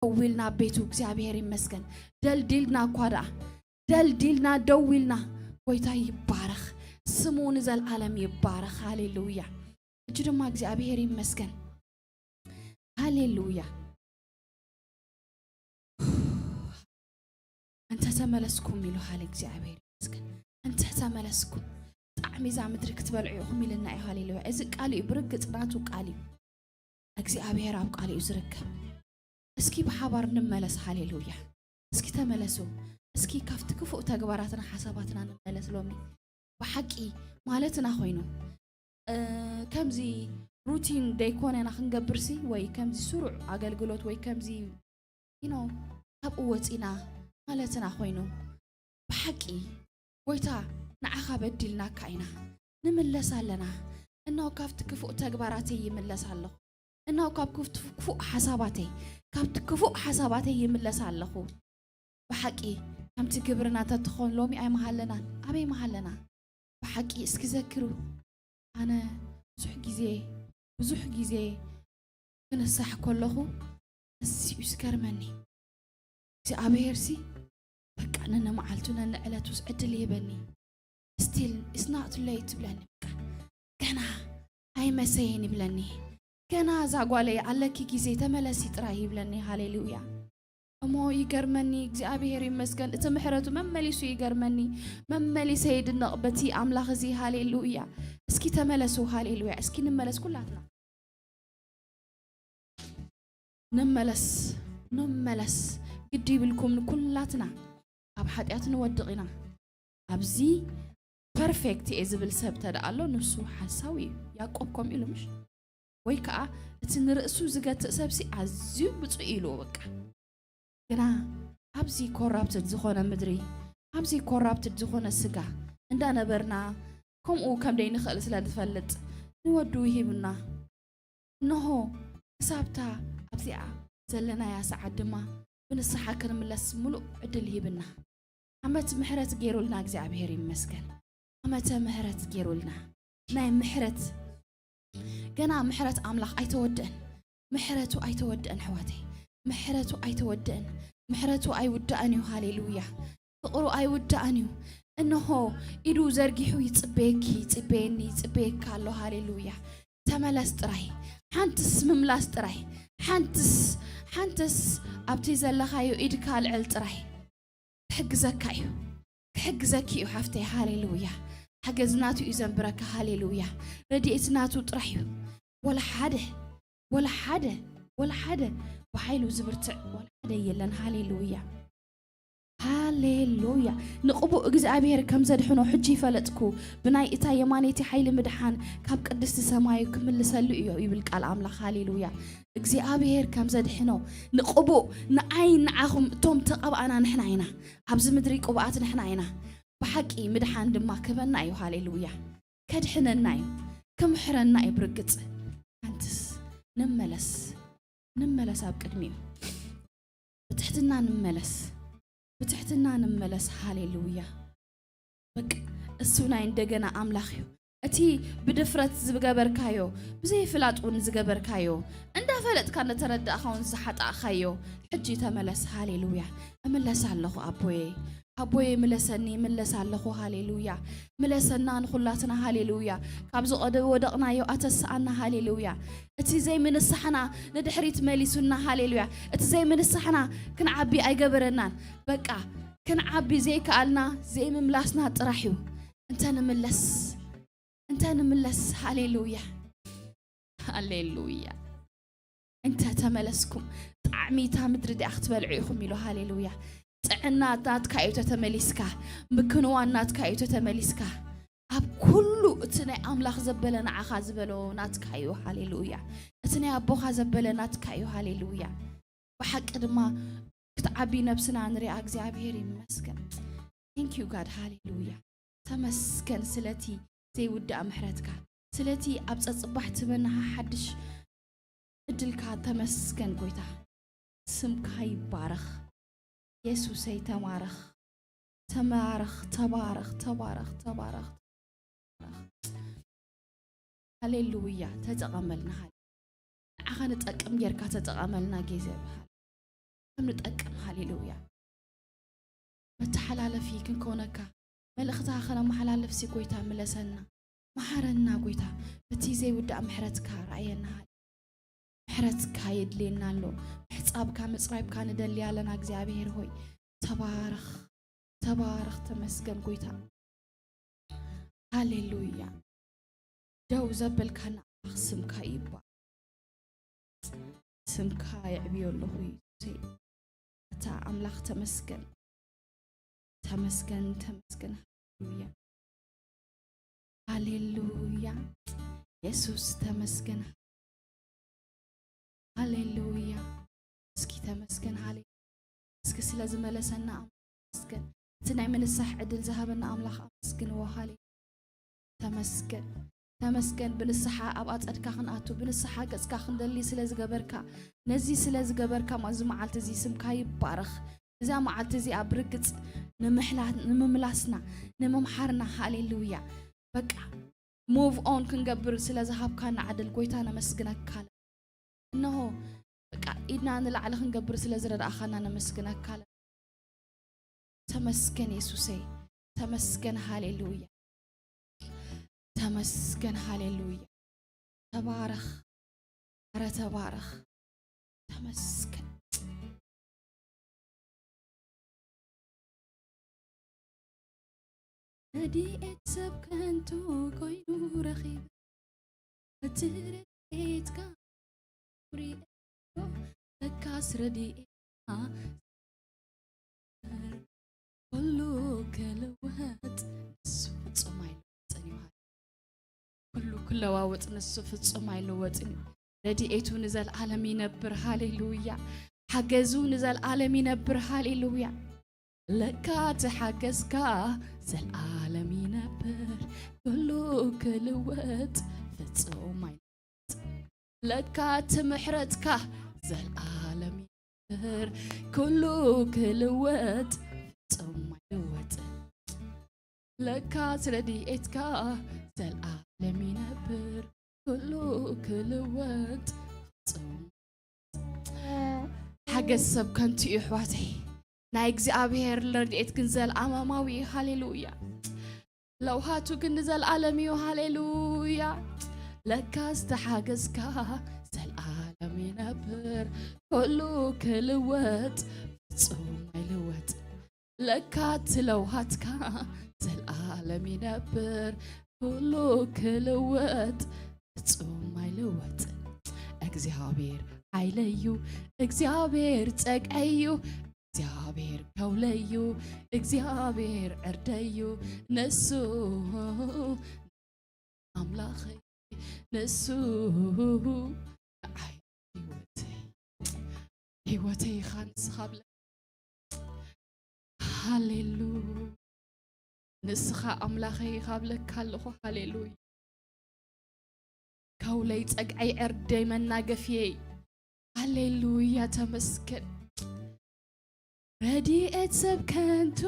ደው ኢልና ኣብ ቤቱ እግዚኣብሔር ይመስገን። ደልዲልና እኳ ደኣ፣ ደልዲልና ደው ኢልና፣ ጎይታ ይባረኽ፣ ስሙ ንዘለዓለም ይባረኽ። ሃሌሉያ። ሕጂ ድማ እግዚኣብሔር ይመስገን። ሃሌሉያ። እንተ ተመለስኩም ኢሉ፣ ሃሌ እግዚኣብሔር ይመስገን። እንተ ተመለስኩም፣ ጣዕሚ እዛ ምድሪ ክትበልዑ ኢኹም ኢልና እዩ። ሃሌሉያ። እዚ ቃል እዩ፣ ብርግጽ ናቱ ቃል እዩ። እግዚኣብሔር ኣብ ቃል እዩ ዝርከብ። እስኪ ብሓባር ንመለስ። ሃሌሉያ። እስኪ ተመለሱ። እስኪ ካብቲ ክፉእ ተግባራትና ሓሳባትና ንመለስ። ሎሚ ብሓቂ ማለትና ኮይኑ፣ እ፣ ከምዚ ሩቲን ደይኮነና ክንገብርሲ፣ ወይ ከምዚ ስሩዕ ኣገልግሎት፣ ወይ ከምዚ፣ you know፣ ካብኡ ወፂና ማለትና ኮይኑ፣ ብሓቂ ጎይታ፣ ንዓኻ በዲልናካ ኢና፣ ንምለስ ኣለና። እነሆ ካብቲ ክፉእ ተግባራተይ ይምለስ ኣለኹ። እነሆ ካብ ክፉ-፣ ክፉእ ሓሳባተይ፣ ካብቲ ክፉእ ሓሳባተይ ይምለስ ኣለኹ። ብሓቂ ከምቲ ግብርና እንተትኾን ሎሚ ኣይመሃለናን፣ ኣበይ መሃለና? ብሓቂ እስኪ ዘክሩ። ኣነ ብዙሕ ግዜ፣ ብዙሕ ግዜ ክነሳሕ ከለኹ፣ እዚኡ ዝገርመኒ፣ እግዚኣብሄርሲ በቃ ነነመዓልቱ ነንዕለቱስ ዕድል ይህበኒ። Still it's not late ትብለኒ። በቃ ገና ኣይመሰየን ይብለኒ። ገና እዛ ጓለይ ኣለኪ ግዜ፣ ተመለሲ ጥራይ ይብለኒ። ሃሌሉያ። እሞ ይገርመኒ፣ እግዚኣብሄር ይመስገን፣ እቲ ምሕረቱ መመሊሱ ይገርመኒ። መመሊሰ ይድነቕ በቲ ኣምላኽ እዚ። ሃሌሉያ። እስኪ ተመለሱ። ሃሌሉያ። እስኪ ንመለስ ኩላትና። ንመለስ፣ ንመለስ። ግዲ ይብልኩም፣ ንኩላትና ኣብ ሓጢኣት ንወድቕ ኢና። ኣብዚ ፐርፌክት እየ ዝብል ሰብ ተደኣ ኣሎ፣ ንሱ ሓሳዊ እዩ። ያዕቆብ ከምኡ ኢሉ ምሽ? ወይ ከኣ እቲ ንርእሱ ዝገትእ ሰብሲ ኣዝዩ ብፁዕ ኢሉ፣ በቃ። ግና ኣብዚ ኮራፕትድ ዝኾነ ምድሪ፣ ኣብዚ ኮራፕትድ ዝኾነ ስጋ እንዳነበርና፣ ከምኡ ከም ደይንኽእል ስለ ንፈልጥ፣ ንወዱ ሂብና። እንሆ፣ ክሳብታ ኣብዚኣ ዘለናያ ሰዓት ድማ ብንስሓ ክንምለስ ምሉእ ዕድል ሂብና። ዓመት ምሕረት ገይሩልና እግዚኣብሔር ይመስገን። ዓመተ ምሕረት ገይሩልና። ናይ ምሕረት፣ ገና ምሕረት ኣምላኽ ኣይተወድአን። ምሕረቱ ኣይተወድአን ኣሕዋተይ። ምሕረቱ ኣይተወድአን። ምሕረቱ ኣይውዳእን እዩ። ሃሌሉያ። ፍቕሩ ኣይውዳእን እዩ። እንሆ ኢዱ ዘርጊሑ ይጽበየኪ፣ ይጽበየኒ፣ ይጽበየካ ኣሎ። ሃሌሉያ። ተመለስ ጥራይ። ሓንትስ ምምላስ ጥራይ። ሓንትስ፣ ሓንትስ ኣብቲ ዘለኻዮ ኢድካ ኣልዕል ጥራይ። ክሕግዘካ እዩ። ክሕግዘኪ እዩ ሓፍተይ። ሃሌሉያ። ሓገዝ ናቱ እዩ ዘንብረካ። ሃሌሉያ። ረድኤት ናቱ ጥራሕ እዩ። ወላ ሓደ፣ ወላ ሓደ፣ ወላ ሓደ ብሓይሉ ዝብርትዕ ወላ ሓደ የለን። ሃሌሉያ። ሃሌሉያ። ንቕቡእ እግዚኣብሔር ከም ዘድሕኖ ሕጂ ይፈለጥኩ። ብናይ እታ የማነይቲ ሓይሊ ምድሓን ካብ ቅድስቲ ሰማዩ ክምልሰሉ እዩ ይብል ቃል ኣምላኽ። ሃሌሉያ። እግዚኣብሔር ከም ዘድሕኖ ንቕቡእ፣ ንዓይ ንዓኹም እቶም ተቐብኣና ንሕና ኢና። ኣብዚ ምድሪ ቅቡኣት ንሕና ኢና። ብሓቂ ምድሓን ድማ ክህበና እዩ። ሃሌሉያ። ከድሕነና እዩ። ክምሕረና እዩ ብርግጽ። ኣንትስ ንመለስ፣ ንመለስ ኣብ ቅድሚኡ። ብትሕትና ንመለስ፣ ብትሕትና ንመለስ። ሃሌሉያ። በቃ እሱ ናይ እንደገና ኣምላኽ እዩ። እቲ ብድፍረት ዝገበርካዮ፣ ብዘይፍላጥ እውን ዝገበርካዮ፣ እንዳፈለጥካ እንደተረዳእካ እውን ዝሓጣእካዮ፣ ሕጂ ተመለስ። ሃሌሉያ። እምለስ ኣለኹ ኣቦየ፣ ኣቦየ ምለሰኒ፣ ምለስ ኣለኹ። ሃሌሉያ። ምለሰና ንኹላትና። ሃሌሉያ። ካብዚ ቀደ ወደቕናዮ ኣተስኣና። ሃሌሉያ። እቲ ዘይምንሳሕና ንድሕሪት መሊሱና። ሃሌሉያ። እቲ ዘይምንሳሕና ክንዓቢ ኣይገበረናን። በቃ ክንዓቢ ዘይከኣልና ዘይምምላስና ጥራሕ እዩ። እንተ ንምለስ፣ እንተ ንምለስ። ሃሌሉያ፣ ሃሌሉያ። እንተ ተመለስኩም ጣዕሚ እታ ምድሪ ዲኣ ክትበልዑ ኢኹም ኢሉ። ሃሌሉያ። ጥዕና ናትካ እዩ ተተመሊስካ፣ ምክንዋን ናትካ እዩ ተተመሊስካ። ኣብ ኩሉ እቲ ናይ ኣምላኽ ዘበለ ንዓኻ ዝበሎ ናትካ እዩ። ሃሌሉያ። እቲ ናይ ኣቦኻ ዘበለ ናትካ እዩ። ሃሌሉያ። ብሓቂ ድማ ክትዓቢ ነብስና ንሪኣ። እግዚኣብሔር ይመስገን። Thank you God። ሃሌሉያ። ተመስገን ስለቲ ዘይውዳእ ምሕረትካ፣ ስለቲ ኣብ ጸጽባሕ ትበናሃ ሓድሽ ዕድልካ ተመስገን ጎይታ። ስምካ ይባረኽ። የሱሰይ ተባረኽ። ተባረኽ፣ ተባረኽ፣ ተባረኽ፣ ተባረኽ። ሃሌሉያ። ተጠቐመልና። ሃሌ-፣ ንዓኻ ንጠቅም ጌርካ ተጠቐመልና። ግዜ ይብሃል። ከም ንጠቅም። ሃሌሉያ። መተሓላለፊ ክንኮነካ፣ መልእኽትኻ ከነመሓላልፍ ሲ ጎይታ ምለሰና፣ መሓረና ጎይታ። እቲ ዘይውዳእ ምሕረትካ ረኣየና። ምሕረትካ የድልየና ኣሎ። ምሕጻብካ ምጽራይካ ንደሊ ኣለና። እግዚኣብሔር ሆይ፣ ተባረኽ፣ ተባረኽ፣ ተመስገን ጎይታ። ሃሌሉያ። ደው ዘበልካና ኣምላኽ ስምካ ይባረኽ። ስምካ የዕብዮ ኣለኹ የሱሰይ። ኣታ ኣምላኽ ተመስገን። ተመስገን፣ ተመስገን። ሃሌሉያ። ሃሌሉያ። የሱስ ተመስገን። ሃሌሉያ። እስኪ ተመስገን። ሃሌ-፣ እስኪ ስለ ዝመለሰና ኣምላኽ ተመስገን። እቲ ናይ ምንሳሕ ዕድል ዝሃበና ኣምላኽ ኣመስግንዎ። ሃሌ-፣ ተመስገን። ተመስገን። ብንስሓ ኣብ ኣጸድካ ክንኣቱ፣ ብንስሓ ገጽካ ክንደሊ ስለ ዝገበርካ፣ ነዚ ስለ ዝገበርካ፣ ኣብዚ መዓልቲ እዚ ስምካ ይባረኽ። እዛ መዓልቲ እዚኣ ብርግጽ ንምሕላ-፣ ንምምላስና፣ ንምምሓርና፣ ሃሌሉያ። በቃ፣ ሙቭ ኦን ክንገብር ስለ ዝሃብካና ዕድል ጎይታ ነመስግነካ። እንሆ፣ በቃ፣ ኢድና ንላዕሊ ክንገብር ስለ ዝረዳእኻና ነመስግነካ። ተመስገን የሱሰይ፣ ተመስገን፣ ሃሌሉያ። ተመስገን፣ ሃሌሉያ። ተባረኽ፣ ኧረ ተባረኽ። ተመስገን። ረድኤት ሰብ ከንቱ ኮይኑ ረኺበ፣ እቲ ረድኤትካ ሪኤዮ፣ ለካስ ረድኤትካ ኩሉ ክልወጥ ንሱ ፍጹም ኣይልወጥን እዩ። ኩሉ ክለዋወጥ ንሱ ፍጹም ኣይልወጥን እዩ። ረድኤቱ ንዘለዓለም ይነብር። ሃሌሉያ። ሓገዙ ንዘለዓለም ይነብር። ሃሌሉያ። ለካ እቲ ሓገዝካ ዘልኣለም ይነብር፣ ኩሉ ክልወጥ ፍጹም ኣይልወጥ። ለካ እቲ ምሕረትካ ዘልኣለም ይነብር፣ ኩሉ ክልወጥ ፍጹም ኣይልወጥ። ለካ እቲ ረድኤትካ ዘልኣለም ይነብር፣ ኩሉ ክልወጥ ፍጹም። ሓገዝ ሰብ ከንቱ እዩ ኣሕዋተይ፣ ናይ እግዚኣብሔር ረድኤት ግን ዘልኣለማዊ እዩ። ሃሌሉያ። ለውሃቱ ግን ንዘልኣለም እዩ። ሃሌሉያ። ለካስ ተሓገዝካ ዘልኣለም ይነብር፣ ኩሉ ክልወጥ ፍጹም ኣይልወጥ። ለካ እቲ ለውሃትካ ዘልኣለም ይነብር፣ ኩሉ ክልወጥ ፍጹም ኣይልወጥ። እግዚኣብሔር ሓይለዩ፣ እግዚኣብሔር ጸግዐዩ፣ እግዚኣብሔር ከውለዩ፣ እግዚኣብሔር ዕርደዩ፣ ንሱ ኣምላኸይ፣ ንሱ ንዓይ ህይወተይ፣ ህይወተይ ኢኻ ንስኻ ብለ። ሃሌሉ። ንስኻ ኣምላኸይ ኢኻ ብለካ ኣለኹ። ሃሌሉያ። ከውለይ፣ ጸግዐይ፣ ዕርደይ፣ መናገፍየይ። ሃሌሉያ፣ ተመስገን። ረድኤት ሰብ ከንቱ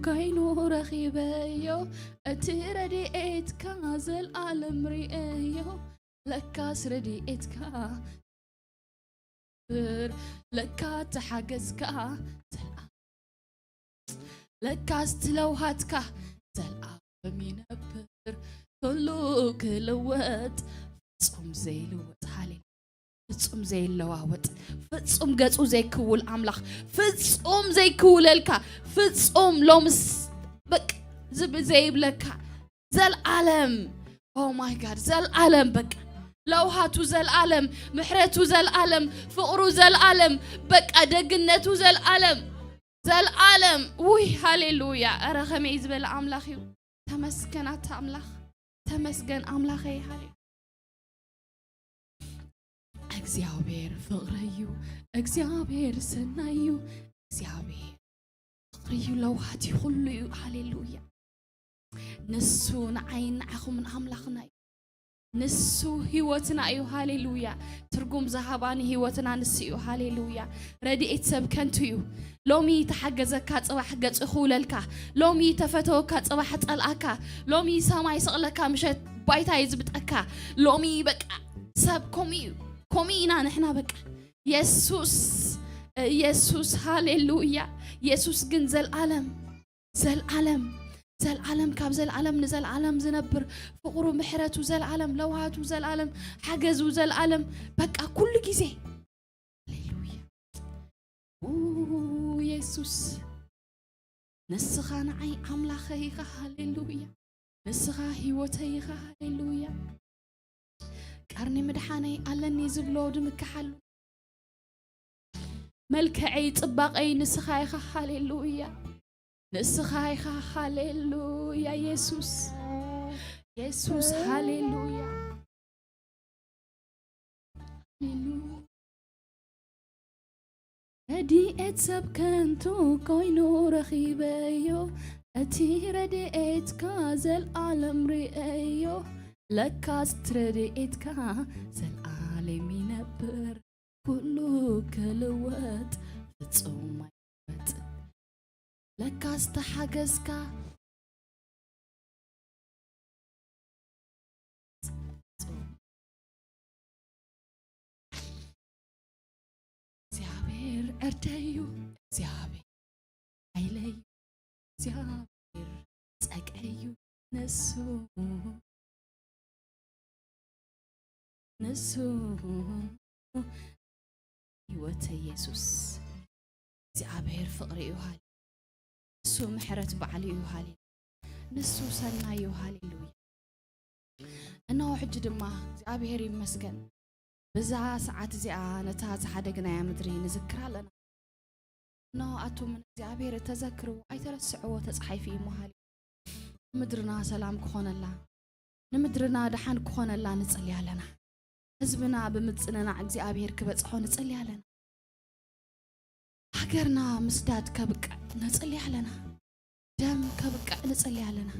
ኮይኑ ረኺበዮ፣ እቲ ረድኤትካ ዘልኣለም ርእዮ፣ ለካስ ረድኤትካ ብር፣ ለካ ተሓገዝካ ዘልኣ-፣ ለካስ ትለውሃትካ ዘልኣለም ይነብር፣ ኩሉ ክልወጥ ፍጹም ዘይልወጥ። ሃሌ-፣ ፍጹም ዘይለዋወጥ፣ ፍጹም ገጹ ዘይክውል ኣምላኽ፣ ፍጹም ዘይክውለልካ፣ ፍጹም ሎምስ በቃ ዝብ ዘይብለካ፣ ዘልኣለም። ኦ ማይ ጋድ፣ ዘልኣለም በቃ። ለውሃቱ ዘልኣለም፣ ምሕረቱ ዘልኣለም፣ ፍቕሩ ዘልኣለም፣ በቃ ደግነቱ ዘልኣለም፣ ዘልኣለም። ውይ ሃሌሉያ። ኧረ ከመይ ዝበለ ኣምላኽ እዩ። ተመስገን ኣታ ኣምላኽ። ተመስገን ኣምላኸይ። ሃሌ-፣ እግዚኣብሔር ፍቕረዩ፣ እግዚኣብሔር ሰናዩ፣ እግዚኣብሔር ፍቕርዩ ለውሃቲ ኩሉ እዩ። ሃሌሉያ። ንሱ ንዓይን ንዓኹምን ኣምላኽና እዩ። ንሱ ህይወትና እዩ። ሃሌሉያ። ትርጉም ዝሃባ ንህይወትና ንሱ እዩ። ሃሌሉያ። ረድኤት ሰብ ከንቱ እዩ። ሎሚ ተሓገዘካ፣ ጽባሕ ገጹ ክውለልካ። ሎሚ ተፈተወካ፣ ጽባሕ ጸልኣካ። ሎሚ ሰማይ ስቕለካ፣ ምሸት ባይታ ይዝብጠካ። ሎሚ በቃ ሰብ ከምኡ እዩ። ከምኡ ኢና ንሕና በቃ። የሱስ ኢየሱስ፣ ሃሌሉያ። ኢየሱስ ግን ዘልዓለም፣ ዘልዓለም፣ ዘልዓለም፣ ካብ ዘልዓለም ንዘልዓለም ዝነብር፣ ፍቕሩ፣ ምሕረቱ ዘልዓለም፣ ለውሃቱ ዘልዓለም፣ ሓገዙ ዘልዓለም፣ በቃ ኩሉ ግዜ። ሃሌሉያ። ኡ፣ ኢየሱስ፣ ንስኻ ንዓይ ኣምላኸይ ኢኻ። ሃሌሉያ። ንስኻ ህይወተይ ኢኻ። ሃሌሉያ። ቀርኒ ምድሓነይ ኣለኒ ዝብሎ ድምክሓሉ፣ መልክዐይ ጽባቐይ ንስኻ ኢኻ። ሃሌሉያ። ንስኻ ኢኻ። ሃሌሉያ። ኢየሱስ፣ ኢየሱስ፣ ሃሌሉያ። ሃሌሉያ። ረድኤት ሰብ ከንቱ ኮይኑ ረኺበዮ፣ እቲ ረድኤትካ ዘልዓለም ርእዮ። ለካስ ረድኤትካ ዘልዓለም ይነብር፣ ኩሉ ክልወጥ ፍጹም ኣይለወጥ። ለካስ ተሓገዝካ እግዚኣብሔር ዕርደይ እዩ፣ እግዚኣብሔር ሓይለይ እዩ፣ እግዚኣብሔር ጸግዐይ እዩ፣ ንሱ፣ ንሱ ህይወት ኢየሱስ። እግዚኣብሔር ፍቕሪ እዩ፣ ሃሌ-፣ ንሱ ምሕረት ባዕሉ እዩ፣ ሃሌ-፣ ንሱ ሰናይ እዩ፣ ሃሌሉያ። እነሆ ሕጂ ድማ እግዚኣብሔር ይመስገን፣ በዛ ሰዓት እዚኣ ነታ ዝሓደግናያ ምድሪ ንዝክራ ኣለና። እነሆ ኣቱም ንእግዚኣብሔር እተዘክርዎ ኣይተረስዕዎ ተጻሒፉ እዩ እሞ፣ ሃሌ-፣ ምድርና ሰላም ክኾነላ፣ ንምድርና ደሓን ክኾነላ ንጽሊ ኣለና። ህዝብና ብምጽንናዕ እግዚኣብሔር ክበጽሖ ንጽሊ ኣለና። ሃገርና ምስዳድ ከብቅዕ ንጽሊ ኣለና። ደም ከብቅዕ ንጽሊ ኣለና።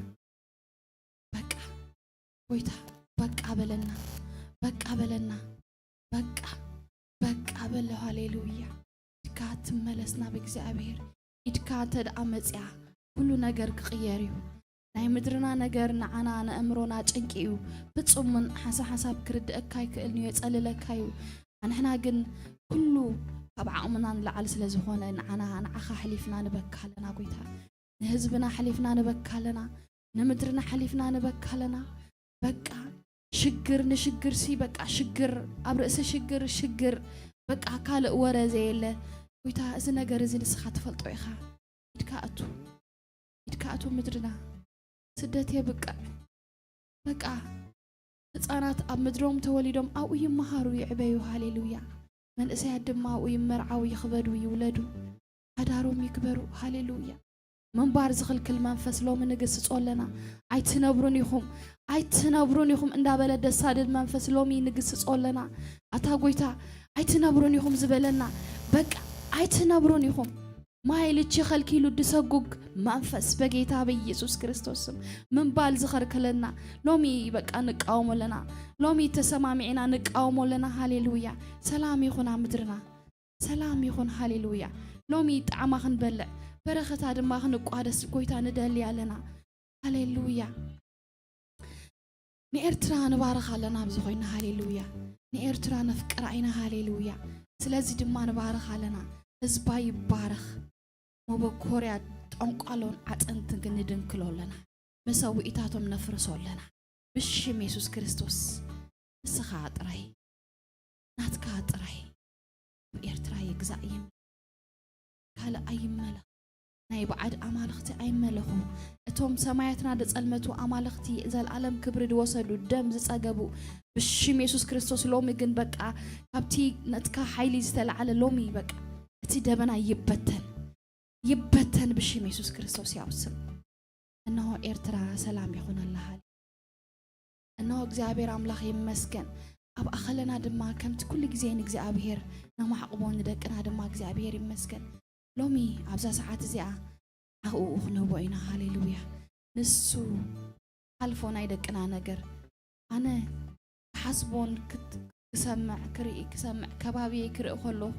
በቃ ጎይታ በቃ በለና፣ በቃ በለና፣ በቃ፣ በቃ በሎ። ሃሌሉያ። ኢድካ ትመለስ ናብ እግዚኣብሔር። ኢድካ እንተ ደኣ መጽያ ኩሉ ነገር ክቕየር እዩ። ናይ ምድርና ነገር ንዓና ነእምሮና ጭንቂ እዩ። ፍጹም እውን ሓንሳብ ሓንሳብ ክርድአካ ኣይክእልን እዩ፣ የጸልለካ እዩ። ኣንሕና ግን ኩሉ ካብ ዓቕምና ንላዕሊ ስለ ዝኾነ ንዓና፣ ንዓኻ ኣሕሊፍና ንበካ ኣለና ጎይታ። ንህዝብና ኣሕሊፍና ንበካ ኣለና። ንምድርና ኣሕሊፍና ንበካ ኣለና። በቃ ሽግር ንሽግር ሲ በቃ ሽግር ኣብ ርእሲ ሽግር ሽግር በቃ ካልእ ወረ ዘየለ። ጎይታ እዚ ነገር እዚ ንስኻ ትፈልጦ ኢኻ። ኢድካ እቱ፣ ኢድካ እቱ ምድርና። ስደት የብቅዕ። በቃ ህፃናት ኣብ ምድሮም ተወሊዶም ኣብኡ ይመሃሩ ይዕበዩ። ሃሌሉያ። መንእሰያት ድማ ኣብኡ ይመርዓው ይኽበዱ ይውለዱ። ሓዳሮም ይግበሩ። ሃሌሉያ። ምንባር ዝኽልክል መንፈስ ሎሚ ንግስጾ ኣለና። ኣይትነብሩን ኢኹም፣ ኣይትነብሩን ኢኹም እንዳበለ ደሳድድ መንፈስ ሎሚ ንግስጾ ኣለና። ኣታ ጎይታ ኣይትነብሩን ኢኹም ዝበለና በቃ ኣይትነብሩን ኢኹም። ማይ ልቺ ኸልኪሉ ድሰጉግ መንፈስ በጌታ በኢየሱስ ክርስቶስ ስም ምንባል ዝኸልክለና ሎሚ በቃ ንቃወሞ ኣለና። ሎሚ ተሰማሚዕና ንቃወሞ ኣለና። ሃሌሉያ። ሰላም ይኹን ኣብ ምድርና። ሰላም ይኹን። ሃሌሉያ። ሎሚ ጣዕማ ክንበልዕ በረኸታ ድማ ክንቋደስ ጎይታ ንደሊ ኣለና። ሃሌሉያ። ንኤርትራ ንባርኽ ኣለና ኣብዚ ኮይና። ሃሌሉያ። ንኤርትራ ነፍቅራ ኢና። ሃሌሉያ። ስለዚ ድማ ንባርኽ ኣለና። ህዝባ ይባረኽ። መበኮርያ ጠንቋሎን ዓጥንትን ግን ንድንክሎ ኣለና። መሰውኢታቶም ነፍርሶ ኣለና። ብሽም የሱስ ክርስቶስ። ንስኻ ጥራይ፣ ናትካ ጥራይ። ኤርትራ ይግዛእ ይም-፣ ካልእ ኣይመለኽ። ናይ ባዕድ ኣማልኽቲ ኣይመለኹ። እቶም ሰማያትና ዝጸልመቱ ኣማልኽቲ፣ ዘልኣለም ክብሪ ዝወሰዱ፣ ደም ዝጸገቡ፣ ብሽም የሱስ ክርስቶስ ሎሚ ግን በቃ ካብቲ ነትካ ሓይሊ ዝተላዕለ ሎሚ በቃ እቲ ደበና ይበተን፣ ይበተን ብሽም የሱስ ክርስቶስ ያው ስም። እነሆ ኤርትራ ሰላም ይኹነላ። ሃሌ-፣ እነሆ እግዚኣብሔር ኣምላኽ ይመስገን። ኣብ ኣኸለና ድማ ከምቲ ኩሉ ግዜ ንእግዚኣብሔር ነማዕቕቦ፣ ንደቅና ድማ እግዚኣብሔር ይመስገን። ሎሚ ኣብዛ ሰዓት እዚኣ ዓቕኡ ክነቦ ኢና። ሃሌሉያ። ንሱ ሓልፎ ናይ ደቅና ነገር ኣነ ክሓስቦን ክት-፣ ክሰምዕ፣ ክርኢ፣ ክሰምዕ፣ ከባቢየይ ክርኢ ከለኹ፣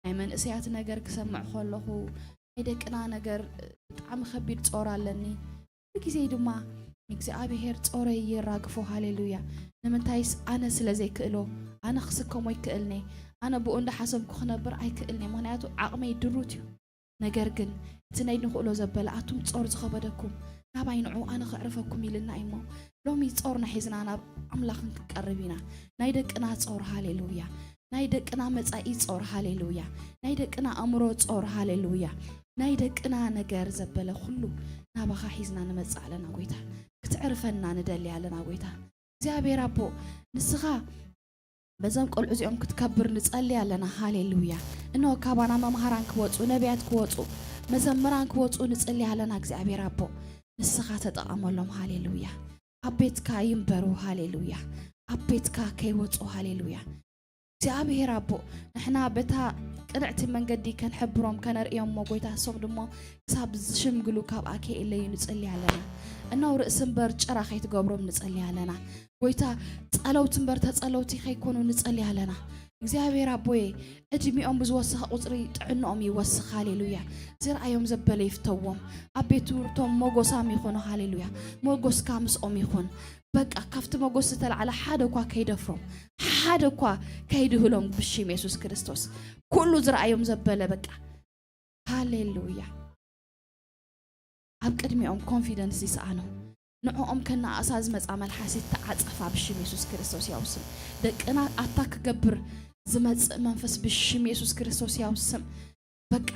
ናይ መንእሰያት ነገር ክሰምዕ ከለኹ፣ ናይ ደቅና ነገር ብጣዕሚ ከቢድ ጾር ኣለኒ። ኩሉ ግዜ ድማ ንእግዚኣብሔር ጾረይ የራግፎ። ሃሌሉያ። ንምንታይስ ኣነ ስለ ዘይክእሎ፣ ኣነ ክስከሞ ይክእልኒ። ኣነ ብኡ እንዳሓሰብኩ ክነብር ኣይክእልን እየ፣ ምኽንያቱ ዓቕመይ ድሩት እዩ። ነገር ግን እቲ ናይ ንኽእሎ ዘበለ ኣቱም ጾር ዝኸበደኩም ናባይ ንዑ ኣነ ከዕርፈኩም ኢልና እዩ እሞ፣ ሎሚ ጾርና ሒዝና ናብ ኣምላኽ ክንቀርብ ኢና። ናይ ደቅና ጾር፣ ሃሌሉያ። ናይ ደቅና መጻኢ ጾር፣ ሃሌሉያ። ናይ ደቅና ኣእምሮ ጾር፣ ሃሌሉያ። ናይ ደቅና ነገር ዘበለ ኩሉ ናባኻ ሒዝና ንመጽእ ኣለና ጎይታ። ክትዕርፈና ንደሊ ኣለና ጎይታ። እግዚኣብሔር ኣቦ፣ ንስኻ በዞም ቆልዑ እዚኦም ክትከብር ንጸሊ ኣለና። ሃሌሉያ። እነሆ ካባና መምሃራን ክወጹ፣ ነቢያት ክወጹ፣ መዘምራን ክወጹ ንጸሊ ኣለና። እግዚኣብሔር ኣቦ፣ ንስኻ ተጠቐመሎም። ሃሌሉያ። ኣብ ቤትካ ይንበሩ። ሃሌሉያ። ኣብ ቤትካ ከይወጹ። ሃሌሉያ። እግዚኣብሔር ኣቦ፣ ንሕና በታ ቅንዕቲ መንገዲ ከንሕብሮም ከነርእዮም እሞ፣ ጎይታ፣ እሶም ድሞ ክሳብ ዝሽምግሉ ካብኣ ከይእለዩ ንጸሊ ኣለና። እነሆ ርእሲ እምበር ጭራ ከይትገብሮም ንጸሊ ኣለና። ጎይታ፣ ጸለውቲ እምበር ተጸለውቲ ከይኮኑ ንጸሊ ኣለና። እግዚኣብሔር ኣቦየ፣ ዕድሚኦም ብዝወሰኸ ቁጽሪ ጥዕንኦም ይወስኽ። ሃሌሉያ። ዝረኣዮም ዘበለ ይፍተዎም። ኣብ ቤት ትምህርቶም ሞጎሳም ይኹኑ። ሃሌሉያ። ሞጎስካ ምስኦም ይኹን። በቃ ካብቲ ሞጎስ ዝተላዕለ ሓደ እኳ ከይደፍሮም፣ ሓደ እኳ ከይድህሎም ብሽም የሱስ ክርስቶስ። ኩሉ ዝረኣዮም ዘበለ በቃ። ሃሌሉያ። ኣብ ቅድሚኦም ኮንፊደንስ ይስኣኖ። ንዕኦም ከነኣእሳ ዝመጻ መልሓስ ይተዓጸፋ ብሽም የሱስ ክርስቶስ ያው ስም። ደቅና ኣታክ ክገብር ዝመጽእ መንፈስ ብሽም የሱስ ክርስቶስ ያው ስም። በቃ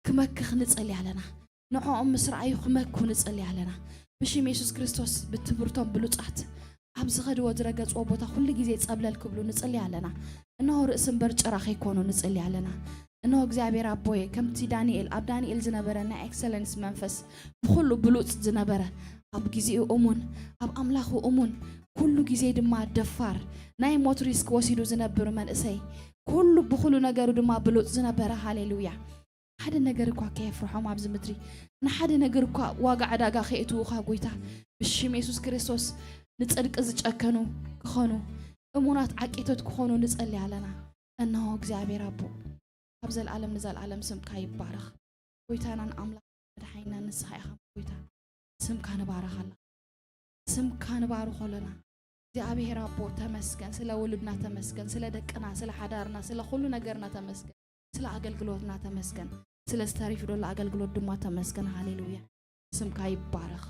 ክመክኽ ንጸሊ ኣለና። ንዕኦም ምስ ረኣዩ ክመኩ ንጸሊ ኣለና። ብሽም የሱስ ክርስቶስ ብትምህርቶም ብሉጻት ኣብ ዝኸድዎ ዝረገጽዎ ቦታ ኩሉ ግዜ ጸብለል ክብሉ ንጽሊ ኣለና። እነሆ ርእሲ እምበር ጭራ ከይኮኑ ንጽሊ ኣለና። እነሆ እግዚኣብሔር ኣቦየ፣ ከምቲ ዳንኤል፣ ኣብ ዳንኤል ዝነበረ ናይ ኤክሰለንስ መንፈስ፣ ብኹሉ ብሉጽ ዝነበረ፣ ኣብ ግዜኡ እሙን፣ ኣብ ኣምላኹ እሙን፣ ኩሉ ግዜ ድማ ደፋር፣ ናይ ሞት ሪስክ ወሲዱ ዝነብር መንእሰይ፣ ኩሉ ብኹሉ ነገሩ ድማ ብሉጽ ዝነበረ። ሃሌሉያ። ሓደ ነገር እኳ ከየፍርሖም ኣብዚ ምድሪ፣ ንሓደ ነገር እኳ ዋጋ ዕዳጋ ከየእትዉኻ ጎይታ፣ ብሽም የሱስ ክርስቶስ ንጽድቂ ዝጨከኑ ክኾኑ፣ እሙናት ዓቂቶት ክኾኑ ንጸሊ ኣለና። እነሆ እግዚኣብሔር ኣቦ፣ ካብ ዘልኣለም ንዘልኣለም ስምካ ይባረኽ። ጎይታናን ኣምላኽ መድሓኒናን ንስኻ ኢኻ ጎይታ። ስምካ ንባረኽ ኣለና። ስምካ ንባርኾ ኣለና። እግዚኣብሔር ኣቦ ተመስገን፣ ስለ ውሉድና ተመስገን፣ ስለ ደቅና፣ ስለ ሓዳርና፣ ስለ ኩሉ ነገርና ተመስገን፣ ስለ ኣገልግሎትና ተመስገን፣ ስለ ዝተሪፍ ዘሎ ኣገልግሎት ድማ ተመስገን። ሃሌሉያ። ስምካ ይባረኽ።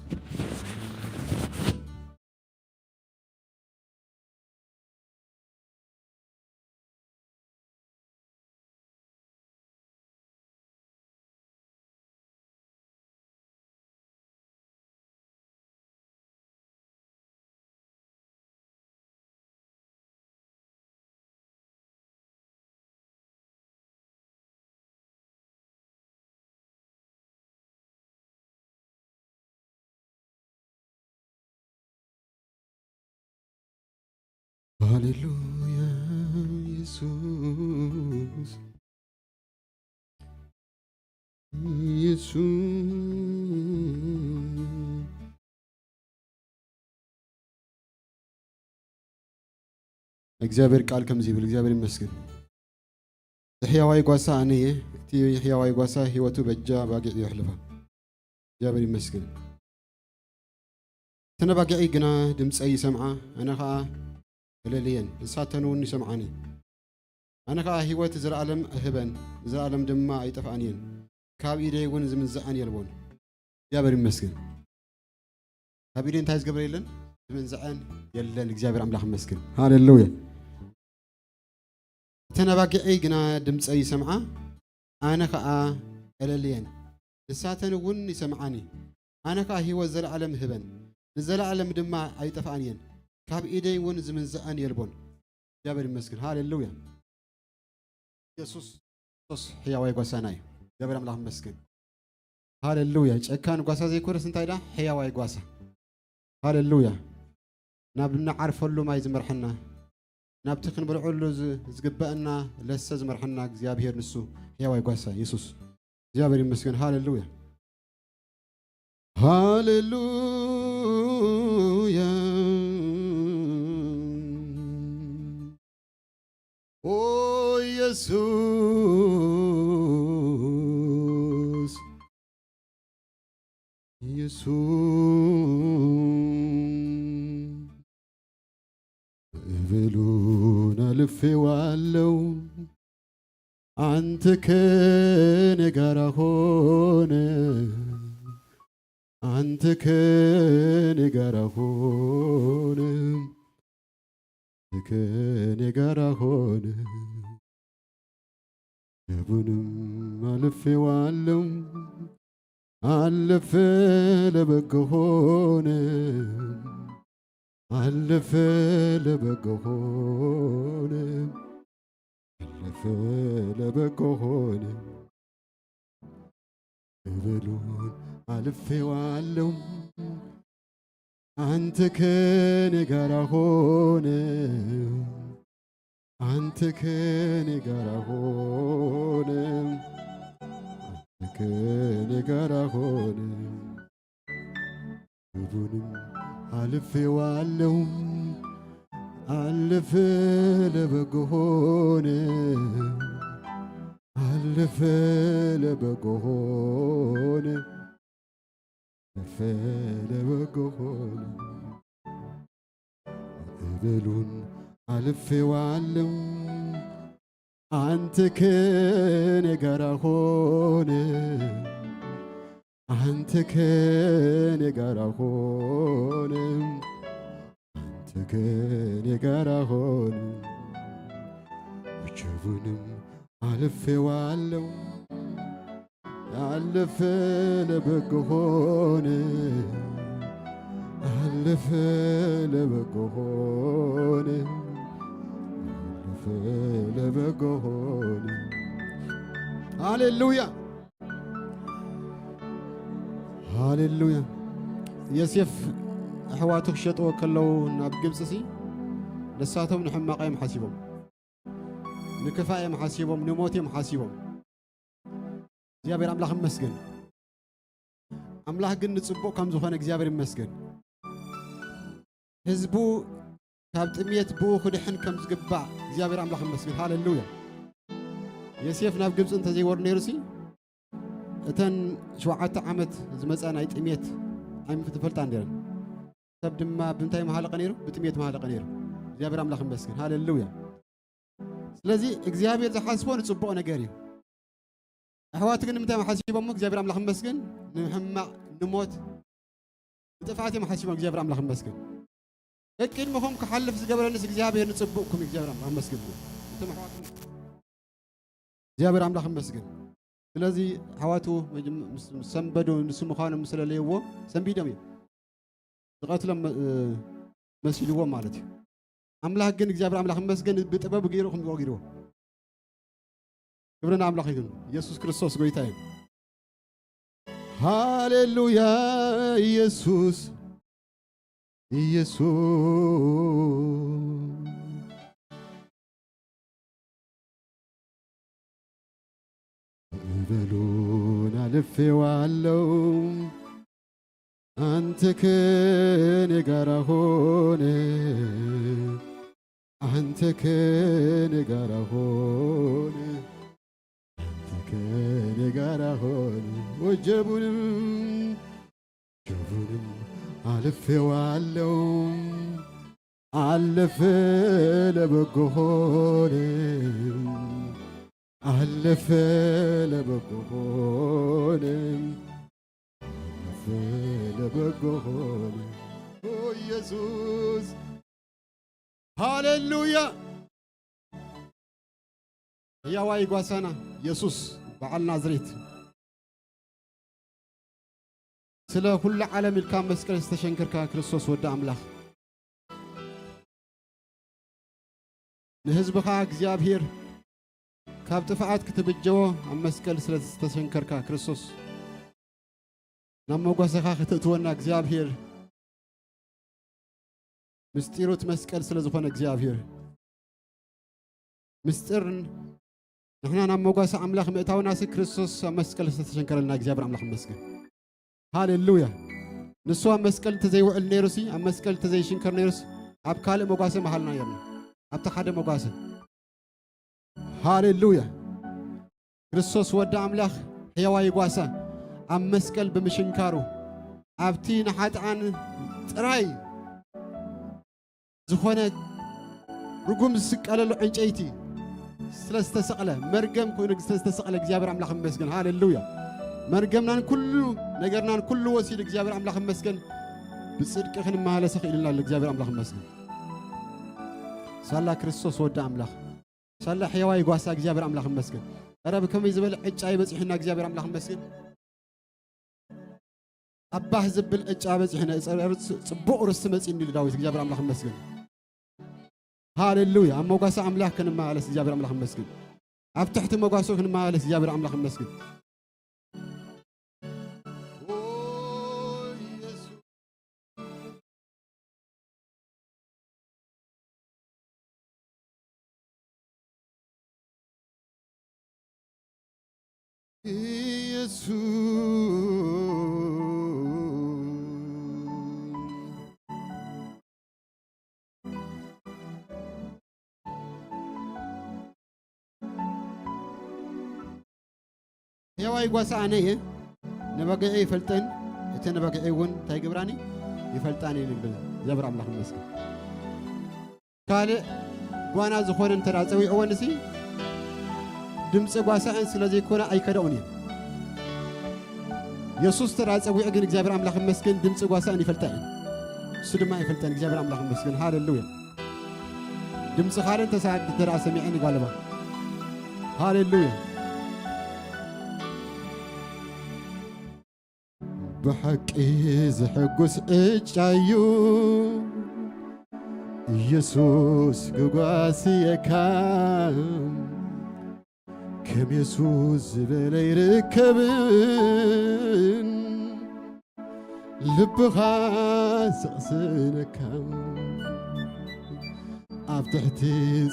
ሃሌሉያ ኢየሱስ፣ ኢየሱስ። እግዚኣብሔር ቃል ከምዚ ይብል። እግዚኣብሔር ይመስገን። እቲ ሕያዋይ ጓሳ ኣነ እየ። እቲ ሕያዋይ ጓሳ ህይወቱ በጃ ኣባጊዕ የሕልፋ። እግዚኣብሔር ይመስገን። እተን ኣባጊዐይ ግና ድምፀይ ይሰምዓ፣ ኣነ ኸዓ እለልየን፣ ንሳተን እውን ይሰምዓኒ። ኣነ ኸዓ ህይወት ዘለኣለም እህበን፣ ንዘለኣለም ድማ ኣይጠፍኣን እየን፣ ካብ ኢደይ እውን ዝምንዝዐን የልቦን። እግዚኣብሔር ይመስገን። ካብ ኢደይ እንታይ ዝገብረ የለን? ዝምንዝዐን የለን። እግዚኣብሔር ኣምላኽ ይመስገን። ሃሌሉያ። እተን ኣባጊዐይ ግና ድምፀይ ይሰምዓ፣ ኣነ ኸዓ እለልየን፣ ንሳተን እውን ይሰምዓኒ። ኣነ ኸዓ ህይወት ዘለኣለም እህበን፣ ንዘለኣለም ድማ ኣይጠፍኣን እየን፣ ካብ ኢደይ እውን ዝምንዝዐን የልቦን። እግዚኣብሔር ይመስገን። ሃሌሉያ። ኢየሱስ ክርስቶስ ሕያዋይ ጓሳና እዩ። እግዚኣብሔር ኣምላኽ ይመስገን። ሃሌሉያ። ጨካን ጓሳ ዘይኮነስ እንታይ ዳ? ሕያዋይ ጓሳ። ሃሌሉያ። ናብ እንዓርፈሉ ማይ ዝመርሐና፣ ናብቲ ክንበልዐሉ ዝ-፣ ዝግበአና ለሰ ዝመርሐና እግዚኣብሔር ንሱ ሕያዋይ ጓሳ ኢየሱስ። እግዚኣብሔር ይመስገን። ሃሌሉያ። ሃሌሉያ። ኦ ኢየሱስ፣ ኢየሱስ፣ እብሉን አልፌዋለው። አንተ ከኔ ጋራ ሆነ፣ አንተ ከኔ ጋራ ሆነ፣ አንተ ከኔ ጋራ ሆነ። ደቡንም አልፌዋለሁ፣ አለፈ ለበጎ ሆነ፣ አለፈ ለበጎ ሆነ፣ አለፈ ለበጎ ሆነ። እበሉን አልፌዋለሁ፣ አንተ ከኔ ጋራ ሆነ፣ አንተ ከኔ ጋራ ሆነ፣ አንተ ከኔ ጋራ ሆነ። ክፉንም አልፌዋለሁ፣ አለፈ ለበጎ ሆነ፣ አለፈ ለበጎ ሆነ፣ አለፈ ለበጎ ሆነ። እበሉን አልፌዋለሁ፣ አንተ ከኔ ጋራ ሆነ፣ አንተ ከኔ ጋራ ሆነ፣ አንተ ከኔ ጋራ ሆነ። ወጀቡንም አልፌዋለሁ፣ አለፈ ለበጎ ሆነ፣ አለፈ ለበጎ ሆነ፣ አለፈ ለበጎ ሆነ። ሃሌሉያ፣ ሃሌሉያ። ዮሴፍ ኣሕዋቱ ክሸጥዎ ከለዉ ናብ ግብፂ ሲ፣ ንሳቶም ንሕማቕ እዮም ሓሲቦም፣ ንክፋእ እዮም ሓሲቦም፣ ንሞት እዮም ሓሲቦም። እግዚኣብሔር ኣምላኽ ይመስገን። ኣምላኽ ግን ንጽቡቕ ከም ዝኾነ እግዚኣብሔር ይመስገን። ህዝቡ ካብ ጥሜት ብኡ ክድሕን ከም ዝግባእ እግዚኣብሔር ኣምላኽ ይመስገን። ሃሌሉያ። ዮሴፍ ናብ ግብጺ እንተዘይወርድ ነይሩሲ፣ እተን ሸውዓተ ዓመት ዝመጻ ናይ ጥሜት ኣይምትፈልጣን ነይረን። ሰብ ድማ ብምንታይ መሃለቀ ነይሩ? ብጥሜት መሃለቀ ነይሩ። እግዚኣብሔር ኣምላኽ ይመስገን። ሃሌሉያ። ስለዚ እግዚኣብሔር ዝሓስቦ ንጽቡቕ ነገር እዩ። ኣሕዋት ግን ንምንታይ እዮም ሓሲቦሞ? እግዚኣብሔር ኣምላኽ ይመስገን። ንሕማቕ፣ ንሞት፣ ንጥፍኣት እዮም ሓሲቦም። እግዚኣብሔር ኣምላኽ ይመስገን። ቅድሚኹም ክሓልፍ ዝገበረንስ እግዚኣብሔር ንጽቡቕኩም እዩ። እግዚኣብሔር ኣምላኽ ይመስገን። እቶም ኣሕዋት እግዚኣብሔር ኣምላኽ ይመስገን። ስለዚ ኣሕዋቱ ምስ፣ ምስ ሰንበዱ ንሱ ምዃኖም ምስ ለለይዎ ሰንቢዶም እዮም። ዝቐትሎም መ-፣ መሲልዎም ማለት እዩ። ኣምላኽ ግን እግዚኣብሔር ኣምላኽ ይመስገን ብጥበቡ ገይሩ ከም ዝወግድዎ። ክብሪ ንኣምላኽ ይኹን። ኢየሱስ ክርስቶስ ጎይታ እዩ። ሃሌሉያ ኢየሱስ፣ ኢየሱስ። እበሉን አልፌዋለሁ፣ አንተ ከኔ ጋራ ሆነ፣ አንተ ከኔ ጋራ ሆነ፣ አንተ ከኔ ጋራ ሆነ። ወጀቡንም፣ ወጀቡንም አልፌዋለሁ፣ አለፈ ለበጎ ሆነ፣ አለፈ ለበጎ ሆነ፣ አለፈ ለበጎ ሆነ። ኦ ኢየሱስ፣ ሃሌሉያ። ሕያዋይ ጓሳና ኢየሱስ በዓል ናዝሬት፣ ስለ ኩሉ ዓለም ኢልካ መስቀል ዝተሸንከርካ ክርስቶስ ወዲ ኣምላኽ፣ ንህዝብኻ እግዚኣብሔር ካብ ጥፍኣት ክትብጀዎ ኣብ መስቀል ስለ ዝተሸንከርካ ክርስቶስ፣ ናብ መጓሰኻ ክትእትወና እግዚኣብሔር፣ ምስጢሩ እቲ መስቀል ስለ ዝኾነ እግዚኣብሔር፣ ምስጢር ንሕና ናብ መጓሰ ኣምላኽ ምእታውናሲ ክርስቶስ ኣብ መስቀል ዝተሸንከረልና እግዚኣብሔር ኣምላኽ ይመስገን። ሃሌሉያ። ንሱ ኣብ መስቀል እንተዘይውዕል ነይሩሲ፣ ኣብ መስቀል እንተዘይሽንከር ነይሩስ፣ ኣብ ካልእ መጓሰ ምሃልና ነርና። ኣብቲ ሓደ መጓሰ። ሃሌሉያ። ክርስቶስ ወዲ ኣምላኽ ሕያዋይ ጓሳ ኣብ መስቀል ብምሽንካሩ፣ ኣብቲ ንሓጥኣን ጥራይ ዝኾነ ርጉም ዝስቀለሉ ዕንጨይቲ፣ ስለ ዝተሰቕለ፣ መርገም ኮይኑ ስለ ዝተሰቕለ እግዚኣብሔር ኣምላኽ ይመስገን። ሃሌሉያ። መርገምናን ኩሉ ነገርናን ኩሉ ወሲዱ እግዚኣብሔር ኣምላኽ ይመስገን። ብጽድቂ ክንመላለስ ኽኢልና ኣሎ እግዚኣብሔር ኣምላኽ ይመስገን። ሳላ ክርስቶስ ወዲ ኣምላኽ፣ ሳላ ሕያዋይ ጓሳ እግዚኣብሔር ኣምላኽ ይመስገን። ኧረ ብከመይ ዝበለ ዕጫ ይበጺሑና እግዚኣብሔር ኣምላኽ ይመስገን። ኣባህ ዝብል ዕጫ በጺሕና፣ ጽቡቕ ርስቲ መጺእኒ ኢሉ ዳዊት፣ እግዚኣብሔር ኣምላኽ ይመስገን። ሃሌሉያ። ኣብ መጓሳ ኣምላኽ ክንመላለስ እግዚኣብሔር ኣምላኽ ይመስገን። ኣብ ትሕቲ መጓሱ ክንመላለስ እግዚኣብሔር ኣምላኽ ይመስገን። ኢየሱስ። ሕያዋይ ጓሳ ኣነ እየ፣ ነባግዐ ይፈልጠን፣ እተን ነባግዐ እውን እንታይ ይገብራኒ? ይፈልጣኒ እየን ይብል። እግዚኣብሔር ኣምላኽ ይመስገን። ካልእ ጓና ዝኾነ እንተ ደኣ ጸዊዕወንሲ፣ ድምጺ ጓሳኤን ስለ ዘይኮነ ኣይከደኦን እየን። የሱስ እንተ ደኣ ጸዊዑ ግን እግዚኣብሔር ኣምላኽ ይመስገን፣ ድምጺ ጓሳኤን ይፈልጣ እየን። እሱ ድማ ኣይፈልጠን። እግዚኣብሔር ኣምላኽ ይመስገን። ሃሌሉያ። ድምጺ ካልእ እንተ ሰ-፣ እንተ ደኣ ሰሚዐን ይጓልባ። ሃሌሉያ። ብሓቂ ዘሐጉስ ዕጫ እዩ፣ ኢየሱስ ክጓስየካ። ከም የሱስ ዝበለ ይርከብን፣ ልብኻ ዘቕስነካ። ኣብ ትሕቲ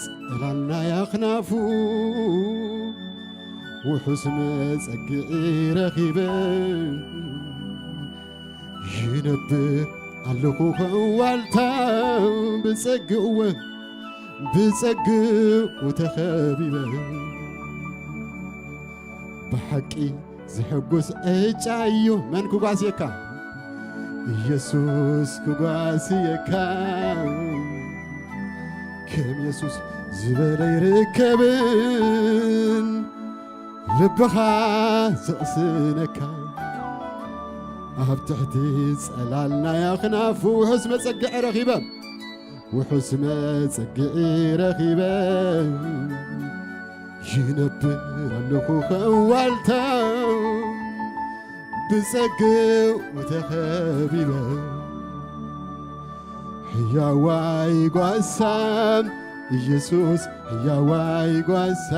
ጽላል ናይ ኣኽናፉ ውሑስ መጸግዒ ረኺበ፣ ይነብር ኣለኹ ከም ዋልታ፣ ብጸግኡ፣ ብጸግኡ ተኸቢበ። ብሓቂ ዘሐጉስ ዕጫ እዩ። መን ክጓስየካ? ኢየሱስ ክጓስየካ። ከም የሱስ ዝበለ ይርከብን፣ ልብኻ ዘቕስነካ። ኣብ ትሕቲ ጸላል ናይ ኣኽናፉ ውሑስ መጸግዒ ረኺበ። ውሑስ መጸግዒ ረኺበ፣ ይነብር ኣለኹ ከም ዋልታ፣ ብጸግኡ ተኸቢበ። ሕያዋይ ጓሳ ኢየሱስ፣ ሕያዋይ ጓሳ፣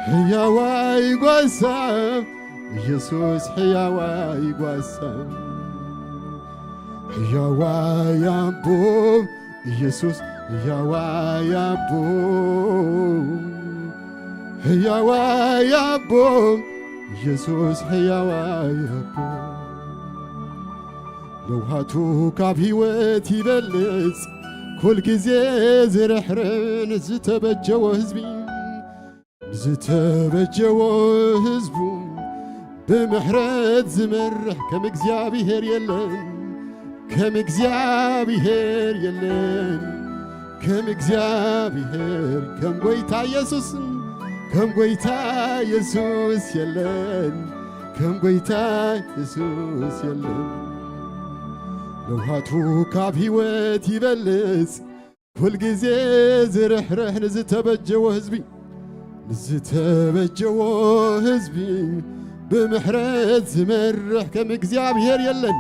ሕያዋይ ጓሳ ኢየሱስ፣ ሕያዋይ ጓሳ። ሕያዋይ ኣቦ ኢየሱስ፣ ሕያዋይ ኣቦ፣ ሕያዋይ ኣቦ ኢየሱስ፣ ሕያዋይ ኣቦ። ለውሃቱ ካብ ህይወት ይበልጽ፣ ኩል ግዜ ዝርሕርሕ ንዝተበጀዎ ህዝቢ። ንዝተበጀዎ ህዝቡ ብምሕረት ዝመርሕ ከም እግዚኣብሔር የለን፣ ከም እግዚኣብሔር የለን፣ ከም እግዚኣብሔር፣ ከም ጐይታ ኢየሱስ፣ ከም ጐይታ ኢየሱስ የለን፣ ከም ጐይታ ኢየሱስ የለን። ለውሃቱ ካብ ህይወት ይበልጽ፣ ኩልግዜ ዝርሕርሕ ንዝተበጀዎ ህዝቢ፣ ንዝተበጀዎ ህዝቢ ብምሕረት ዝመርሕ ከም እግዚኣብሔር የለን፣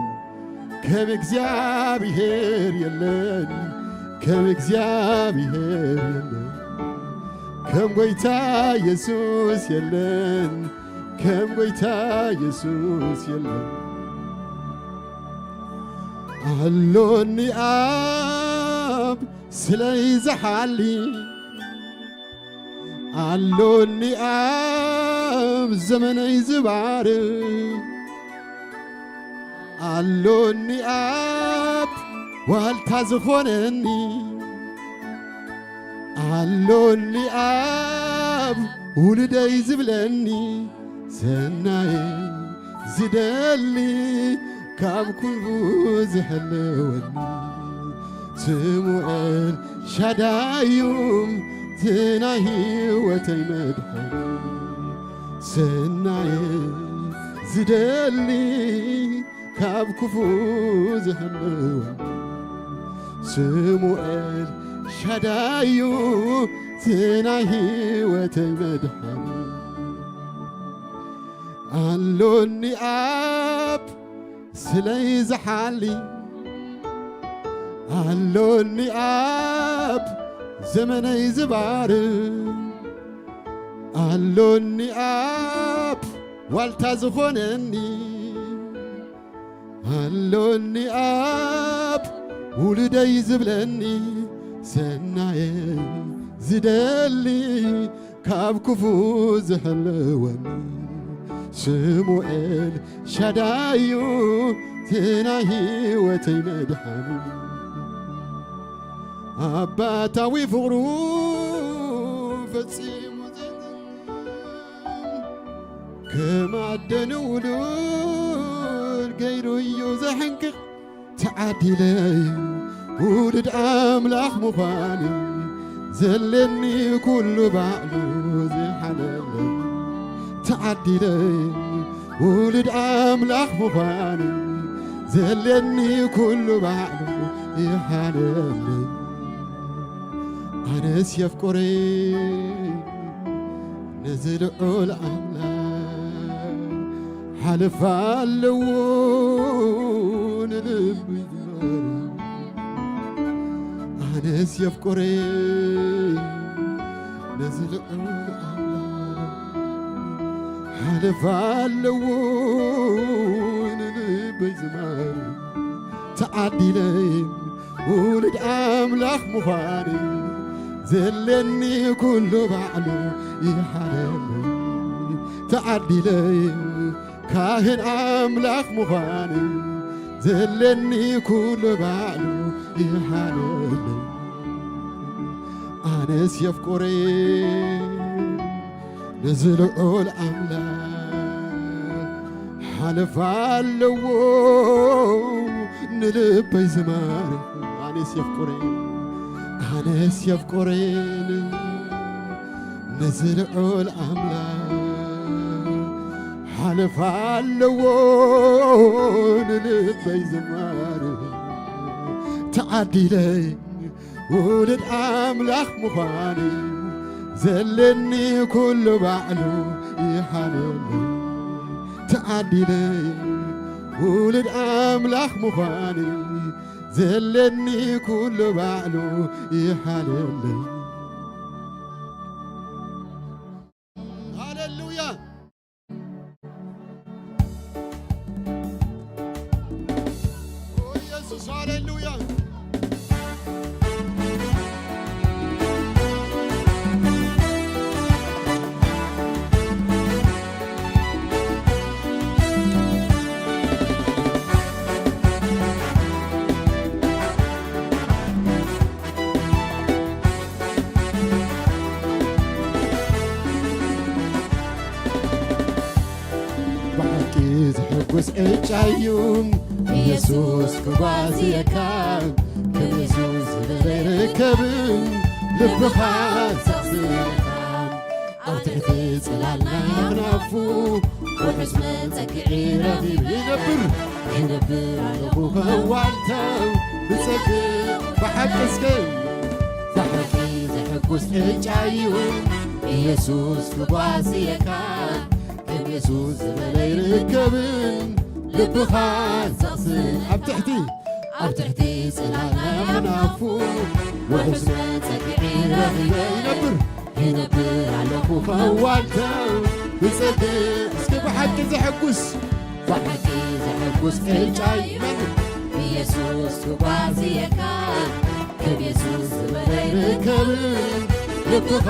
ከም እግዚኣብሔር የለን፣ ከም እግዚኣብሔር የለን፣ ከም ጐይታ ኢየሱስ የለን፣ ከም ጐይታ ኢየሱስ የለን። ኣሎኒ ኣብ ስለይ ዝሓሊ፣ ኣሎኒ ኣብ ዘመነይ ዝባርኽ፣ ኣሎኒ ኣብ ዋልታ ዝኾነኒ፣ ኣሎኒ ኣብ ውሉደይ ዝብለኒ፣ ሰናየ ዝደሊ ካብ ኩሉ ዝሕልወኒ፣ ስሙኤል ሻዳዩ እቲ ናይ ህይወተይ መድሓኒ፣ ሰናየ ዝደሊ ካብ ክፉ ዝሕልወኒ። ስሙኤል ሻዳዩ እቲ ናይ ህይወተይ መድሓኒ፣ ኣሎኒ ኣብ ስለይ ዝሓሊ፣ ኣሎኒ ኣብ ዘመነይ ዝባርኽ፣ ኣሎኒ ኣብ ዋልታ ዝኾነኒ፣ ኣሎኒ ኣብ ውሉደይ ዝብለኒ፣ ሰናየ ዝደሊ ካብ ክፉ ዝሕልወኒ። ስሙኤል ሻዳዩ እቲ ናይ ህይወተይ መድሓኒ፣ ኣባታዊ ፍቕሩ ፈጺሙ ዘጥልም፣ ከም ኣደ ንውሉድ ገይሩ እዩ ዘሕንቅቕ። ተዓዲለይ ውሉድ ኣምላኽ ምዃን፣ ዘለኒ ኩሉ ባዕሉ ዝሓለለይ። ተዓዲለይ ውሉድ ኣምላኽ ምዃን፣ ዘለኒ ኩሉ ባዕሉ ይሓለለይ። ኣነስ የፍቁሬ ነዚ ልዑል ኣምላኽ፣ ሓለፋ ኣለዎ ንልቢ ዝመርሕ። ኣነስ የፍቁሬ ነዚ ልዑል ኣምላኽ፣ ሓለፋ ኣለዎ ንልበይ ዝመርሕ። ተዓዲለይ ውሉድ ኣምላኽ ምዃን፣ ዘለኒ ኩሉ ባዕሉ ይሓለለይ። ተዓዲለይ ካህን ኣምላኽ ምዃን፣ ዘለኒ ኩሉ ባዕሉ ይሓለለይ። ኣነስ የፍቁሬ ነዚ ልዑል ኣምላኽ፣ ሓለፋ ኣለዎ ንልበይ ዝማርኽ። ኣነስ የፍቁሬ፣ ኣነስ የፍቁሬ ነዚ ልዑል ኣምላኽ፣ ሓለፋ ኣለዎ ንልበይ ዝማርኽ። ተዓዲለይ ውሉድ ኣምላኽ ምዃን፣ ዘለኒ ኩሉ ባዕሉ ይሓለለይ። ተዓዲለይ ውሉድ ኣምላኽ ምዃን፣ ዘለኒ ኩሉ ባዕሉ ይሓለለይ። ሃሌሉያ። ኦ ኢየሱስ፣ ሃሌሉያ። ብሓቂ ዘሐጉስ ዕጫ እዩ ኢየሱስ ክጓዝየካ፣ ከም ኢየሱስ ዝበለ ይርከብን ልብኻ ዘኽስየካ። ኣብ ትሕቲ ጽላል ናይ ኣኽናፉ ውሑስ መጸግዒ ረኺበ ይነብር፣ ይነብር ኣለኹ ከዋልተው ብጸግዕ ብሓቂ እስከ ብሓቂ ዘሐጉስ ዕጫ እዩ ኢየሱስ ክጓዝየካ። ከም የሱስ ዝበለ ይርከብን ልብኻ ዘቕስን ኣብ ትሕቲ፣ ኣብ ትሕቲ ጽላል ናይ ኣኽናፉ ውሑስ መጸግዒ ረኺበ ይነብር፣ ይነብር ኣለኹ ከዋልተው ብጸግዕ። እስኪ ብሓቂ ዘሐጉስ፣ ብሓቂ ዘሐጉስ ዕጫ እዩ መን ኢየሱስ ክጓዝየካ። ከም የሱስ ዝበለ ይርከብን ልብኻ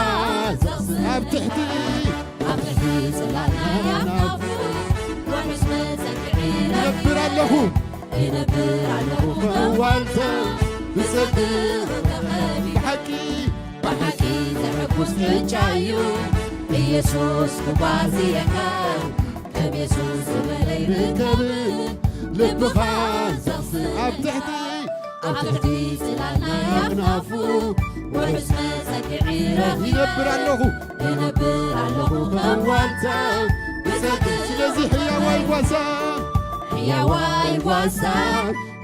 ዘቕስን ኣብ ትሕቲ፣ ኣብ ትሕቲ ጽላል ናይ ኣኽናፉ ውሑስ መጸግዒ ይነብር ኣለኹ፣ ይነብር ኣለኹ ከዋልተው ብጸግዕ። ብሓቂ፣ ብሓቂ ዘሐጉስ ዕጫ እዩ ኢየሱስ ክጓዝየካ። ከም የሱስ ዝበለ ይርከብን ልብኻ ዘቕስን ኣብ ትሕቲ ኣብ ትሕቲ ጽላል ናይ ኣኽናፉ ውሑስ መጸግዒ ረኺበ ይነብር ኣለኹ። እነብር ኣለኹ ከም ዋልታ ብጸጋ። ስለዚ ሕያዋይ ጓሳ፣ ሕያዋይ ጓሳ፣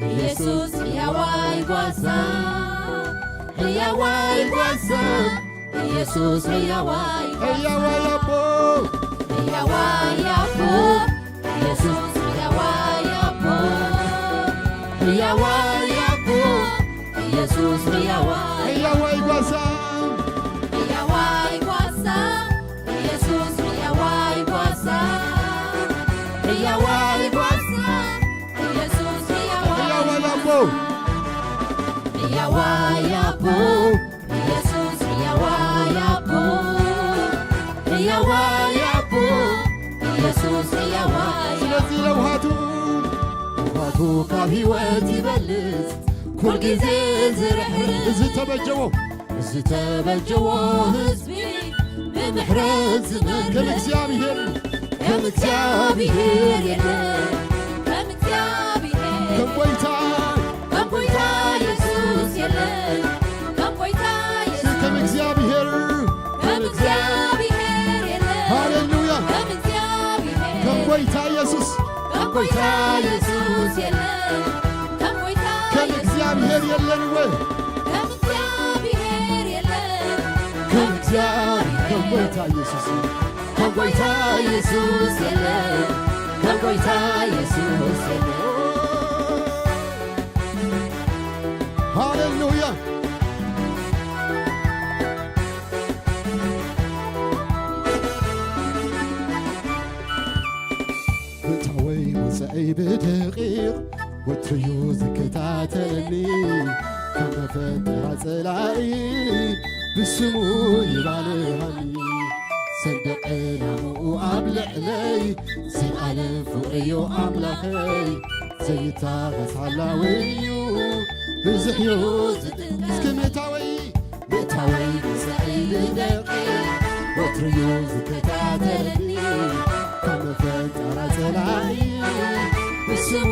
ኢየሱስ ሕያዋይ ጓሳ፣ ሕያዋይ ጓሳ፣ ኢየሱስ ሕያዋይ ጓሳ። ሕያዋይ ኣቦ፣ ሕያዋይ ኣቦ፣ ኢየሱስ ሕያዋይ ኣቦ፣ ሕያዋይ ኣቦ፣ ኢየሱስ ሕያዋይ፣ ሕያዋይ ጓሳ፣ ሕያዋይ ጓሳ፣ ኢየሱስ ሕያዋይ ጓሳ፣ ሕያዋይ ጓሳ፣ ኢየሱስ ሕያዋይ፣ ሕያዋይ ኣቦ፣ ሕያዋይ ኣቦ፣ ኢየሱስ ሕያዋይ ኣቦ፣ ሕያዋይ ኣቦ፣ ኢየሱስ ሕያዋይ። ስለዚ ለውሃቱ፣ ለውሃቱ ካብ ህይወት ይበልጽ፣ ኩል ግዜ ዝርሕርሕ። እዚ ተበጀዎ፣ እዚ ተበጀዎ ህዝቢ ብምሕረት ዝመርሕ። ከም እግዚኣብሔር፣ ከም እግዚኣብሔር የለን፣ ከም እግዚኣብሔር፣ ከም ጎይታ፣ ከም ጎይታ ኢየሱስ የለን፣ ከም ጎይታ ኢየሱስ፣ ከም እግዚኣብሔር፣ ከም እግዚኣብሔር የለን፣ ሃሌሉያ፣ ከም እግዚኣብሔር፣ ከም ጎይታ ኢየሱስ፣ ከም ጎይታ ኢየሱስ የለን፣ ከም ጎይታ ከም ኢየሱስ፣ እግዚኣብሔር የለን ወይ? ከም እግዚኣብሔር የለን፣ ከም እግዚኣብሔር፣ ከም ጎይታ ኢየሱስ፣ ከም ጎይታ ኢየሱስ የለን፣ ከም ጎይታ ኢየሱስ የለን። ሃሌሉያ። ምእታወይ ውፅዐይ ብደቂቕ ወትርዩ ዝከታተለኒ፣ ካብ መፈጠራ ጸላኢ ብስሙ ይባልሃኒ። ሰንደቕ ዕላምኡ ኣብ ልዕለይ ዘልኣለም ፍቕሪዮ ኣምላኸይ፣ ዘይታኸስ ሓላዊዩ ብዙሕዮ ዝጥንቀ። እስኪ ምእታወይ፣ ምእታወይ ውፅዐይ ብደቂቕ ወትርዩ ዝከታተለኒ፣ ካብ መፈጠራ ጸላኢ ብስሙ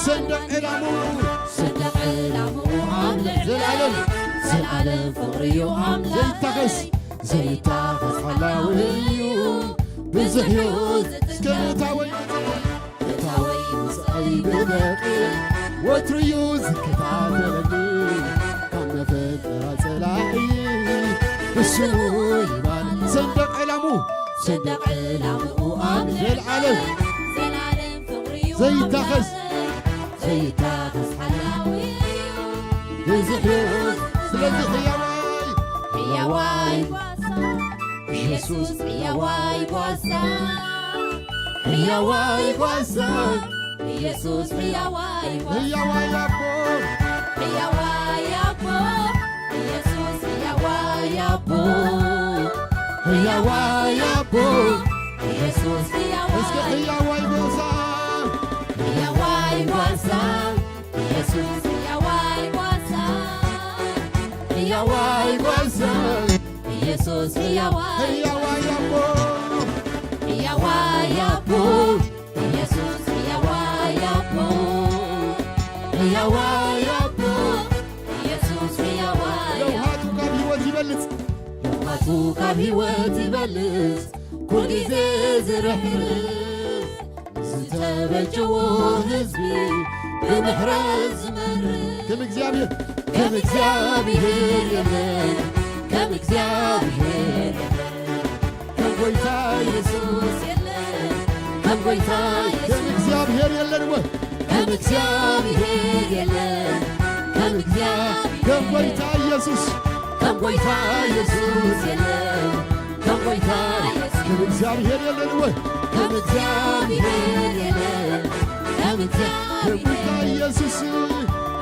ሰንደቕ ዕላምኡ፣ ሰንደቕ ዕላምኡ ኣብ ልዕለይ ዘልኣለም፣ ዘልኣለም ፍቕሪዩ ኣምላኸይ ዘይታኸስ፣ ዘይታኸስ ሓላዊዩ ብዙሕዮ። እስከ ምእታወይ፣ ምእታወይ ውፅዐይ ብደቂቕ ወትርዩ ዝከታተለኒ፣ ካብ መፈጠራ ጸላኢ ብስሙ ይባል። ሰንደቕ ዕላምኡ፣ ሰንደቕ ዕላምኡ ኣብ ዘልኣለም፣ ዘልኣለም ፍቕሪዩ ዘይታኸስ፣ ዘይታኸስ ሓላዊ ብዙሕ እዩ። ስለዚ ሕያዋይ፣ ሕያዋይ ጓሳ፣ ኢየሱስ ሕያዋይ ጓሳ፣ ሕያዋይ ጓሳ፣ ኢየሱስ ሕያዋይ ጓሳ፣ ሕያዋይ ኣቦ፣ ሕያዋይ ኣቦ፣ ኢየሱስ ሕያዋይ ኣቦ፣ ሕያዋይ ኣቦ፣ ኢየሱስ ሕያዋይ፣ እስከ ሕያዋይ ጓሳ፣ ሕያዋይ ጓሳ፣ ኢየሱስ ሕያዋይ ጓሳ፣ ሕያዋይ ጓሳ፣ ኢየሱስ ሕያዋይ፣ ሕያዋይ ኣቦ፣ ሕያዋይ ኣቦ፣ ኢየሱስ ሕያዋይ ኣቦ፣ ሕያዋይ ኣቦ፣ ኢየሱስ ሕያዋይ ኣቦ። ለውሃቱ ካብ ህይወት ይበልጽ፣ ለውሃቱ ካብ ህይወት ይበልጽ፣ ኩል ግዜ ዝርሕርሕ፣ ዝተበጀዎ ህዝቢ ብምሕረት ዝመርሕ። ከም እግዚኣብሔር፣ ከም እግዚኣብሔር የለን፣ ከም እግዚኣብሔር የለን፣ ከም ጎይታ ኢየሱስ የለን፣ ከም ጎይታ ኢየሱስ፣ ከም እግዚኣብሔር የለን ወይ? ከም እግዚኣብሔር የለን፣ ከም እግዚኣብሔር፣ ከም ጎይታ ኢየሱስ፣ ከም ጎይታ ኢየሱስ የለን፣ ከም ጎይታ ኢየሱስ፣ ከም እግዚኣብሔር የለን ወይ? ከም እግዚኣብሔር የለን፣ ከም እግዚኣብሔር፣ ከም ጎይታ ኢየሱስ፣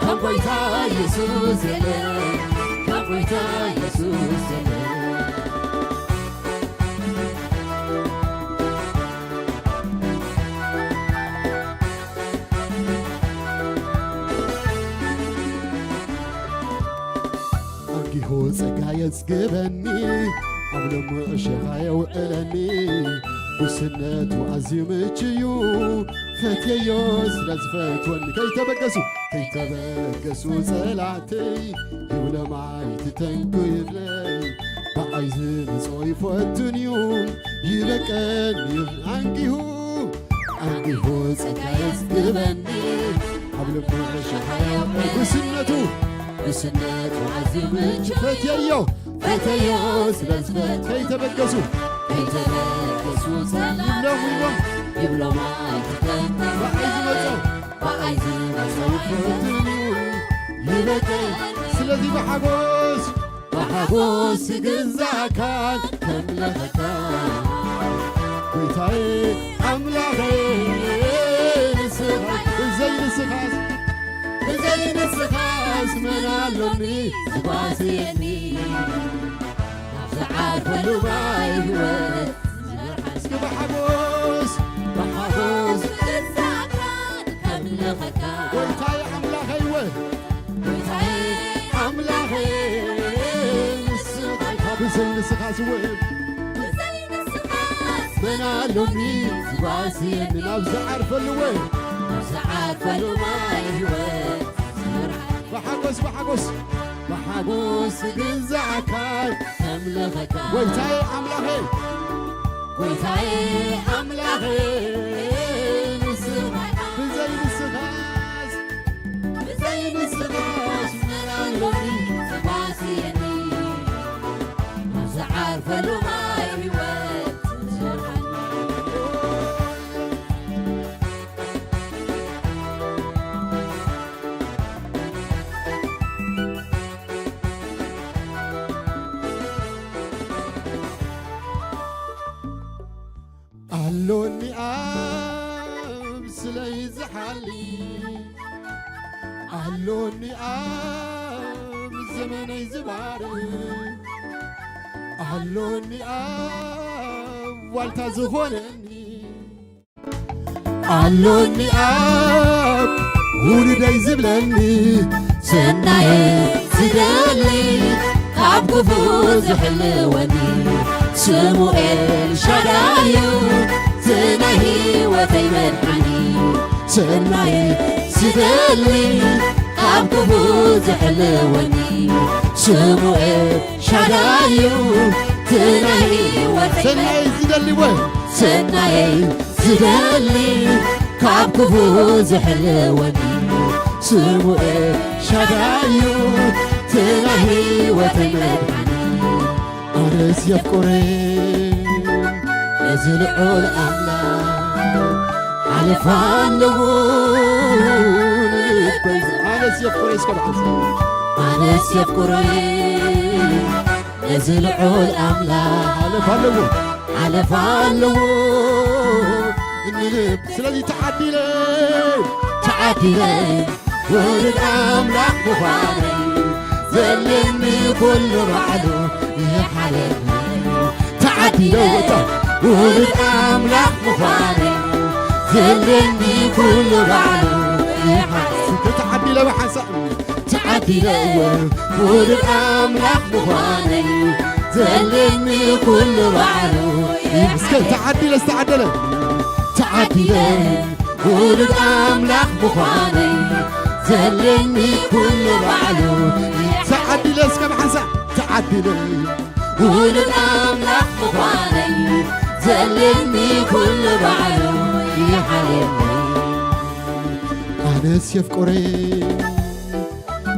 ከም ጎይታ ኢየሱስ የለን፣ ከም ጎይታ ኢየሱስ የለን። ኣንጊሆ ጸጋ የጽግበኒ፣ ኣብ ልሙዕ ሸኻ የውዕለኒ። ጉስነቱ ኣዝዩ ምችዩ ፈትየዮ ስለ ዝፈትወኒ። ከይተበገሱ ከይተበገሱ ጸላእተይ ይብሎም ኣይትተንኩ ይብለይ። ብኣይ ዝመጾ ይፈቱን እዩ ይበቀን እዩ ኣንጊሁ ኣንጊሁ ጸጋ የስግበኒ። ኣብ ልቡ ሸሓያው ጉስነቱ ጉስነቱ ኣዝዩ ምችዩ ፈትየዮ ፈተዮ ስለ ዝፈት ከይተበገሱ ከይተበገሱ ሰላም ይብሎም ይብሎም ይብሎም ኣይትተንኩ ብኣይ ዝመጾ ብኣይ ዝመጾ ይፈትን ይበቀል። ስለዚ ብሓጎስ ብሓጎስ ግዛእካ ከምለኸካ ጎይታዬ ኣምላኸ ንስኻ ብዘይ ንስኻስ ብዘይ ንስኻስ መን ኣሎኒ ዝጓስየኒ ናብ ዝዓርፈሉ ማይ ህይወት እስኪ ብሓጎስ ብሓጎስ ክሳካን ከምልኸካ ጎይታዬ ኣምላኸይ ወ ጎይታዬ ኣምላኸይ ንስኻ ኢኻ ብዘይ ንስኻ ዝውዕል ብዘይ ንስኻስ መን ኣሎኒ ዝጓስየኒ ናብ ዝዓርፈሉ ወ ናብ ዝዓርፈሉ ማይ ህይወት ብሓጎስ ብሓጎስ ብሓጎስ ግዛእካ ከምልኸካ ጎይታዬ ኣምላኸይ ጎይታዬ ኣምላኸይ ንስኻ ብዘይ ንስኻስ ብዘይ ንስኻስ መን ኣሎኒ ዝጓስየኒ ናብ ዝዓርፈሉ ማይ ህይወት ዝመርሓኒ ኣሎኒ ኣብ ስለይ ዝሓሊ ኣሎኒ ኣብ ዘመነይ ዝባርኽ ኣሎኒ ኣብ ዋልታ ዝኾነኒ ኣሎኒ ኣብ ውሉደይ ዝብለኒ ሰናየ ዝደሊ ካብ ክፉ ዝሕልወኒ ስሙ ኤልሻዳዩ ዝናይ ህይወተይ መድሓኒ ሰናየ ዝደሊ ካብ ክፉ ዝሕልወኒ ስሙ ኤልሻዳዩ ዝናይ ህይወተይ ሰናየ ዝደሊ ወ ሰናየ ዝደሊ ካብ ክፉ ዝሕልወኒ ስሙ ኤልሻዳዩ ዝናይ ህይወተይ መድሓኒ ኣነስ የፍቅሬ እዚ ልዑል ኣምላኽ ሓለፋ ኣለዎ ልበይ ኣነስ የፍቅሬ እስከ ብሓንሳ ኣነስ የፍቅሬ እዚ ልዑል ኣምላኽ ሓለፋ ኣለዎ ሓለፋ ኣለዎ እንልብ ስለዚ ተዓዲለ ተዓዲለ ውሉድ ኣምላኽ ምዃነይ ዘለኒ ኩሉ ባዕሉ ይሓለኒ ተዓዲለ ወታ ውሉድ ኣምላኽ ምዃነይ ዘለኒ ኩሉ ባዕሉ ይሓለኒ ተዓዲለ ብሓንሳእ ተዓዲለ ውሉድ ኣምላኽ ምዃነይ ዘለኒ ኩሉ ባዕሉ እስከ ተዓዲለ ዝተዓደለ ተዓዲለ ውሉድ ኣምላኽ ምዃነይ ዘለኒ ኩሉ ባዕሉ ተዓዲለ እስከ ብሓንሳ ተዓዲለ ውሉድ ኣምላኽ ምዃነይ ዘለኒ ኩሉ ባዕሉ ይሓለኒ ኣነስ የፍቅሬ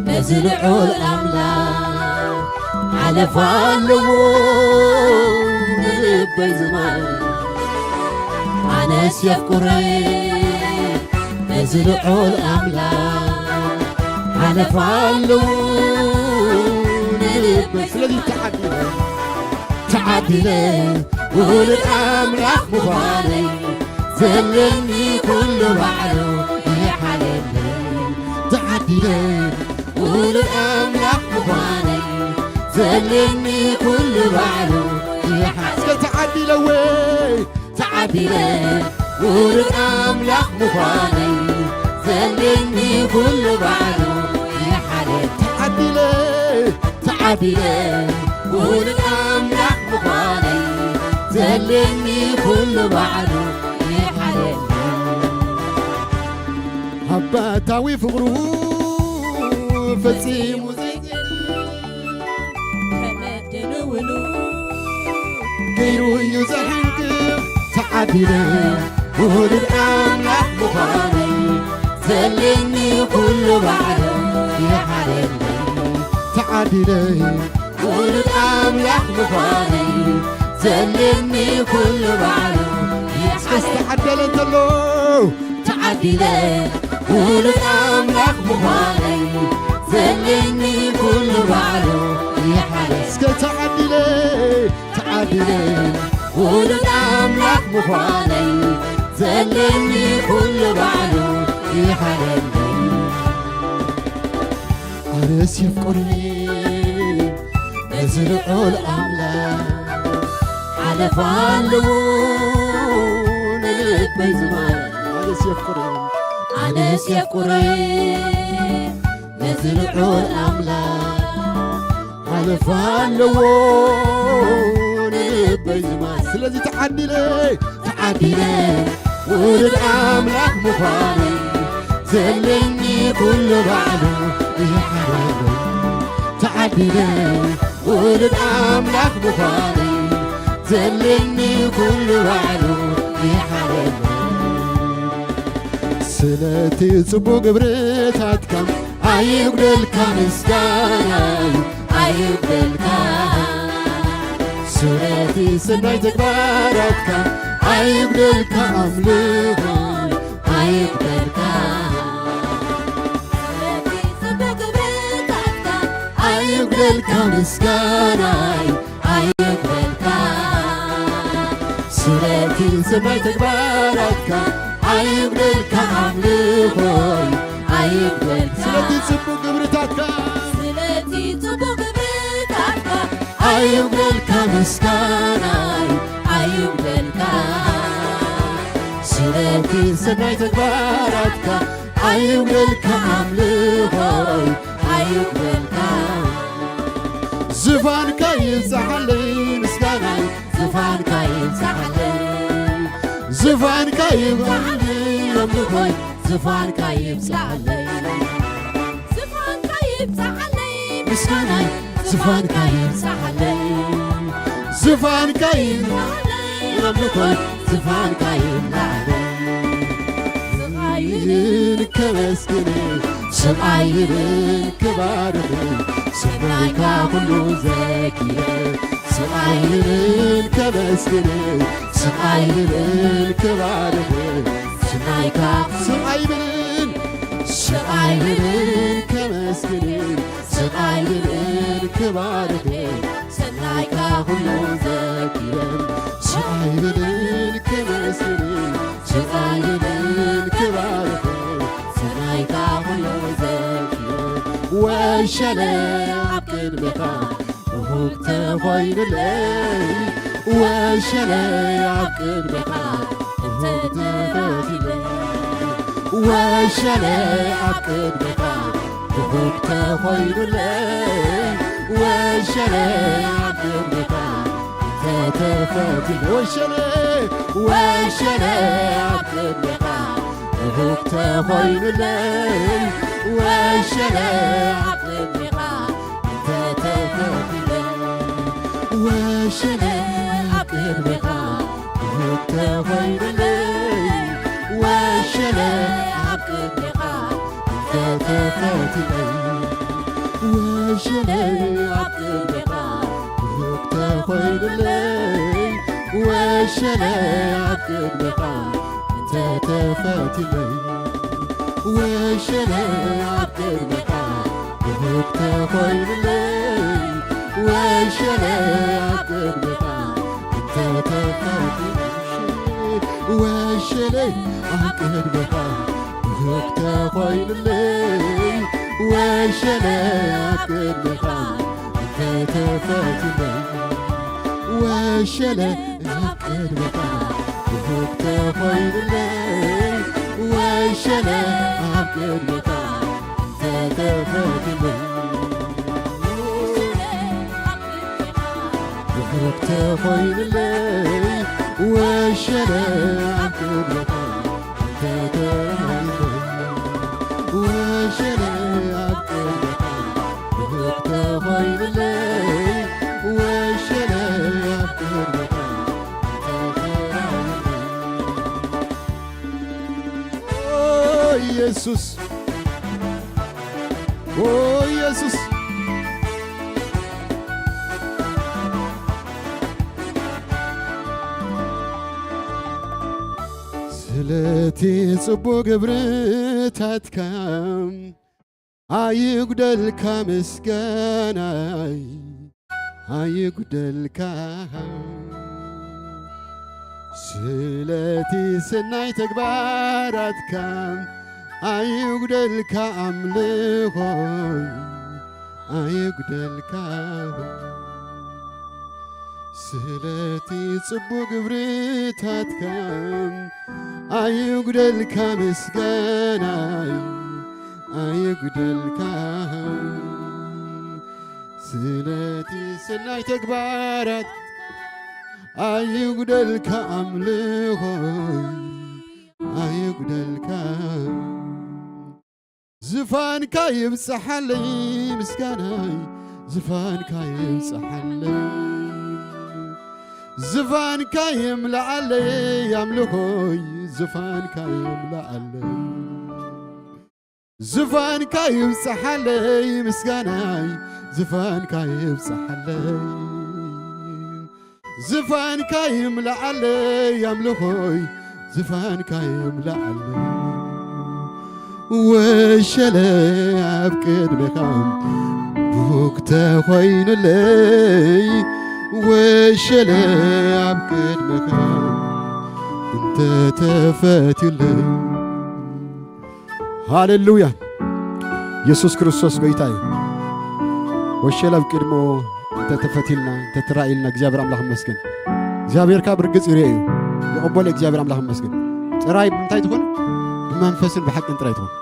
ነዚ ልዑል ኣምላኽ ሓለፋ ኣለዎ ንልበይ ዝማል ኣነስ የፍቅሬ ነዚ ልዑል ኣምላኽ ሓለፋ ኣለዎ ንልበይ ስለዚ ተዓዲለ ተዓዲለ ውሉድ ኣምላኽ ምዃነይ ዘለኒ ኩሉ ባዕሉ ይሓለኒ ተዓዲለ ውሉድ ኣምላኽ ምዃነይ ዘለኒ ኩሉ ባዕሉ ይሓ እስከ ተዓዲለ ወይ ተዓዲለ ውሉድ ኣምላኽ ምዃነይ ዘለኒ ኩሉ ባዕሉ ይሓለ ተዓዲለ ተዓዲለ ውሉድ ኣምላኽ ምዃነይ ዘለ ለኒ ኩሉ ባዕሉ ይሓለኒ። ኣባታዊ ፍቕሩ ፈጺሙ ዘይጽልእ ከመድንውሉ ገይሩ እዩ ዘሕንቅቕ። ተዓዲለ ውሉድ ኣምላኽ ምዃነይ ዘለኒ ኩሉ ባዕሉ ይሓለኒ። ተዓዲለ ውሉድ ኣምላኽ ምዃነይ ዘለኒ ኩሉ ባዕሉ። እስከ ዝተዓደለ እንተሎ ተዓዲለ ውሉድ ኣምላኽ ምዃነይ ዘለኒ ኩሉ ባዕሉ ይሓለ። እስከ ተዓዲለ፣ ተዓዲለ ውሉድ ኣምላኽ ምዃነይ ዘለኒ ኩሉ ባዕሉ ይሓለኒ። ኣነስ የፍቅሬ ነዚ ልዑል ኣምላኽ ሓለፋ ኣለዎ ንልበይ ዝማር። ኣነስ የፍቅሬ፣ ኣነስ የፍቅሬ ነዚ ልዑል ኣምላኽ ሓለፋ ኣለዎ ንልበይ ዝማር። ስለዚ ተዓዲለ፣ ተዓዲለ ውሉድ ኣምላኽ ምዃነይ ዘለኒ ኩሉ ባዕሉ ይሓለኒ። ተዓዲለ ውሉድ ኣምላኽ ምዃነይ ዘለኒ ኩሉ ባዕሉ ይሓለኒ። ስለቲ ጽቡቕ ግብርታትካ ኣይጉደልካ ምስጋናይ ኣይጉደልካ። ስለቲ ሰናይ ተግባራትካ ኣይጉደልካ ኣምልኾይ ኣይጉደልካ። ስለቲ ጽቡቕ ግብርታትካ ኣይጉደልካ ምስጋናይ ኣይጉደልካ። ስለቲ ሰናይ ተግባራትካ ኣይጉደልካ ኣምልኾይ ኣይጉደልካ። ስለቲ ጽቡቕ ግብርታትካ ስለቲ ጽቡቕ ግብርታትካ ኣይጉደልካ ምስጋናይ ኣይጉደልካ። ስለቲ ሰናይ ተግባራትካ ኣይጉደልካ ኣምልኾይ ኣይጉደልካ። ዝፋንካ ይብዛሓለይ ምስጋናይ ዝፋንካ ይብዛሓለይ። ዝፋንካ ይብዛሓለይ ኣምልኾይ ዝፋንካ ይብዛሓለይ። ዝፋንካ ይብዛሓለይ ምስጋናይ ዝፋንካ ይብዛሓለይ። ዝፋንካ ይብዛሓለይ ኣምልኾይ ዝፋንካ ይብዛሓለይ። ስቓይን ከመስግን ስቓይን ክባርኽ ሰናይካ ኩሉ ዘኪረ ስቓይን ከመስግን ስቓይን ክባርኽ ሰናይካ ስቓይን ስቓይን ከመስግን ስቓይን ክባርኽ ሰናይካ ኩሉ ዘኪረ ስቓይን ከመስግን ስቓይን ክባርኽ ሰናይካ ኩሉ ዘኪረ ወሸለ ኣብ ቅድሜኻ ብሩክ ተኾይኑለይ ወሸለ ኣብ ቅድሜኻ እንተተፈቲለይ ወሸለ ኣብ ቅድሜኻ ብሩክ ተኾይኑለይ ወሸለ ኣብ ቅድሜኻ እንተተፈቲለይ ወሸለ ወሸለ ኣብ ቅድሜኻ ብሩክ ተኾይኑለይ ወሸለ ኣብ ቅድሜኻ እንተተፈቲለይ ወሸለ ኣብ ቅድሜኻ ብሩክ ተኾይኑለይ ወሸለ ኣብ ቅድሜኻ እንተተፈቲለይ ወሸለ ኣብ ቅድሜኻ ብሩክ ተኾይኑለይ ወሸለ ኣብ ቅድሜኻ እንተተፈቲለይ ወሸለ ኣብ ቅድሜኻ ብሩክ ተኾይኑለይ ወሸለ ኣብ ቅድሜኻ እንተተፈቲለይ ወሸለ ኣብ ቅድሜኻ ብሩክ ተኾይኑለይ ወሸለ ኣብ ቅድሜኻ እንተተፈቲለይ ወሸለ ኣብ ቅድሜኻ ብሩክ ተኾይኑለይ ወሸለ ኣብ ቅድሜኻ እንተተፈቲለይ ብሩክ ተኾይንለይ ወሸለ ኣብ ቅድመኻ እንተተራእይለይ፣ ወሸለ ኣብ ቅድመኻ ብሩክ ተኾይንለይ፣ ወሸለ ኣብ ቅድመኻ እንተተራእይለይ። ኦ ኢየሱስ፣ ኦ ኢየሱስ፣ ስለቲ ጽቡቕ ግብርታትካ ኣይጉደልካ ምስጋናይ፣ ኣይጉደልካ። ስለቲ ሰናይ ተግባራትካ ኣይጉደልካ፣ ኣምልኾይ ኣይጉደልካ። ስለቲ ጽቡቕ ግብርታትካ ኣይጉደልካ፣ ምስጋናይ ኣይጉደልካ። ስለቲ ሰናይ ተግባራት ኣይጉደልካ፣ ኣምልኾይ ኣይጉደልካ። ዝፋንካ ይብጽሓለይ ምስጋናይ፣ ዝፋንካ ይብጽሓለይ፣ ዝፋንካ ይምልኣለይ ኣምልኾይ፣ ዝፋንካ ይምልኣለይ። ዝፋንካ ይብጽሓለይ ምስጋናይ፣ ዝፋንካ ይብጽሓለይ፣ ዝፋንካ ይምልኣለይ ኣምልኾይ፣ ዝፋንካ ይምልኣለይ። ወሸለ ኣብ ቅድመኻ ቡክ ተኾይኑለይ፣ ወሸለ ኣብ ቅድመኻ እንተተፈትዩለይ። ሃሌሉያ። ኢየሱስ ክርስቶስ ጎይታ እዩ። ወሸል ኣብ ቅድሞ እንተተፈቲልና፣ እንተተራኢልና፣ እግዚኣብሔር ኣምላኽ ይመስገን። እግዚኣብሔር ካብ ርግጽ ይርኤ እዩ። ይቕበሎ እግዚኣብሔር ኣምላኽ ይመስገን። ጥራይ ብምንታይ ትኾን? ብመንፈስን ብሓቅን ጥራይ ትኾን።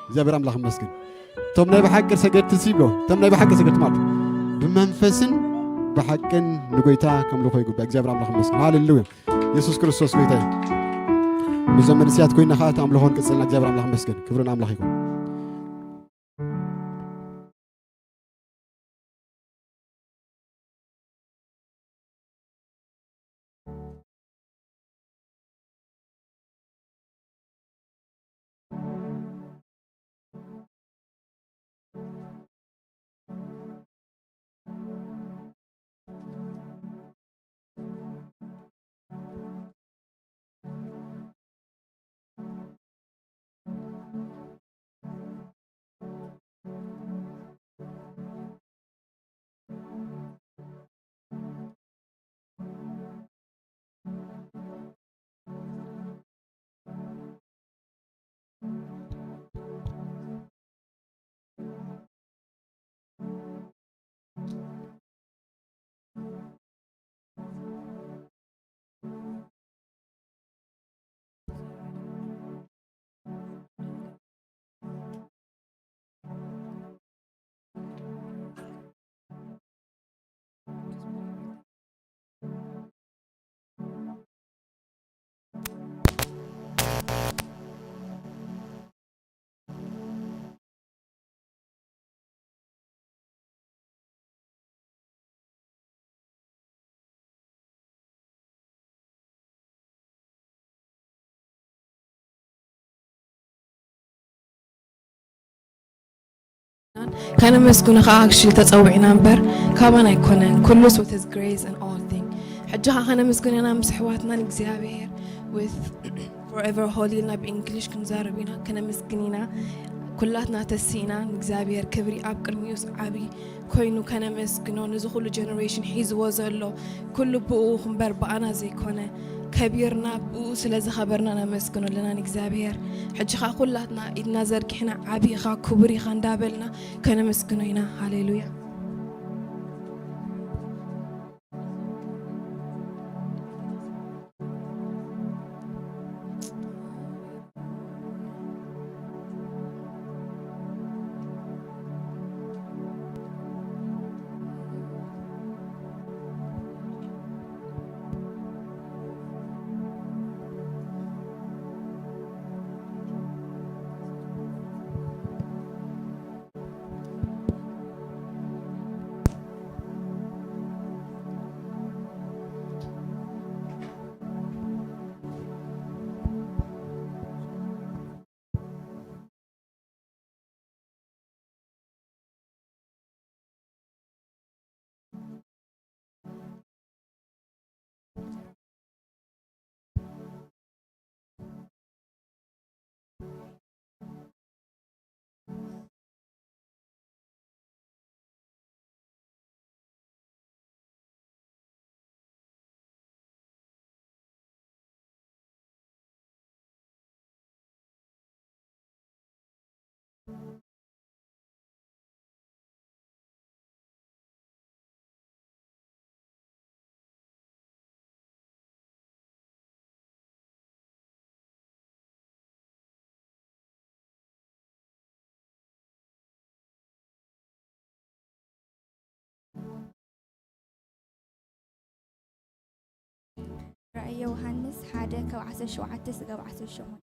እግዚኣብሔር ኣምላኽ ይመስገን። እቶም ናይ ብሓቂ ሰገድቲ ሲ ብሎ፣ እቶም ናይ ብሓቂ ሰገድቲ ማለት ብመንፈስን ብሓቅን ንጎይታ ከምልኾ ይግባእ። እግዚኣብሔር ኣምላኽ ይመስገን። ሃሌሉያ። ኢየሱስ ክርስቶስ ጎይታ እዩ። ብዘመን እስያት ኮይና ኸዓ እቲ ኣምልኾ ንቅጽልና እግዚኣብሔር ኣምላኽ ይመስገን። ክብሪ ንኣምላኽ ይኹን። ከነመስግኖ ከዓ ኣክሽሊ ተፀዊዕና እምበር ካባና ኣይኮነን። ኩሉስ with his grace and all thing። ሕጂ ከዓ ከነመስግኖ ኢና ምስ ኣሕዋትና ንእግዚኣብሔር with forever holy ኢልና ብእንግሊሽ ክንዛረብ ኢና። ከነመስግን ኢና። ኩላትና ተሲእና ንእግዚኣብሔር ክብሪ ኣብ ቅድሚኡስ ዓብዪ ኮይኑ ከነመስግኖ፣ ነዚ ኩሉ ጀነሬሽን ሒዝዎ ዘሎ ኩሉ ብኡ እምበር ብኣና ዘይኮነ ከቢርና ብኡ ስለ ዝኸበርና ነመስግኖ ኣለና ንእግዚኣብሔር። ሕጂ ኸዓ ኩላትና ኢድና ዘርጊሕና ዓብዪ ኢኻ ክቡር ኢኻ እንዳበልና ከነመስግኖ ኢና። ሃሌሉያ። ራእይ ዮሃንስ ሓደ ካብ ዓሰርተ ሸውዓተ ስጋብ ዓሰርተ ሸሞንተ።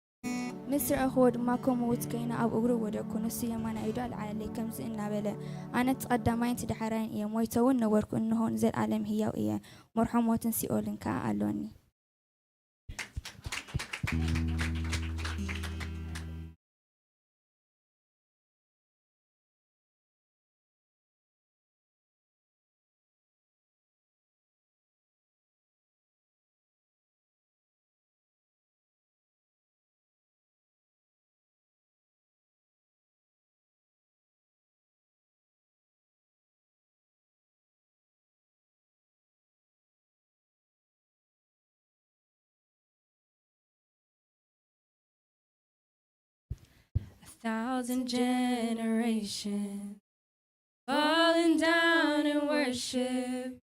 ምስ ረኣኹዎ ድማ ከም ምዉት ኮይነ ኣብ እግሩ ወደቅኩ። ንሱ የማናይ ኢዱ ኣልዓለለይ፣ ከምዚ እናበለ፣ ኣነ እቲ ቀዳማይን እቲ ዳሕራይን እየ፣ ሞይተ እውን ነበርኩ፣ እንሆ ንዘለኣለም ህያው እየ፣ መርሖ ሞትን ሲኦልን ከኣ ኣሎኒ። A thousand generations falling down in worship,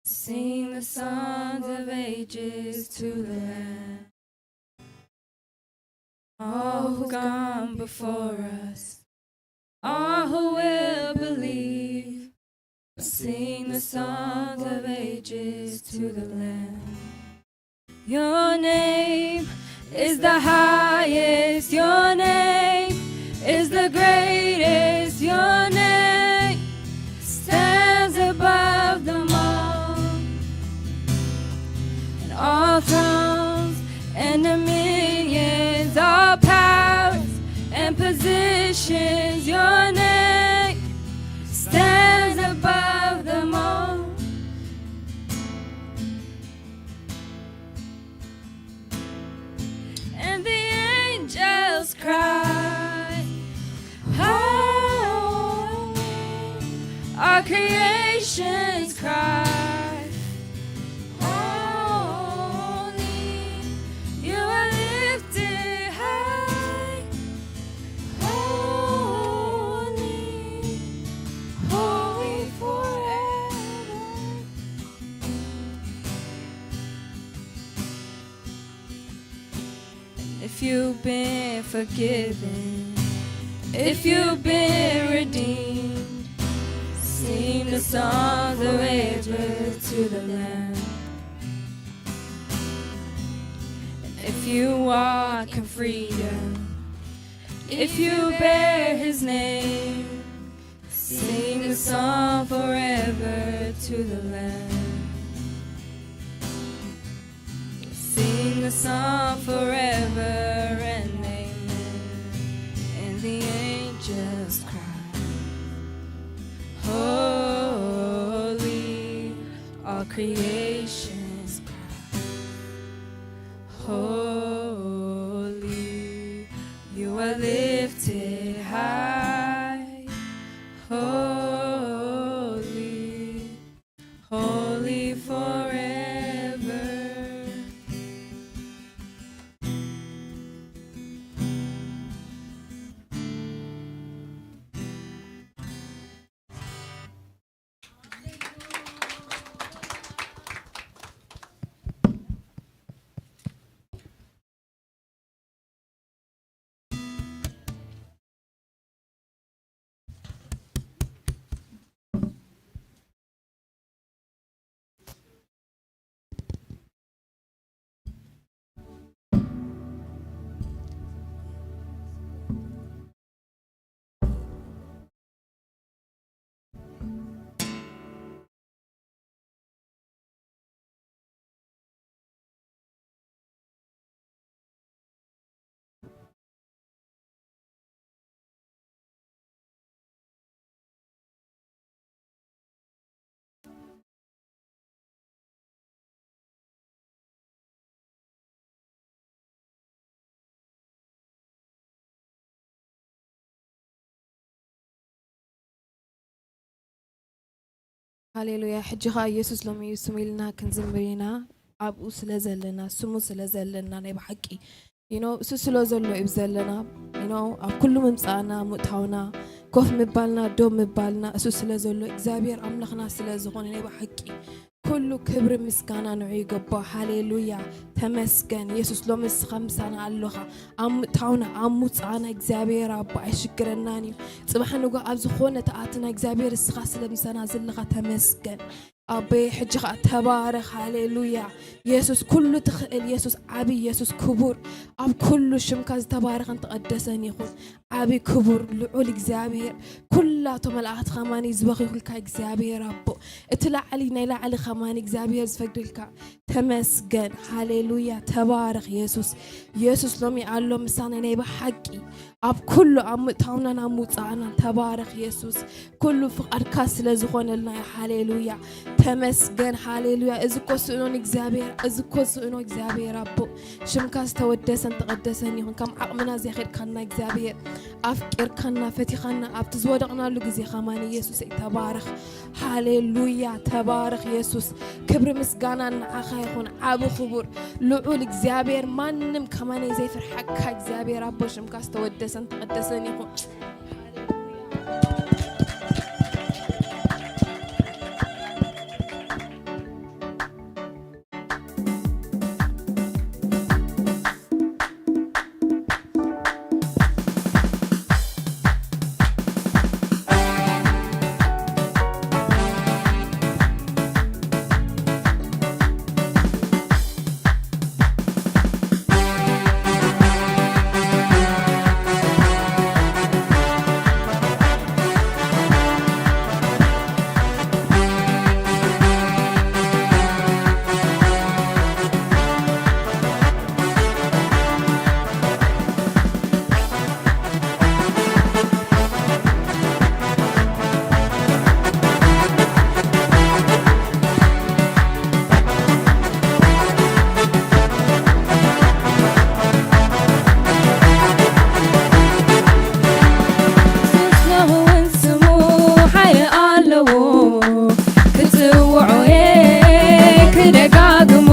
sing the songs of ages to the Lamb. All who've gone before us, all who will believe, sing the songs of ages to the Lamb. Your name is the highest, your name is the greatest, your name stands above them all. And all thrones and dominions, all powers and positions, your name stands above them all. And the angels cry, "Holy." Our creations cry, "Holy." You are lifted high. Holy, holy forever. If you've been forgiven, if you've been redeemed, sing the songs of ages to the Lamb. And if you walk in freedom, if you bear his name, sing the song forever to the Lamb. Sing the song forever and amen. And the angels cry, "Holy," all creations cry, "Holy." You are lifted high. Holy, holy forever. ሃሌሉያ። ሕጂ ኸኣ ኢየሱስ ሎሚ እዩ ስሙ ኢልና ክንዝምር ኢና። ኣብኡ ስለ ዘለና፣ ስሙ ስለ ዘለና ናይ ብሓቂ፣ you know፣ እሱ ስለ ዘሎ እዩ ዘለና። You know፣ ኣብ ኩሉ ምምጻእና፣ ምእታውና፣ ኮፍ ምባልና፣ ደው ምባልና፣ እሱ ስለ ዘሎ፣ እግዚኣብሔር ኣምላኽና ስለ ዝኾነ ናይ ብሓቂ ኩሉ ክብሪ ምስጋና ንዑ ይገባኦ። ሃሌሉያ፣ ተመስገን ኢየሱስ። ሎሚ ንስኻ ምሳና ኣሎኻ። ኣብ ምእታውና፣ ኣብ ምውጻእና እግዚኣብሔር ኣቦ ኣይሽግረናን እዩ። ጽባሕ ንግሆ ኣብ ዝኾነ ተኣትና እግዚኣብሔር ንስኻ ስለ ምሳና ዘለኻ ተመስገን። ኣቦይ፣ ሕጂ ኸኣ ተባረኽ። ሃሌሉያ። የሱስ፣ ኩሉ ትኽእል የሱስ፣ ዓቢ የሱስ፣ ክቡር፣ ኣብ ኩሉ ሽምካ ዝተባረኸን ተቐደሰን ይኹን። ዓቢ ክቡር ልዑል እግዚኣብሔር፣ ኩላቶ መላእኽቲ ኸማኒ ዝበኺኹልካ እግዚኣብሔር ኣቦ፣ እቲ ላዕሊ ናይ ላዕሊ ኸማኒ እግዚኣብሔር ዝፈግድልካ፣ ተመስገን። ሃሌሉያ። ተባረኽ የሱስ። የሱስ ሎሚ ኣሎ ምሳና ናይ ብሓቂ ኣብ ኩሉ፣ ኣብ ምእታውናን ኣብ ምውጻእናን። ተባረኽ የሱስ። ኩሉ ፍቓድካ ስለ ዝኾነልና እዩ። ሃሌሉያ። ተመስገን። ሃሌሉያ። እዚ እኮ ስእኖ ንእግዚኣብሔር፣ እዚ እኮ ስእኖ እግዚኣብሔር ኣቦ። ሽምካ ዝተወደሰን ተቐደሰን ይኹን። ከም ዓቕምና ዘይኸድካና እግዚኣብሔር፣ ኣፍቂርካና፣ ፈቲኻና፣ ኣብቲ ዝወደቕናሉ ግዜ ኸማን የሱሰይ ተባረኽ። ሃሌሉያ። ተባረኽ የሱስ። ክብሪ ምስጋና ንዓኻ ይኹን። ዓቢ ክቡር ልዑል እግዚኣብሔር፣ ማንም ከማነይ ዘይፍርሓካ እግዚኣብሔር ኣቦ፣ ሽምካ ዝተወደሰን ተቐደሰን ይኹን። የሱስ ሎሚ እውን ስሙ ሓይሊ ኣለዎ፣ ክጽውዖ እየ ክደጋግሞ።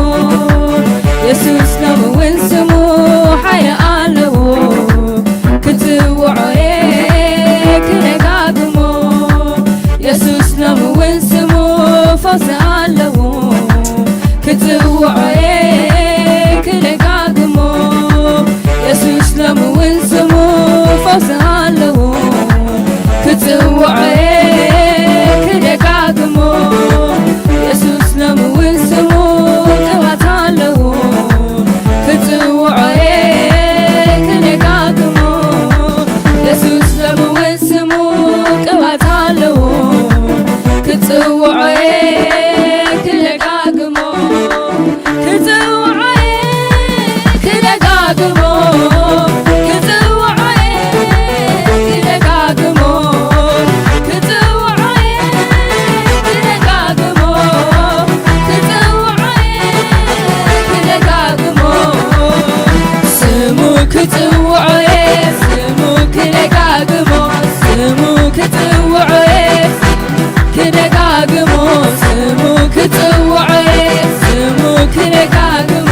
የሱስ ሎሚ እውን ስሙ ሓይሊ ኣለዎ፣ ክጽውዖ እየ ክደጋግሞ። የሱስ ሎሚ እውን ስሙ ፈውሲ ኣለዎ፣ ክጽውዖ እየ ክደጋግሞ። የሱስ ሎሚ እውን ስሙ ፈውሲ ኣለዎ፣ ክጽውዖ እየ ክደጋግሞ። የሱስ ሎሚ እውን ስሙ ቅብኣት ኣለዎ፣ ክጽውዖ እየ ክደጋግሞ። የሱስ ሎሚ እውን ስሙ ቅብኣት ኣለዎ፣ ክጽውዖ እየ ክደጋግሞ። ክጽውዖ እየ ክደጋግሞ። ክጽውዖ እየ ክደጋግሞ። ክጽውዖ እየ ክደጋግሞ። ክጽውዖ እየ ክደጋግሞ። ስሙ ክጽውዖ እየ፣ ስሙ ክደጋግሞ፣ ስሙ ክጽውዖ እየ፣ ክደጋግሞ፣ ስሙ ክጽውዖ እየ፣ ስሙ ክደጋግሞ።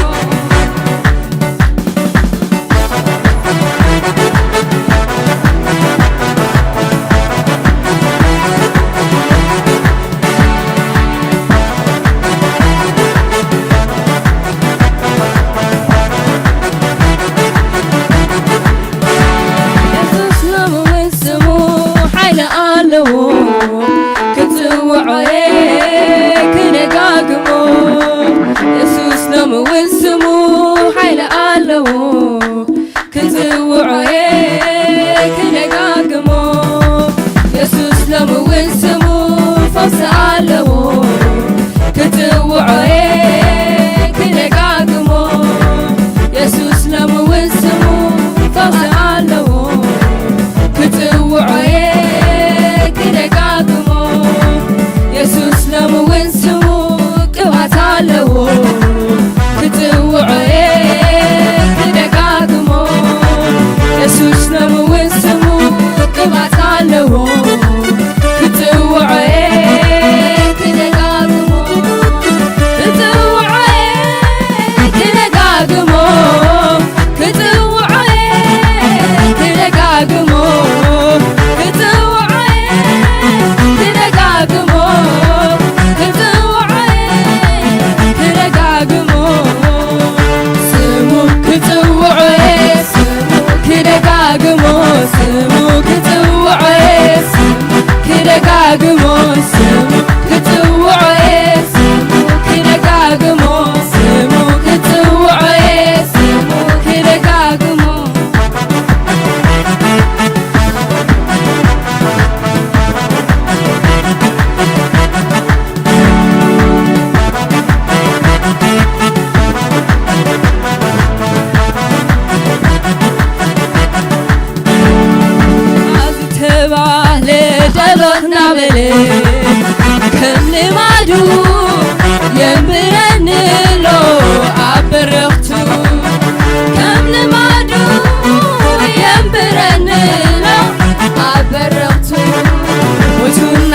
የሱስ ሎሚ እውን ስሙ ሓይሊ ኣለዎ፣ ክጽውዖ እየ ክደጋግሞ። የሱስ ሎሚ እውን ስሙ ሓይሊ ኣለዎ፣ ክጽውዖ እየ ክደጋግሞ። የሱስ ሎሚ እውን ስሙ ፈውሲ ኣለዎ፣ ክጽውዖ እየ ክደጋግሞ። የሱስ ሎሚ እውን ስሙ ፈውሲ ኣለዎ፣ ክጽውዖ እየ ክደጋግሞ። የሱስ ሎሚ እውን ስሙ ቅብኣት ኣለዎ፣ ክጽውዖ እየ ክደጋግሞ። የሱስ ሎሚ እውን ስሙ ቅብኣት ኣለዎ፣ ክጽውዖ እየ ክደጋግሞ። ክጽውዖ እየ ክደጋግሞ። ክጽውዖ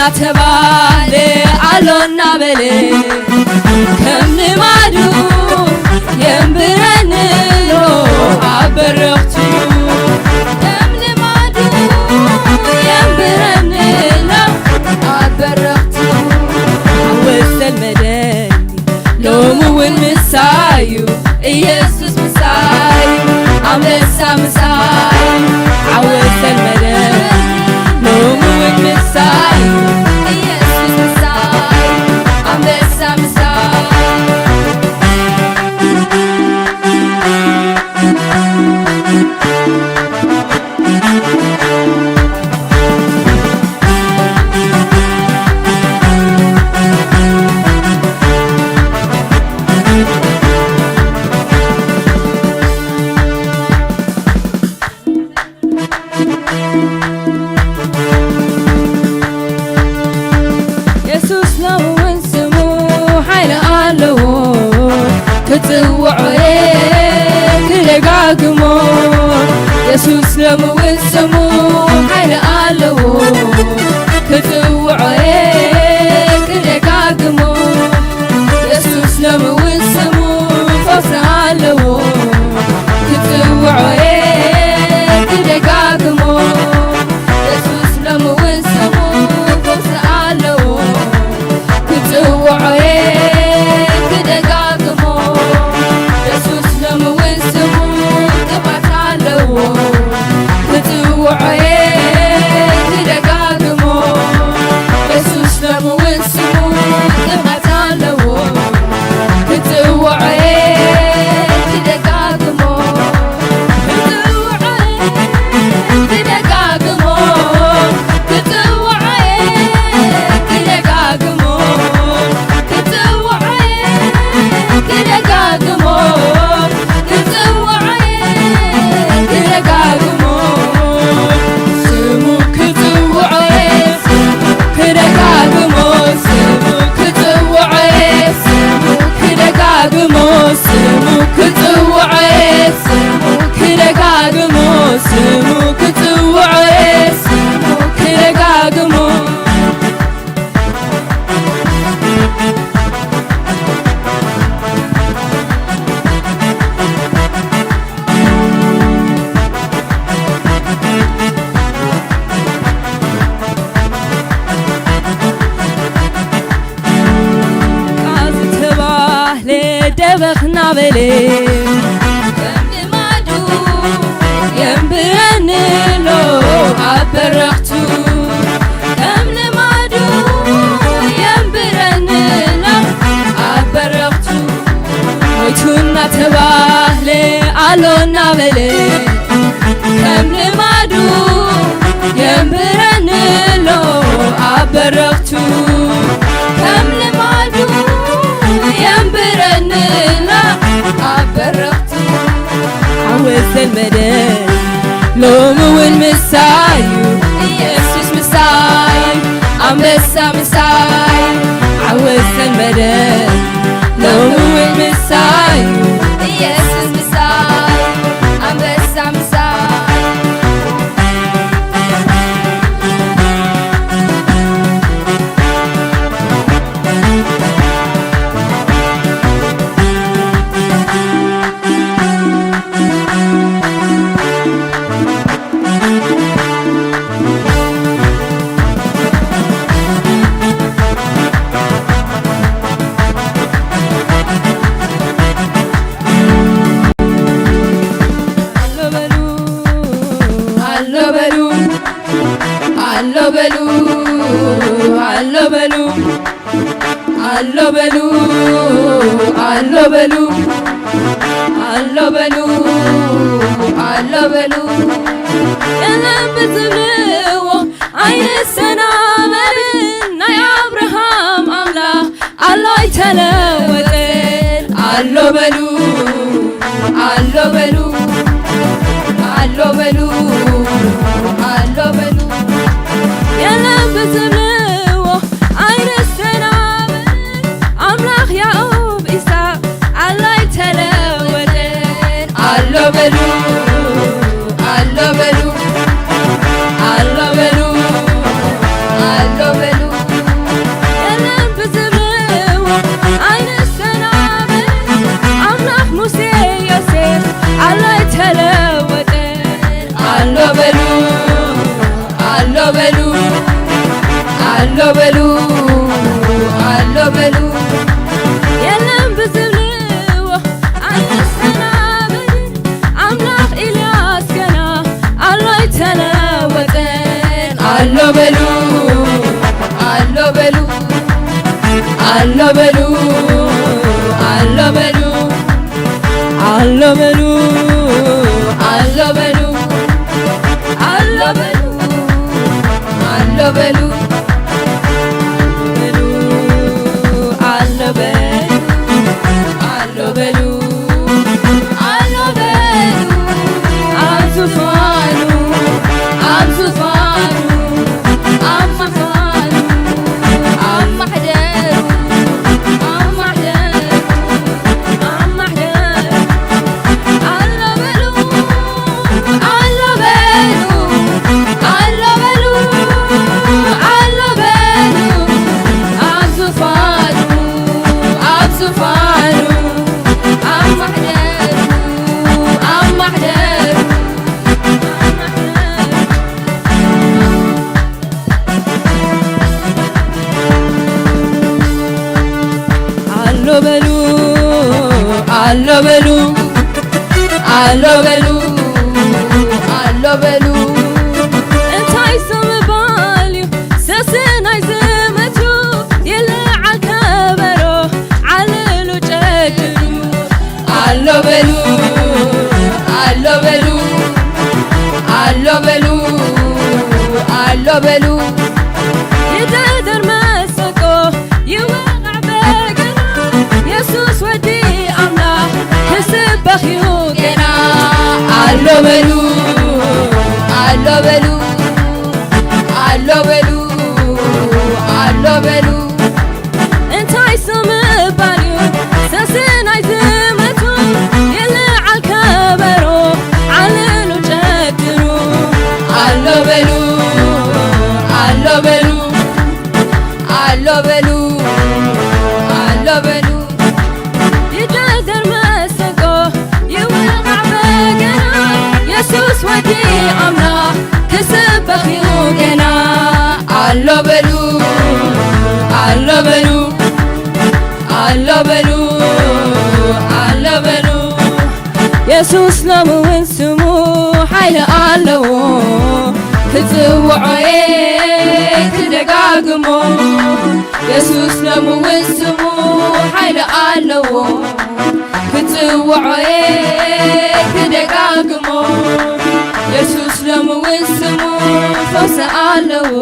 እናተባለ ኣሎ እናበለ ከም ልማዱ የንብረኒ ኣሎ ኣብ በረኽቱ። ከም ልማዱ የንብረኒ ኣሎ ኣብ በረኽቱ። ሓወስ ዘልመደኒ ሎሚ እውን ምሳዩ፣ ኢየሱስ ምሳዩ፣ ኣንበሳ ምሳዩ። ሓወስ ዘልመደኒ ሎሚ እውን ምሳዩ፣ ኢየሱስ ምሳዩ፣ ኣንበሳ ምሳዩ። የሱስ ሎሚ እውን ስሙ ሓይሊ ኣለዎ፣ ክጽውዖ እየ ክደጋግሞ። የሱስ ሎሚ እውን ስሙ ሓይሊ ኣለዎ፣ ክጽውዖ እየ ክደጋግሞ። የሱስ ሎሚ እውን ስሙ ፈውሲ ኣለዎ፣ ክጽውዖ እየ ክደጋግሞ። የሱስ ሎሚ እውን ስሙ ፈውሲ ኣለዎ፣ ክጽውዖ እየ ክደጋግሞ። የሱስ ሎሚ እውን ስሙ ቅብኣት ኣለዎ፣ ክጽውዖ እየ ክደጋግሞ። የሱስ ሎሚ እውን ስሙ ቅብኣት ኣለዎ፣ ክጽውዖ እየ ክደጋግሞ። ክጽውዖ እየ ክደጋግሞ። ክጽውዖ እየ ክደጋግሞ። ክጽውዖ እየ ክደጋግሞ። ክጽውዖ እየ ክደጋግሞ። ስሙ ክጽውዖ እየ ክደጋግሞ። ስሙ ክጽውዖ እየ ስሙ ክደጋግሞ። ስሙ ክጽውዖ እየ ስሙ ክደጋግሞ። ስሙ ክጽውዖ እየ ስሙ ክደጋግሞ። ዝተባህለ ደበኽ እናበለ ከም ልማዱ የንብረኒ ኣሎ ኣብ በረኽቱ። ከም ልማዱ የንብረኒ ኣሎ ኣብ በረኽቱ። ሞይቱ እናተባህለ ኣሎ እናበለ ከም ልማዱ የንብረኒ ኣሎ ኣብ በረኽቱ። ከም ልማዱ የንብረኒ ኣሎ ኣብ በረኽቱ። ሓወስ ዘልመደ ሎሚ እውን ምሳዩ፣ ኢየሱስ ምሳይ፣ ኣንበሳ ምሳይ። ሓወስ ዘልመደ ሎሚ እውን ምሳዩ፣ ኢየሱስ ምሳይ፣ ኣንበሳ ምሳይ። ኣሎ በሉ፣ ኣሎ በሉ፣ ኣሎ በሉ፣ ኣሎ በሉ፣ ኣሎ በሉ፣ ኣሎ በሉ፣ ኣሎ በሉ። የለን ብትብልዎ ኣይንሰናበልን፣ ናይ ኣብርሃም ኣምላኽ ኣሎ ኣይተለወጠን። ኣሎ በሉ፣ ኣሎ በሉ፣ ኣሎ በሉ፣ ኣሎ በሉ። የለን ብትብልዎ ኣይንሰናበልን፣ ኣምላኽ ያዕቆብ ይስሐቅ ኣሎ ኣይተለወጠን። ኣሎ በሉ፣ ኣሎ በሉ፣ ኣሎ በሉ፣ ኣሎ በሉ። ኣሎ በሉ፣ ኣሎ በሉ፣ የለን ብዝብልዎ ኣይንሰናበድ። ኣምላኽ ኤልያስ ገና ኣሎ ኣይተለወጠን። ኣሎ በሉ፣ ኣሎ በሉ፣ ኣሎ በሉ፣ ኣሎ በሉ፣ ኣሎ በሉ፣ ኣሎ በሉ፣ ኣሎ በሉ፣ ኣሎ በሉ፣ ኣሎ በሉ፣ ኣሎ በሉ፣ ኣሎ በሉ፣ ኣብ ዙፋኑ፣ ኣብ ዙፋኑ፣ ኣብ ዙፋኑ፣ ኣብ ማሕደሩ፣ ኣብ ማሕደሩ፣ ኣብ ማሕደሩ፣ ኣሎ በሉ፣ ኣሎ በሉ፣ ኣሎ በሉ፣ ኣሎ በሉ፣ ኣብ ዙፋኑ፣ ኣብ ዙፋኑ፣ ኣብ ማሕደሩ፣ ኣብ ማሕደሩ፣ ኣብ ማሕደሩ። ኣሎ በሉ፣ ኣሎ በሉ፣ ኣሎ በሉ፣ ኣሎ በሉ። እንታይ ዝምባል እዩ ሰስን ኣይዝመቱ፣ ይልዓል ከበሮ፣ ዓልሉ ጨክኑ። ኣሎ በሉ፣ ኣሎ በሉ፣ ኣሎ በሉ፣ ኣሎ በሉ። ይደርደር መሰንቆ፣ ይወቕዕ በገና፣ የሱስ ወዲ ኣምላኽ ክስበኽ እዩ ገና። ኣሎ በሉ፣ ኣሎ በሉ፣ ኣሎ በሉ፣ ኣሎ በሉ። እንታይ ስም እባል እዩ ሰስን ኣይዝመቱ፣ ይልዓል ከበሮ፣ ዓልሉ ጨክኑ። ኣሎ በሉ፣ ኣሎ በሉ፣ ኣሎ በሉ፣ ኣሎ በሉ። ይደርደር መሰንቆ፣ ይወቓዕ በገና፣ የሱስ ወዲ ኣምላኽ ክስበኽ እዩ ገና። ኣሎ በሉ፣ ኣሎ በሉ፣ ኣሎ በሉ፣ ኣሎ በሉ። የሱስ ሎሚ እውን ስሙ ሓይሊ ኣለዎ፣ ክጽውዖ እየ ክደጋግሞ። የሱስ ሎሚ እውን ስሙ ሓይሊ ኣለዎ፣ ክጽውዖ እየ ክደጋግሞ። የሱስ ሎሚ እውን ስሙ ፈውሲ ኣለዎ፣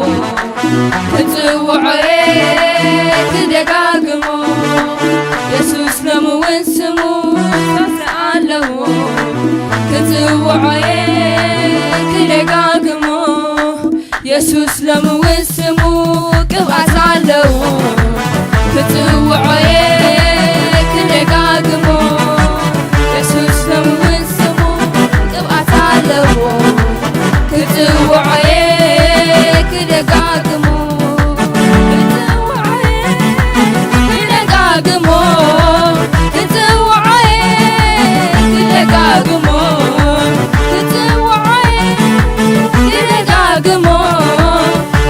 ክጽውዖ እየ ክደጋግሞ። የሱስ ሎሚ እውን ስሙ ፈውሲ ኣለዎ፣ ክጽውዖ እየ ክደጋግሞ። የሱስ ሎሚ እውን ስሙ ቅብኣት ኣለዎ፣ ክጽውዖ እየ ክደጋግሞ። የሱስ ሎሚ እውን ስሙ ቅብኣት ኣለዎ፣ ክጽውዖ እየ ክደጋግሞ። ክጽውዖ እየ ክደጋግሞ። ክጽውዖ እየ ክደጋግሞ። ክጽውዖ እየ ክደጋግሞ።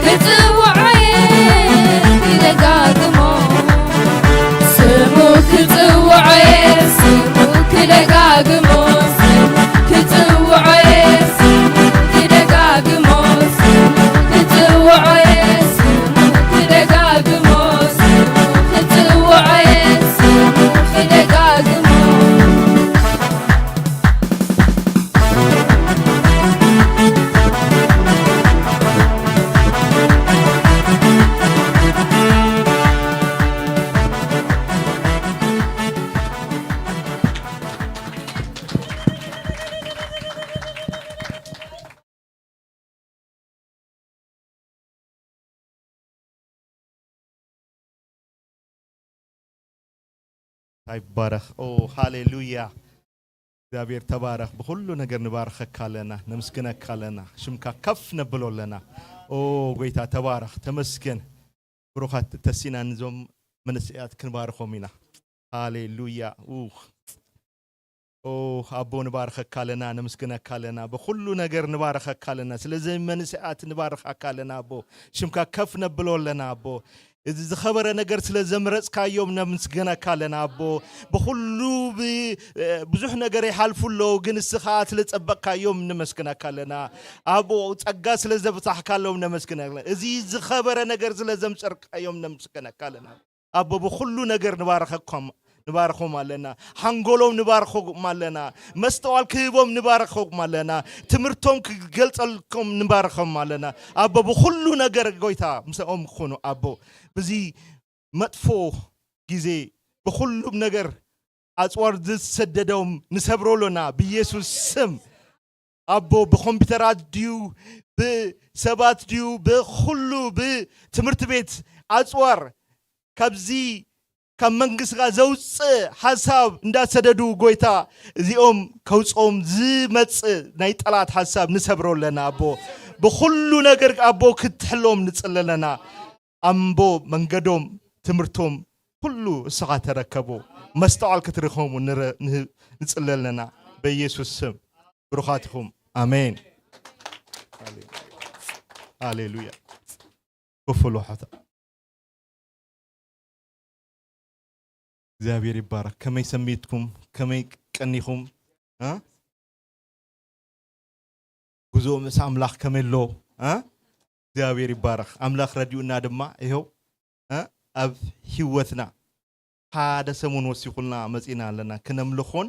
ክጽውዖ እየ ክደጋግሞ። ስሙ ክጽውዖ እየ ስሙ ክደጋግሞ። ስሙ ክጽውዖ እየ ስሙ ክደጋግሞ። ስሙ ክጽውዖ እየ ስሙ ክደጋግሞ። ስሙ ክጽውዖ እየ ስሙ ክደጋግሞ። ይባረኽ። ኦ፣ ሃሌሉያ። እግዚኣብሔር ተባረኽ። ብኹሉ ነገር ንባርኸካ ኣለና፣ ነምስግነካ ኣለና፣ ሽምካ ከፍ ነብሎ ኣለና። ኦ፣ ጎይታ ተባረኽ፣ ተመስገን። ብሩኻት ተሲና ንዞም መንእሰያት ክንባርኾም ኢና። ሃሌሉያ። ኡኽ። ኦ፣ ኣቦ ንባርኸካ ኣለና፣ ነመስግነካ ኣለና፣ ብኹሉ ነገር ንባርኸካ ኣለና። ስለዚ መንእሰያት ንባርኸካ ኣለና ኣቦ፣ ሽምካ ከፍ ነብሎ ኣለና ኣቦ። እዚ ዝኸበረ ነገር ስለ ዘምረጽካዮም ነመስግነካ ኣለና ኣቦ። ብኹሉ ብ-፣ እ፣ ብዙሕ ነገር ይሓልፉ ኣለዉ፣ ግን ንስኻ ስለ ጸበቕካዮም ነመስግነካ ኣለና ኣቦ። ጸጋ ስለ ዘብጻሕካሎም ነመስግነካ ኣለና። እዚ ዝኸበረ ነገር ስለ ዘምጸርካዮም ነመስግነካ ኣለና ኣቦ። ብኹሉ ነገር ንባርኸኮም፣ ንባርኾም ኣለና። ሓንጎሎም ንባርኾም ኣለና። መስተዋል ክህቦም ንባርኾም ኣለና። ትምህርቶም ክገልጸልኩም ንባርኾም ኣለና ኣቦ። ብኹሉ ነገር ጎይታ ምስኦም ኩኑ ኣቦ። ብዚ መጥፎ ግዜ ብኹሉም ነገር ኣጽዋር ዝሰደዶም ንሰብሮ ኣሎና ብኢየሱስ ስም። ኣቦ ብኮምፒውተራት ድዩ ብሰባት ድዩ ብኹሉ ብትምህርቲ ቤት ኣጽዋር ካብዚ ካብ መንግስትኻ ዘውፅእ ሓሳብ እንዳሰደዱ ጎይታ እዚኦም ከውፅኦም ዝመፅእ ናይ ጠላት ሓሳብ ንሰብሮ ኣለና ኣቦ። ብኹሉ ነገር ኣቦ ክትሕሎም ንፅሊ ኣለና። ኣምቦ መንገዶም ትምህርቶም ኩሉ እስኻ ተረከቦ። መስተዋል ክትርኸሙ ንረ-፣ ንህ-፣ ንጽሊ ኣለና በኢየሱስ ስም። ብሩኻት ኢኹም። ኣሜን። ሃሌሉያ። ኮፍ በሉ ሓታ። እግዚኣብሔር ይባረክ። ከመይ ሰሚትኩም? ከመይ ቀኒኹም? እ? ጉዞ ምስ ኣምላኽ ከመይ ኣሎ? እ? እግዚኣብሔር ይባረክ። ኣምላኽ ረዲኡና ድማ ይኸው፣ እ? ኣብ ህይወትና ሓደ ሰሙን ወሲኹልና መጺና ኣለና። ክነምልኾን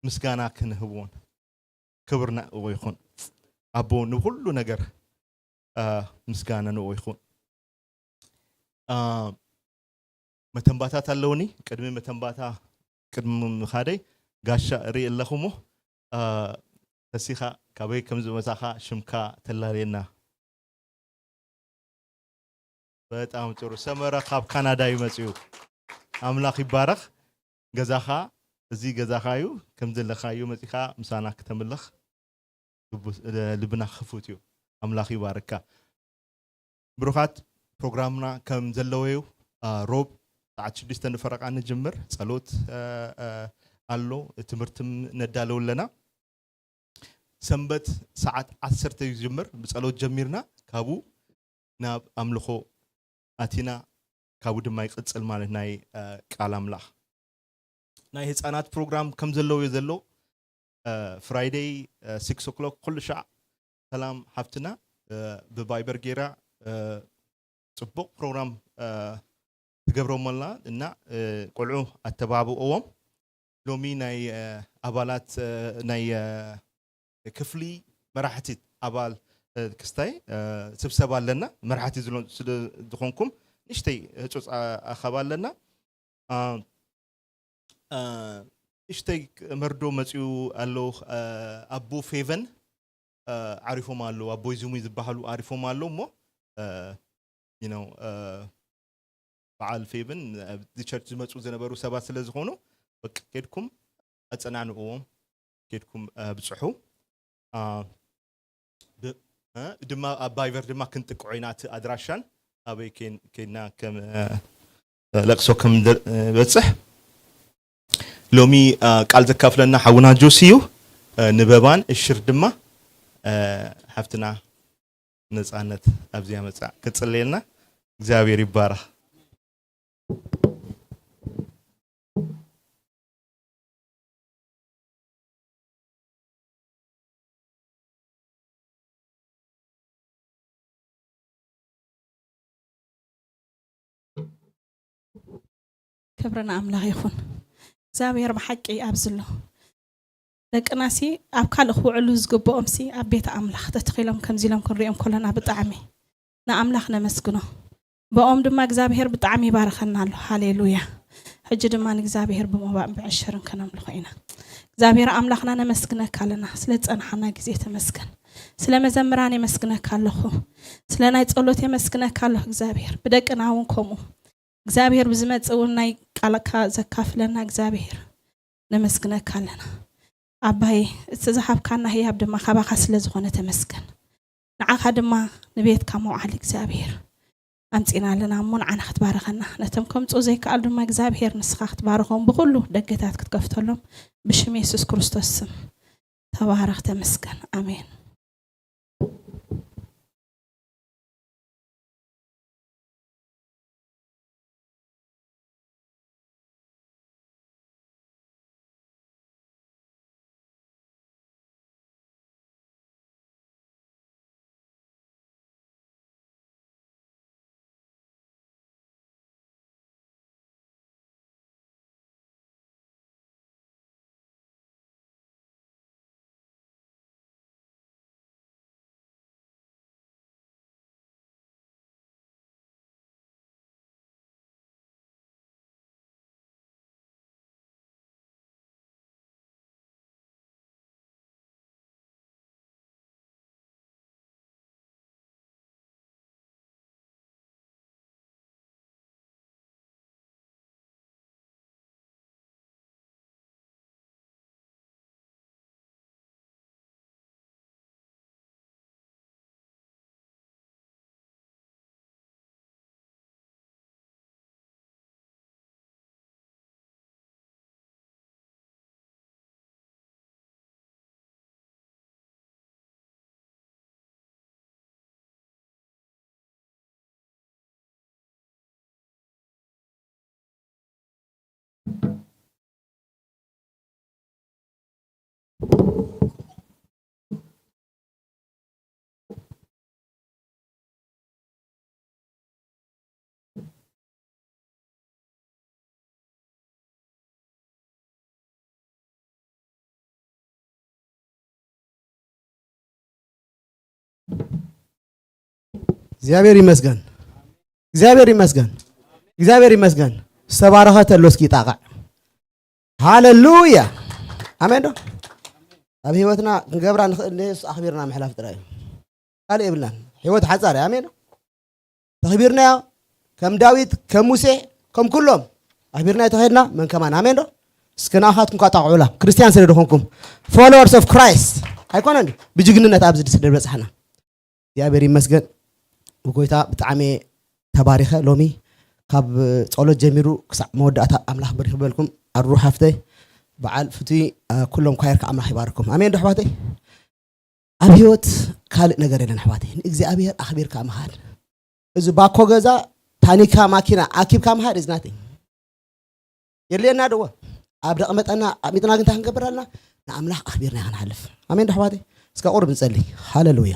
ምስጋና ክንህቦን ክብርና ንዕኡ ይኹን። ኣቦ ንኹሉ ነገር፣ እ፣ ምስጋና ንዕኡ ይኹን። እ፣ መተንባታት ኣለውኒ። ቅድሚ መተንባታ፣ ቅድሚ ምኻደይ ጋሻ እርኢ ኣለኹ እሞ፣ እ፣ ተሲኻ ካበይ ከም ዝመጻኻ ሽምካ ተላለየና። በጣም ጥሩ። ሰመረ ካብ ካናዳ እዩ መጺኡ። ኣምላኽ ይባረኽ። ገዛኻ፣ እዚ ገዛኻ እዩ። ከም ዘለኻዮ መጺኻ ምሳና ክተምልኽ ልቡ-፣ ልብና ክፉት እዩ። ኣምላኽ ይባርካ። ብሩኻት፣ ፕሮግራምና ከም ዘለዎ እዩ። አ፣ ሮብ ሰዓት ሽዱሽተ ንፈረቓ ንጅምር። ጸሎት፣ አ፣ አ፣ ኣሎ። ትምህርትም ነዳለው ኣለና። ሰንበት ሰዓት ዓሰርተ እዩ ዝጅምር። ብጸሎት ጀሚርና ካብኡ ናብ ኣምልኾ ኣቲና ካብኡ ድማ ይቕጽል ማለት ናይ፣ አ፣ ቃል ኣምላኽ። ናይ ህጻናት ፕሮግራም ከም ዘለዎ እዩ ዘሎ። አ፣ ፍራይደይ፣ አ፣ ሲክስ ኦክሎክ ኩሉ ሻዕ። ሰላም ሓፍትና፣ አ፣ ብቫይበር ጌራ፣ አ፣ ጽቡቕ ፕሮግራም፣ አ፣ ትገብሮም ኣላ እና፣ አ፣ ቆልዑ ኣተባብእዎም። ሎሚ ናይ፣ አ፣ ኣባላት፣ አ፣ ናይ፣ አ፣ ክፍሊ መራሕቲ ኣባል፣ አ፣ ክስታይ፣ አ፣ ስብሰባ ኣለና። መራሕቲ ዝሎ-፣ ስለ ዝኾንኩም ንእሽተይ ህጹጽ ኣ-፣ ኣኸባ ኣለና። አ፣ አ፣ እሽተይ መርዶ መጺኡ ኣሎ። አ፣ ኣቦ ፌቨን፣ አ፣ ዓሪፎም ኣለዉ። ኣቦይ ዝሙይ ዝበሃሉ ዓሪፎም ኣለዉ እሞ፣ አ፣ you know፣ አ፣ በዓል ፌቨን ኣብዚ ቸርች ዝመጹ ዝነበሩ ሰባት ስለ ዝኾኑ፣ በቃ፣ ኬድኩም ኣጸናንዕዎም፣ ኬድኩም፣ አ፣ ብጽሑ። አ፣ ብ-፣ እ፣ ድማ ኣብ ቫይበር ድማ ክንጥቅዖ ኢና። እቲ ኣድራሻን ኣበይ ኬን-፣ ኬንና ከም፣ እ፣ ለቅሶ ከም ደ-፣ እ፣ በጽሕ። ሎሚ፣ እ፣ ቃል ዘካፍለና ሓውና ጆሲ እዩ። እ፣ ንበባን እሽር ድማ፣ እ፣ ሓፍትና ነጻነት ኣብዚኣ መጻ ክጽልየልና። እግዚኣብሔር ይባረኽ። ክብሪ ንኣምላኽ ይኹን። እግዚኣብሔር ብሓቂ ኣብዚ ኣሎ። ደቅናሲ ኣብ ካልእ ክውዕሉ ዝግብኦምሲ ኣብ ቤት ኣምላኽ ተተኺሎም ከምዚ ኢሎም ክንሪኦም ከሎና ብጣዕሚ ንኣምላኽ ነመስግኖ። ብኦም ድማ እግዚኣብሔር ብጣዕሚ ይባርኸና ኣሎ። ሃሌሉያ። ሕጂ ድማ ንእግዚኣብሔር ብመባእን ብዕሽርን ከነምልኾ ኢና። እግዚኣብሔር ኣምላኽና ነመስግነካ ኣለና። ስለ ዝጸናሓና ግዜ ተመስገን። ስለ መዘምራን የመስግነካ ኣለኹ። ስለ ናይ ጸሎት የመስግነካ ኣለኹ እግዚኣብሔር። ብደቅና እውን ከምኡ። እግዚኣብሔር ብዝመጽእ እውን ናይ ቃልካ ዘካፍለና እግዚኣብሔር ነመስግነካ ኣለና። ኣባይ፣ እቲ ዝሃብካና ህያብ ድማ ካባኻ ስለ ዝኾነ ተመስገን። ንዓኻ ድማ ንቤትካ መውዓል እግዚኣብሔር። ኣምጺና ኣለና እሞ ንዓና ክትባረኸና፣ ነቶም ከምጽኡ ዘይከኣሉ ድማ እግዚኣብሔር ንስኻ ክትባረኾም ብኹሉ ደገታት ክትከፍተሎም ብሽም የሱስ ክርስቶስ ስም። ተባረኽ፣ ተመስገን። ኣሜን። እግዚኣብሔር ይመስገን። እግዚኣብሔር ይመስገን። እግዚኣብሔር ይመስገን። ዝተባረኸ ተሎ እስኪ ጣቕዕ። ሃሌሉያ። ኣሜን ዶ? ኣብ ህይወትና ክንገብራ ንኽእል ንየሱስ ኣኽቢርና ምሕላፍ ጥራይ እዩ። ካልእ የብልናን። ህይወት ሓጻር እያ። ኣሜን ዶ? ተኽቢርናዮ ከም ዳዊት፣ ከም ሙሴ፣ ከም ኩሎም ኣኽቢርናዮ ተኸድና መን ከማን። ኣሜን ዶ? እስከ ንኣኻትኩም ካ ጣቕዑላ። ክርስቲያን ስለ ዝኾንኩም፣ followers of Christ ኣይኮነን ድዩ? ብጅግንነት ኣብዚ ስለ በጻሕና። እግዚኣብሔር ይመስገን። ብጎይታ ብጣዕሚ ተባሪኸ። ሎሚ ካብ ጸሎት ጀሚሩ ክሳዕ መወዳእታ ኣምላኽ ብርክ በልኩም። ኣሩ ሓፍተይ፣ በዓል ፍቱይ፣ እ፣ ኩሎም ኳየር ከኣ ኣምላኽ ይባርኩም። ኣሜን ዶ ኣሕዋተይ? ኣብ ህይወት ካልእ ነገር የለን ኣሕዋተይ። ንእግዚኣብሔር ኣኽቢርካ ምኻድ። እዚ ባኮ ገዛ፣ ታኒካ ማኪና ኣኪብካ ምኻድ is nothing። የድልየና ደዎ። ኣብ ደቕ መጠና ኣቕሚጥና ግን እንታይ ክንገብር ኣለና? ንኣምላኽ ኣኽቢርና ኢና ክንሓልፍ። ኣሜን ዶ ኣሕዋተይ? እስከ ቁሩብ ንጸሊ። ሃሌሉያ።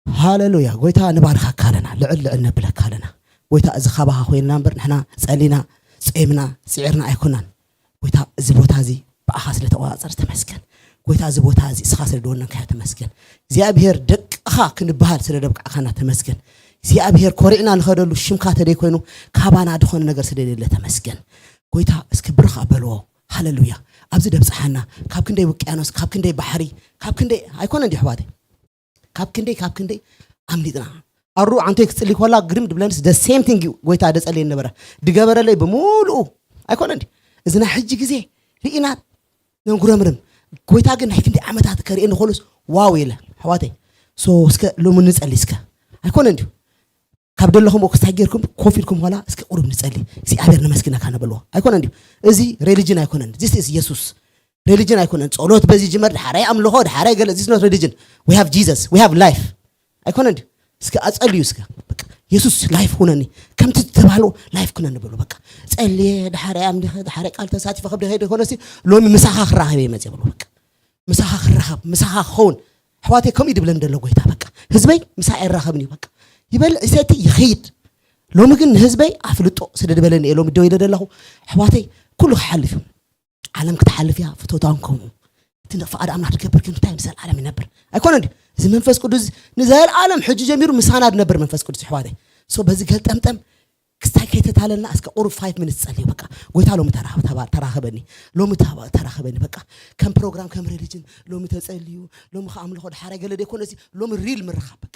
ሃሌሉያ። ጎይታ ንባርኻካ ኣለና። ልዕል ልዕል ነብለካ ኣለና። ጎይታ እዚ ካባኻ ኮይንና እምበር ንሕና ጸሊና፣ ጸይምና፣ ስዒርና ኣይኮናን። ጎይታ እዚ ቦታ እዚ ብኣኻ ስለ ተቆጻጸር ተመስገን። ጎይታ እዚ ቦታ እዚ እስኻ ስለ ደወነንካዮ ተመስገን። እግዚኣብሔር ደቅኻ ክንበሃል ስለ ደብቃዕካና ተመስገን። እግዚኣብሔር ኮሪዕና ንኸደሉ ሽምካ ተደይ ኮይኑ ካባና ድኾነ ነገር ስለ ደለ ተመስገን። ጎይታ እስኪ ብርኻ በልዎ። ሃሌሉያ። ኣብዚ ደብጽሓና ካብ ክንደይ ውቅያኖስ፣ ካብ ክንደይ ባሕሪ፣ ካብ ክንደይ ኣይኮነ እንዲ ኣሕዋተይ። ካብ ክንደይ፣ ካብ ክንደይ ኣምሊጥና። ኣሩ ዓንተይ ክጽሊ ኮላ ግርም ድብለንስ the same thing እዩ። ጎይታ ደጸልየ ነበረ። ድገበረለይ ብምሉኡ ኣይኮነ እንዲ። እዚ ናይ ሕጂ ግዜ ርኢና ነንጉረምርም። ጎይታ ግን ናይ ክንደይ ዓመታት ከርእየኒ ኮሉስ ዋው ኢለ። ኣሕዋተይ። So እስከ ሎሚ ንጸሊ እስከ። ኣይኮነ እንዲ። ካብ ደለኹም ክስታይ ጌርኩም ኮፍ ኢልኩም ኾላ እስከ ቁሩብ ንጸሊ። እግዚኣብሔር ነመስግነካ ነበልዎ። ኣይኮነ እንዲ። እዚ ሬሊጅን ኣይኮነን። This is የሱስ። ሬሊጅን ኣይኮነን። ጸሎት በዚ ጅመር፣ ድሓራይ ኣምልኾ፣ ድሓራይ ገለ፣ this is not religion. We have Jesus. We have life. ኣይኮነን ድዩ? እስከ ኣጸልዩ እስከ። በቃ የሱስ ላይፍ ሁነኒ። ከምቲ ዝተባህሎ ላይፍ ኩነኒ በሉ። በቃ ጸልየ፣ ድሓራይ ኣምልኸ፣ ድሓራይ ቃል ተሳቲፈ ከብደ ከይደ ይኮነሲ፣ ሎሚ ምሳኻ ክራኸብ እየ መጽየ በሉ። በቃ ምሳኻ ክራኸብ፣ ምሳኻ ክኸውን። ኣሕዋተይ ከምኡ እዩ ድብለኒ ደሎ ጎይታ። በቃ ህዝበይ ምሳይ ኣይራኸብን እዩ። በቃ ይበልዕ ይሰቲ ይኸይድ። ሎሚ ግን ንህዝበይ ኣፍልጦ ስለ ድበለኒ እየ ሎሚ ደው ኢለ ደለኹ። ኣሕዋተይ ኩሉ ክሓልፍ እዩ። ዓለም ክትሓልፍ እያ፣ ፍቶታውን ከምኡ። እቲ ፍቓድ ኣምላኽ ዝገብር ግን እንታይ ምስ ዘልኣለም ይነብር። ኣይኮነን ድዩ? እዚ መንፈስ ቅዱስ ንዘልኣለም ሕጂ ጀሚሩ ምሳና ዝነብር መንፈስ ቅዱስ ኣሕዋተይ። So በዚ ገልጠምጠም ክስታይ ከይተታለልና እስከ ቁሩብ ፋይቭ ሚኒትስ ጸልዩ በቃ። ጎይታ ሎሚ ተራ-፣ ተባ-፣ ተራኸበኒ። ሎሚ ተባ-፣ ተራኸበኒ በቃ። ከም ፕሮግራም ከም ሪሊጅን ሎሚ ተጸልዩ፣ ሎሚ ከኣምልኾ ድሓረ ገለ ደይኮነ እዚ ሎሚ ሪል ምርኻብ በቃ።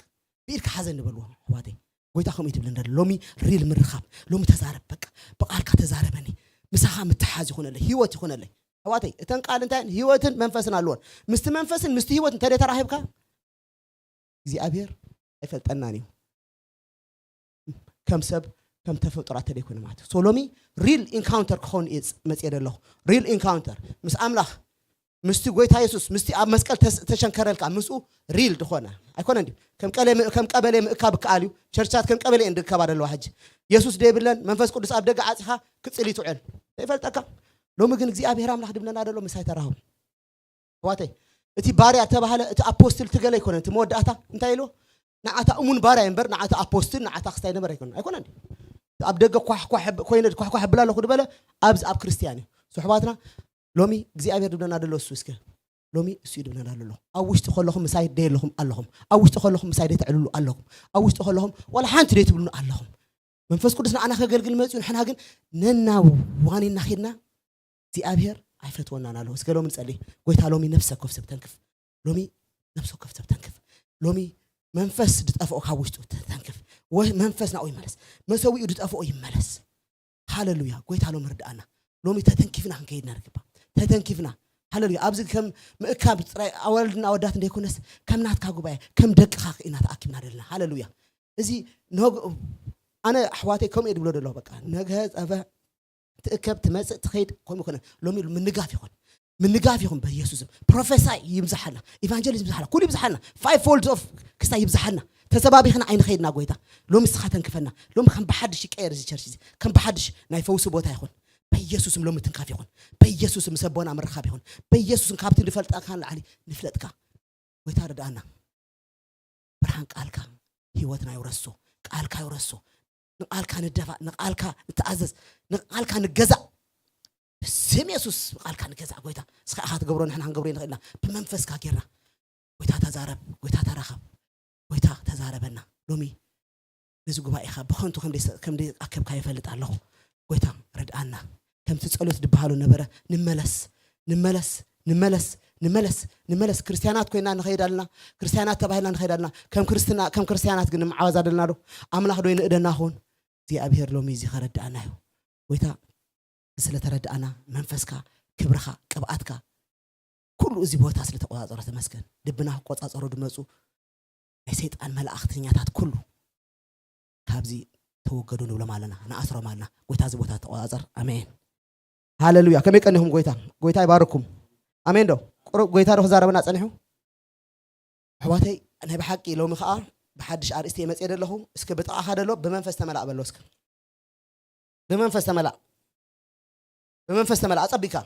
ብኢድካ ሓዘኒ በልዎ ኣሕዋተይ። ጎይታ ከምኡ እዩ ትብለኒ ደሎ። ሎሚ ሪል ምርኻብ፣ ሎሚ ተዛረብ በቃ። ብቃልካ ተዛረበኒ። ምሳኻ ምትሓዝ ይኾነለይ፣ ህይወት ይኾነለይ። ኣሕዋተይ፣ እተን ቃል እንታይ እየን? ህይወትን መንፈስን ኣለወን። ምስቲ መንፈስን ምስቲ ህይወት እንተ ተራኺብካ እግዚኣብሔር ኣይፈልጠናን እዩ። ከም ሰብ ከም ተፈጥሮ ኣተደይኮነ ማለት እዩ። ሶ ሎሚ ሪል ኢንካውንተር ክኸውን እየ መፅየ ዘለኹ። ሪል ኢንካውንተር ምስ ኣምላኽ፣ ምስቲ ጎይታ የሱስ፣ ምስቲ ኣብ መስቀል ተስ- ተሸንከረልካ ምስኡ ሪል ዝኾነ ኣይኮነ እንዲ ከም ቀለ ከም ቀበሌ ምእካብ ይከኣል እዩ። ቸርቻት ከም ቀበሌ እየን ዝእከባ ዘለዋ ሕጂ። የሱስ ደይብለን መንፈስ ቅዱስ ኣብ ደገ ዓፂኻ ክፅሊ ትውዕል ዘይፈልጠካ። ሎሚ ግን እግዚኣብሔር ኣምላኽ ድብለና ደሎ ምሳይ ተራኸቡ። ኣሕዋተይ፣ እቲ ባርያ ተባህለ፣ እቲ ኣፖስትል ትገለ ኣይኮነን። እቲ መወዳእታ እንታይ ኢልዎ? ንዓታ እሙን ባርያ እምበር ንዓታ ኣፖስትል ንዓታ ክስታይ ነበር ኣይኮነን። ኣይኮነን። ኣብ ደገ ኳሕ ኳሕ ብ- ኮይነ ኳሕ ኳሕ ብላ ኣለኹ ዝበለ ኣብዚ ኣብ ክርስትያን እዩ። ስሕባትና ሎሚ እግዚኣብሔር ድብለና ደሎ እሱ እስከ ሎሚ እሱ እዩ ድብለና ደሎ። ኣብ ውሽጢ ከለኹም ምሳይ ደየለኹም ኣለኹም። ኣብ ውሽጢ ከለኹም ምሳይ ደተዕልሉ ኣለኹም። ኣብ ውሽጢ ከለኹም ዋላ ሓንቲ ደትብሉን ኣለኹም። መንፈስ ቅዱስ ንዓና ከገልግል መፅኡ፣ ንሕና ግን ነና ዋኒና ኺድና እግዚኣብሔር ኣይፈትወናን ኣሎ። እስከ ሎሚ ንጸሊ። ጎይታ ሎሚ ነፍሲ ወከፍ ሰብ ተንክፍ። ሎሚ ነፍሲ ወከፍ ሰብ ተንክፍ። ሎሚ መንፈስ ዝጠፍኦ ካብ ውሽጡ ተ- ተንክፍ። ወ- መንፈስ ናብኡ ይመለስ። መሰዊኡ ዝጠፍኦ ይመለስ። ሃሌሉያ። ጎይታ ሎሚ ርድኣና። ሎሚ ተተንኪፍና ክንከይድ ኢና ንግባ። ተተንኪፍና። ሃሌሉያ። ኣብዚ ከም ምእካብ ጥራይ ኣዋልድና ኣወዳት እንደይኮነስ ከም ናትካ ጉባኤ ከም ደቅኻ ኢና ተኣኪብና ዘለና። ሃሌሉያ። እዚ ነግ ኣነ ኣሕዋተይ ከምኡ እየ ድብሎ ደለኹ። በቃ ነገ ጸበ ትእከብ ትመጽእ ትኸይድ ከምኡ ይኮነ። ሎሚ ምንጋፍ ይኹን ምንጋፍ ይኹን በኢየሱስም ፕሮፌሳይ ይብዝሓልና፣ ኢቫንጀሊስት ይብዝሓልና፣ ኩሉ ይብዝሓልና። ፋይቭ ፎልድ ኦፍ ክስታይ ይብዝሓልና። ተሰባቢኽና ኣይንኸይድና ጎይታ። ሎሚ ስኻ ተንክፈና። ሎሚ ከም ብሓድሽ ይቀየር እዚ ቸርች እዚ ከም ብሓድሽ ናይ ፈውሲ ቦታ ይኹን። በኢየሱስም ሎሚ ትንካፍ ይኹን። በኢየሱስም ሰቦና ምርኻብ ይኹን። በኢየሱስም ካብቲ ንፈልጠካ ንላዕሊ ንፍለጥካ። ጎይታ ርድኣና። ብርሃን ቃልካ ህይወትና ይውረሶ። ቃልካ ይውረሶ። ንቃልካ ንደፋእ፣ ንቃልካ ንተኣዘዝ፣ ንቃልካ ንገዛእ። ብስም የሱስ ብቃልካ ንገዛእ። ጎይታ እስኻ ኢኻ ትገብሮ፣ ንሕና ክንገብሮ ይንኽእልና። ብመንፈስካ ጌርና። ጎይታ ተዛረብ፣ ጎይታ ተራኸብ፣ ጎይታ ተዛረበና። ሎሚ ነዚ ጉባኤኻ ብኸንቱ ከም ደይሰ- ከም ደይኣከብካ ይፈልጥ ኣለኹ። ጎይታ ርድኣና። ከምቲ ጸሎት ዝበሃሉ ነበረ፣ ንመለስ፣ ንመለስ፣ ንመለስ፣ ንመለስ፣ ንመለስ። ክርስትያናት ኮይና ንኸይድ ኣለና፣ ክርስትያናት ተባሂልና ንኸይድ ኣለና። ከም ክርስትና ከም ክርስትያናት ግን ንመዓወዝ ኣለና ዶ? ኣምላኽ ዶ ይንእደና ኸውን? እግዚኣብሔር ሎሚ እዚ ከረድኣና እዩ። ጎይታ ስለተረድኣና መንፈስካ፣ ክብርኻ፣ ቅብኣትካ ኩሉ እዚ ቦታ ስለተቆጻጸሮ ተመስገን። ልብና ክቆጻጸሩ ድመጹ ናይ ሰይጣን መላእኽተኛታት ኩሉ ካብዚ ተወገዱ ንብሎም ኣለና፣ ንኣስሮም ኣለና። ጎይታ እዚ ቦታ ተቆጻጸር። ኣሜን። ሃሌሉያ። ከመይ ቀኒኹም? ጎይታ ጎይታ ይባርኩም። ኣሜን ዶ? ቁሩብ ጎይታ ዶ ክዛረበና ጸኒሑ? ኣሕዋተይ ናይ ብሓቂ ሎሚ ከዓ ብሓድሽ ኣርእስቲ እየ መፅየ ዘለኹ። እስከ ብጥቓኻ ደሎ ብመንፈስ ተመላእ በሎ። እስከ ብመንፈስ ተመላእ፣ ብመንፈስ ተመላእ። ኣጸቢካ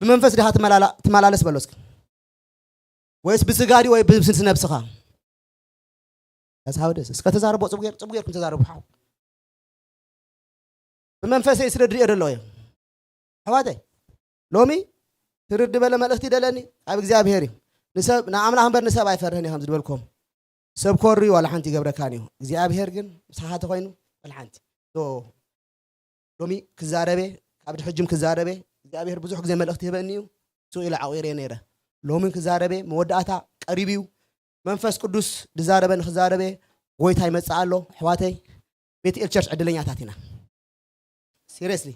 ብመንፈስ ድኻ ትመላላ- ትመላለስ በሎ። እስከ ወይስ ብስጋ ድዩ ወይ ብስንስ ነብስኻ? ያስሓወደስ እስከ ተዛረቦ። ጽቡቅ ጌር- ጽቡቅ ጌርኩም ተዛረቡ። ሓው ብመንፈሰይ ስለ ድሪኦ ደለዎ እዮም ኣሕዋተይ። ሎሚ ትርድ በለ መልእኽቲ ደለኒ ካብ እግዚኣብሔር እዩ። ንሰብ ንኣምላኽ እምበር ንሰብ ኣይፈርህን እየ ከም ዝድበልኩም። ሰብ ኮሪ ዋላ ሓንቲ ይገብረካን እዩ። እግዚኣብሔር ግን ምሳኻ ተኮይኑ ዋላ ሓንቲ። ሶ ሎሚ ክዛረበ ካብ ድሕጅም ክዛረበ እግዚኣብሔር ብዙሕ ግዜ መልእኽቲ ይህበኒ እዩ። ስቕ ኢለ ዓቑረ ነይረ። ሎሚ ክዛረበ መወዳእታ ቀሪቡ እዩ። መንፈስ ቅዱስ ድዛረበ ንክዛረበ ጎይታ ይመጽእ ኣሎ። ኣሕዋተይ ቤት ኤል ቸርች ዕድለኛታት ኢና። ሲሪየስሊ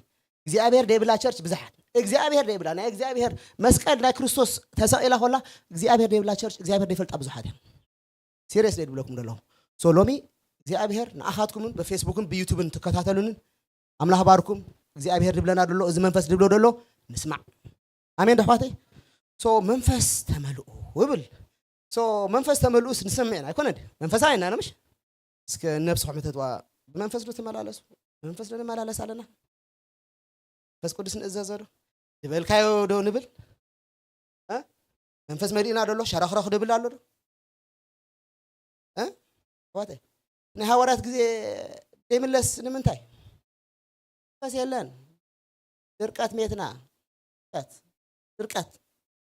እግዚኣብሔር ደይብላ ቸርች ብዙሓት እግዚኣብሔር ደይብላ ናይ እግዚኣብሔር መስቀል ናይ ክርስቶስ ተሰቒላ ኮላ እግዚኣብሔር ደይብላ ቸርች እግዚኣብሔር ደይፈልጣ ብዙሓት እዮም። ሲሪየስ ድብለኩም ደለኹ። ሶ ሎሚ እግዚኣብሔር ንኣኻትኩምን ብፌስቡክን ብዩቱብን ትከታተሉንን ኣምላኽ ባርኩም። እግዚኣብሔር ድብለና ደሎ እዚ መንፈስ ድብሎ ደሎ ንስማዕ። ኣሜን ዶ ኣሕዋተይ? ሶ መንፈስ ተመልኡ ይብል። ሶ መንፈስ ተመልኡስ ንሰምዕ ኢና ኣይኮነን? መንፈሳዊ ኢና ምሽ? እስከ ነብስኹም ሕተትዋ። ብመንፈስ ዶ ትመላለሱ? ብመንፈስ ዶ ንመላለስ ኣለና? መንፈስ ቅዱስ ንእዘዞ ዶ ዝበልካዮ ዶ ንብል? እ? መንፈስ መሊእና ደሎ ሸረኽረኽ ድብል ኣሎ ዶ? እ? ኣሕዋተይ ናይ ሃዋርያት ግዜ ዘይምለስ ንምንታይ? መንፈስ የለን። ድርቀት ሜትና። ድርቀት ድርቀት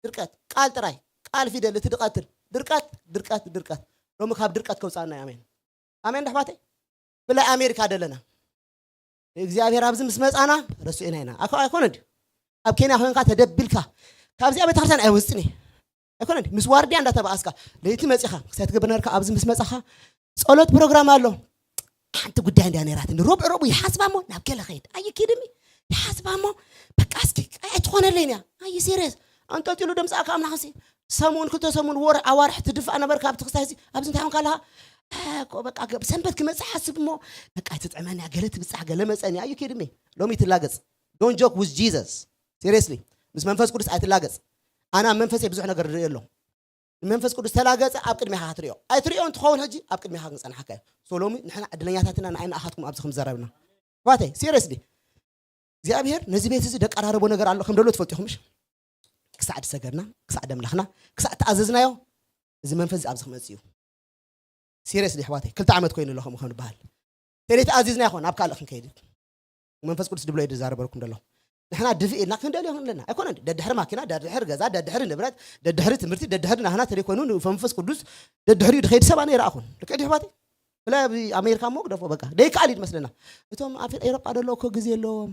ድርቀት ቃል ጥራይ ቃል ፊደል እቲ ድቀትል ድርቀት ድርቀት ድርቀት ሎሚ ካብ ድርቀት ከውፃና እዩ። ኣሜን ኣሜን ዶ ኣሕዋተይ? ብላይ ኣሜሪካ ደለና እግዚኣብሔር ኣብዚ ምስ መጻና ረስኤና ኢና። ኣኮ ኣይኮነ ድዩ? ኣብ ኬንያ ኮንካ ተደቢልካ ካብዚኣ ቤተክርስትያን ኣይወፅን እየ ኣይኮነ ድዩ? ምስ ዋርድያ እንዳተባኣስካ ለይቲ መፂኻ ክሳይ ትገብር ነርካ ኣብዚ ምስ መፃኻ ጸሎት ፕሮግራም ኣሎ። ሓንቲ ጉዳይ እንዲያ ነይራትኒ ሮብ ሮብ ይሓስባ እሞ ናብ ገለ ኸይድ ኣይኪድሚ ይሓስባ እሞ በቃ እስኪ ኣይትኾነለይን እያ። ኣይ ሲሪየስ ኣንጠጢሉ ደምፃእካ ኣምላኽ ሲ ሰሙን ክልተ ሰሙን ወር ኣዋርሕ ትድፋእ ነበርካ ኣብቲ ክስታይ ሲ ኣብዚ እንታይ ኾንካ ኣለኻ? እኮ በቃ ገብ-፣ ሰንበት ክመጽእ ሓስብ እሞ በቃ ኣይትጥዕመኒ እያ፣ ገለ ትብጻሕ፣ ገለ መጸኒ። ኣዩ ኬድሜ ሎሚ ትላገጽ። Don't joke with Jesus. Seriously. ምስ መንፈስ ቅዱስ ኣይትላገጽ። ኣነ ኣብ መንፈሰይ ብዙሕ ነገር ርኢ ኣሎ። ንመንፈስ ቅዱስ ተላገጸ ኣብ ቅድሜኻ ክትሪኦ። ኣይትሪኦ እንትኸውን ሕጂ ኣብ ቅድሜኻ ክንጸንሓካ እዩ። So ሎሚ ንሕና ዕድለኛታትና ንኣይ ንኣኻትኩም ኣብዚ ከም ዘረብና። ኣሕዋተይ፣ seriously። እግዚኣብሔር ነዚ ቤት እዚ ደቀራረቦ ነገር ኣሎ ከም ደሎ ትፈልጡ ኢኹም፣ ምሽ? ክሳዕ ዝሰገድና፣ ክሳዕ ደምለኽና፣ ክሳዕ ተኣዘዝናዮ፣ እዚ መንፈስ እዚ ኣብዚ ክመጽእ እዩ። Seriously ኣሕዋተይ፣ ክልተ ዓመት ኮይኑ ኣሎ ከምኡ ከም ዝበሃል። ተለይ ተኣዚዝና ይኾን ናብ ካልእ ክንከይድ። መንፈስ ቅዱስ ድብሎ እዩ ዝዛረበልኩም ዘሎ። ንሕና ድፍእ ኢልና ክንደልዮ ኣለና። ኣይኮነን። ደድሕሪ ማኪና፣ ደድሕሪ ገዛ፣ ደድሕሪ ንብረት፣ ደድሕሪ ትምህርቲ፣ ደድሕሪ ናህና ተለይ ኮይኑ ንመንፈስ ቅዱስ ደድሕሪኡ ድኸይድ ሰብ ኣነ ይረኣኹን። ልክዕ ድዩ ኣሕዋተይ? ብላይ ኣብ ኣሜሪካ እሞ ግደፎ በቃ። ደይከኣል እዩ ዝመስለና። እቶም ኣብ ኤሮጳ ደሎ እኮ ግዜ ኣለዎም።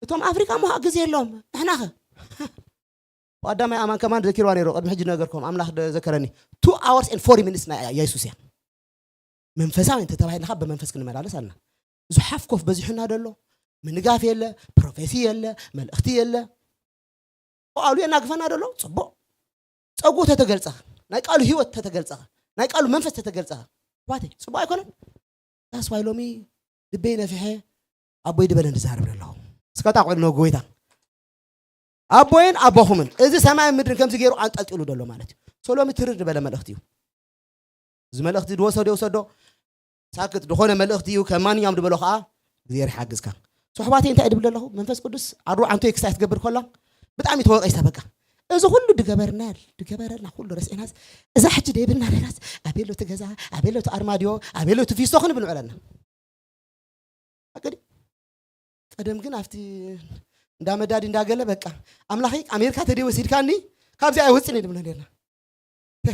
እቶም ኣፍሪካ እሞ ግዜ ኣለዎም። ንሕናኸ? ቀዳማይ ኣማን ከማን ዘኪርዋ ነይሩ። ቅድሚ ሕጂ ነገርኩም ኣምላኽ ደ-፣ ዘከረኒ። Two hours and forty minutes ናይ የሱስ እያ። መንፈሳዊ እንተተባሂልና ካብ ብመንፈስ ክንመላለስ ኣለና። እዚ ሓፍ ኮፍ በዚሑና ደሎ። ምንጋፍ የለ፣ ፕሮፌሲ የለ፣ መልእኽቲ የለ። ቃሉ የናግፈና ደሎ። ጽቡቕ። ጸጉ ተተገልጸ፣ ናይ ቃሉ ህይወት ተተገልጸ፣ ናይ ቃሉ መንፈስ ተተገልጸ። ኣሕዋተይ፣ ጽቡቕ ኣይኮነን? That's why ሎሚ ልበይ ነፊሐ ኣቦይ ድበለን ዝዛረብ ኣለኹ። እስከ ጣቕዑ ንጎይታ። ኣቦይን ኣቦኹምን እዚ ሰማይን ምድርን ከምዚ ገይሩ ኣንጠልጢሉ ደሎ ማለት እዩ። So ሎሚ ትርር ዝበለ መልእኽቲ እዩ። እዚ መልእኽቲ ድወሰዶ ይውሰዶ፣ ሳክት ዝኾነ መልእኽቲ እዩ። ከም ማንኛውም ድበሎ ከዓ እግዚኣብሔር ይሓግዝካ። So ኣሕዋተይ እንታይ ድብል ኣለኹ? መንፈስ ቅዱስ ኣድሮ ዓንቶ ክሳይ ትገብር ከላ ብጣዕሚ ተወቀስታ። በቃ እዚ ኩሉ ድገበርና ድገበረልና ኩሉ ረስዒናስ እዛ ሕጂ ደይብልና ነይራስ ኣቤሎ እቲ ገዛ፣ ኣቤሎ እቲ ኣርማድዮ፣ ኣቤሎ እቲ ፊስቶ ክንብል ውዕለና። ኣቅዲ ቀደም ግን ኣብቲ እንዳ መዳዲ እንዳገለ በቃ ኣምላኸይ ኣሜሪካ ተደይ ወሲድካኒ ካብዚ ኣይወፅን ድብሎ ነርና።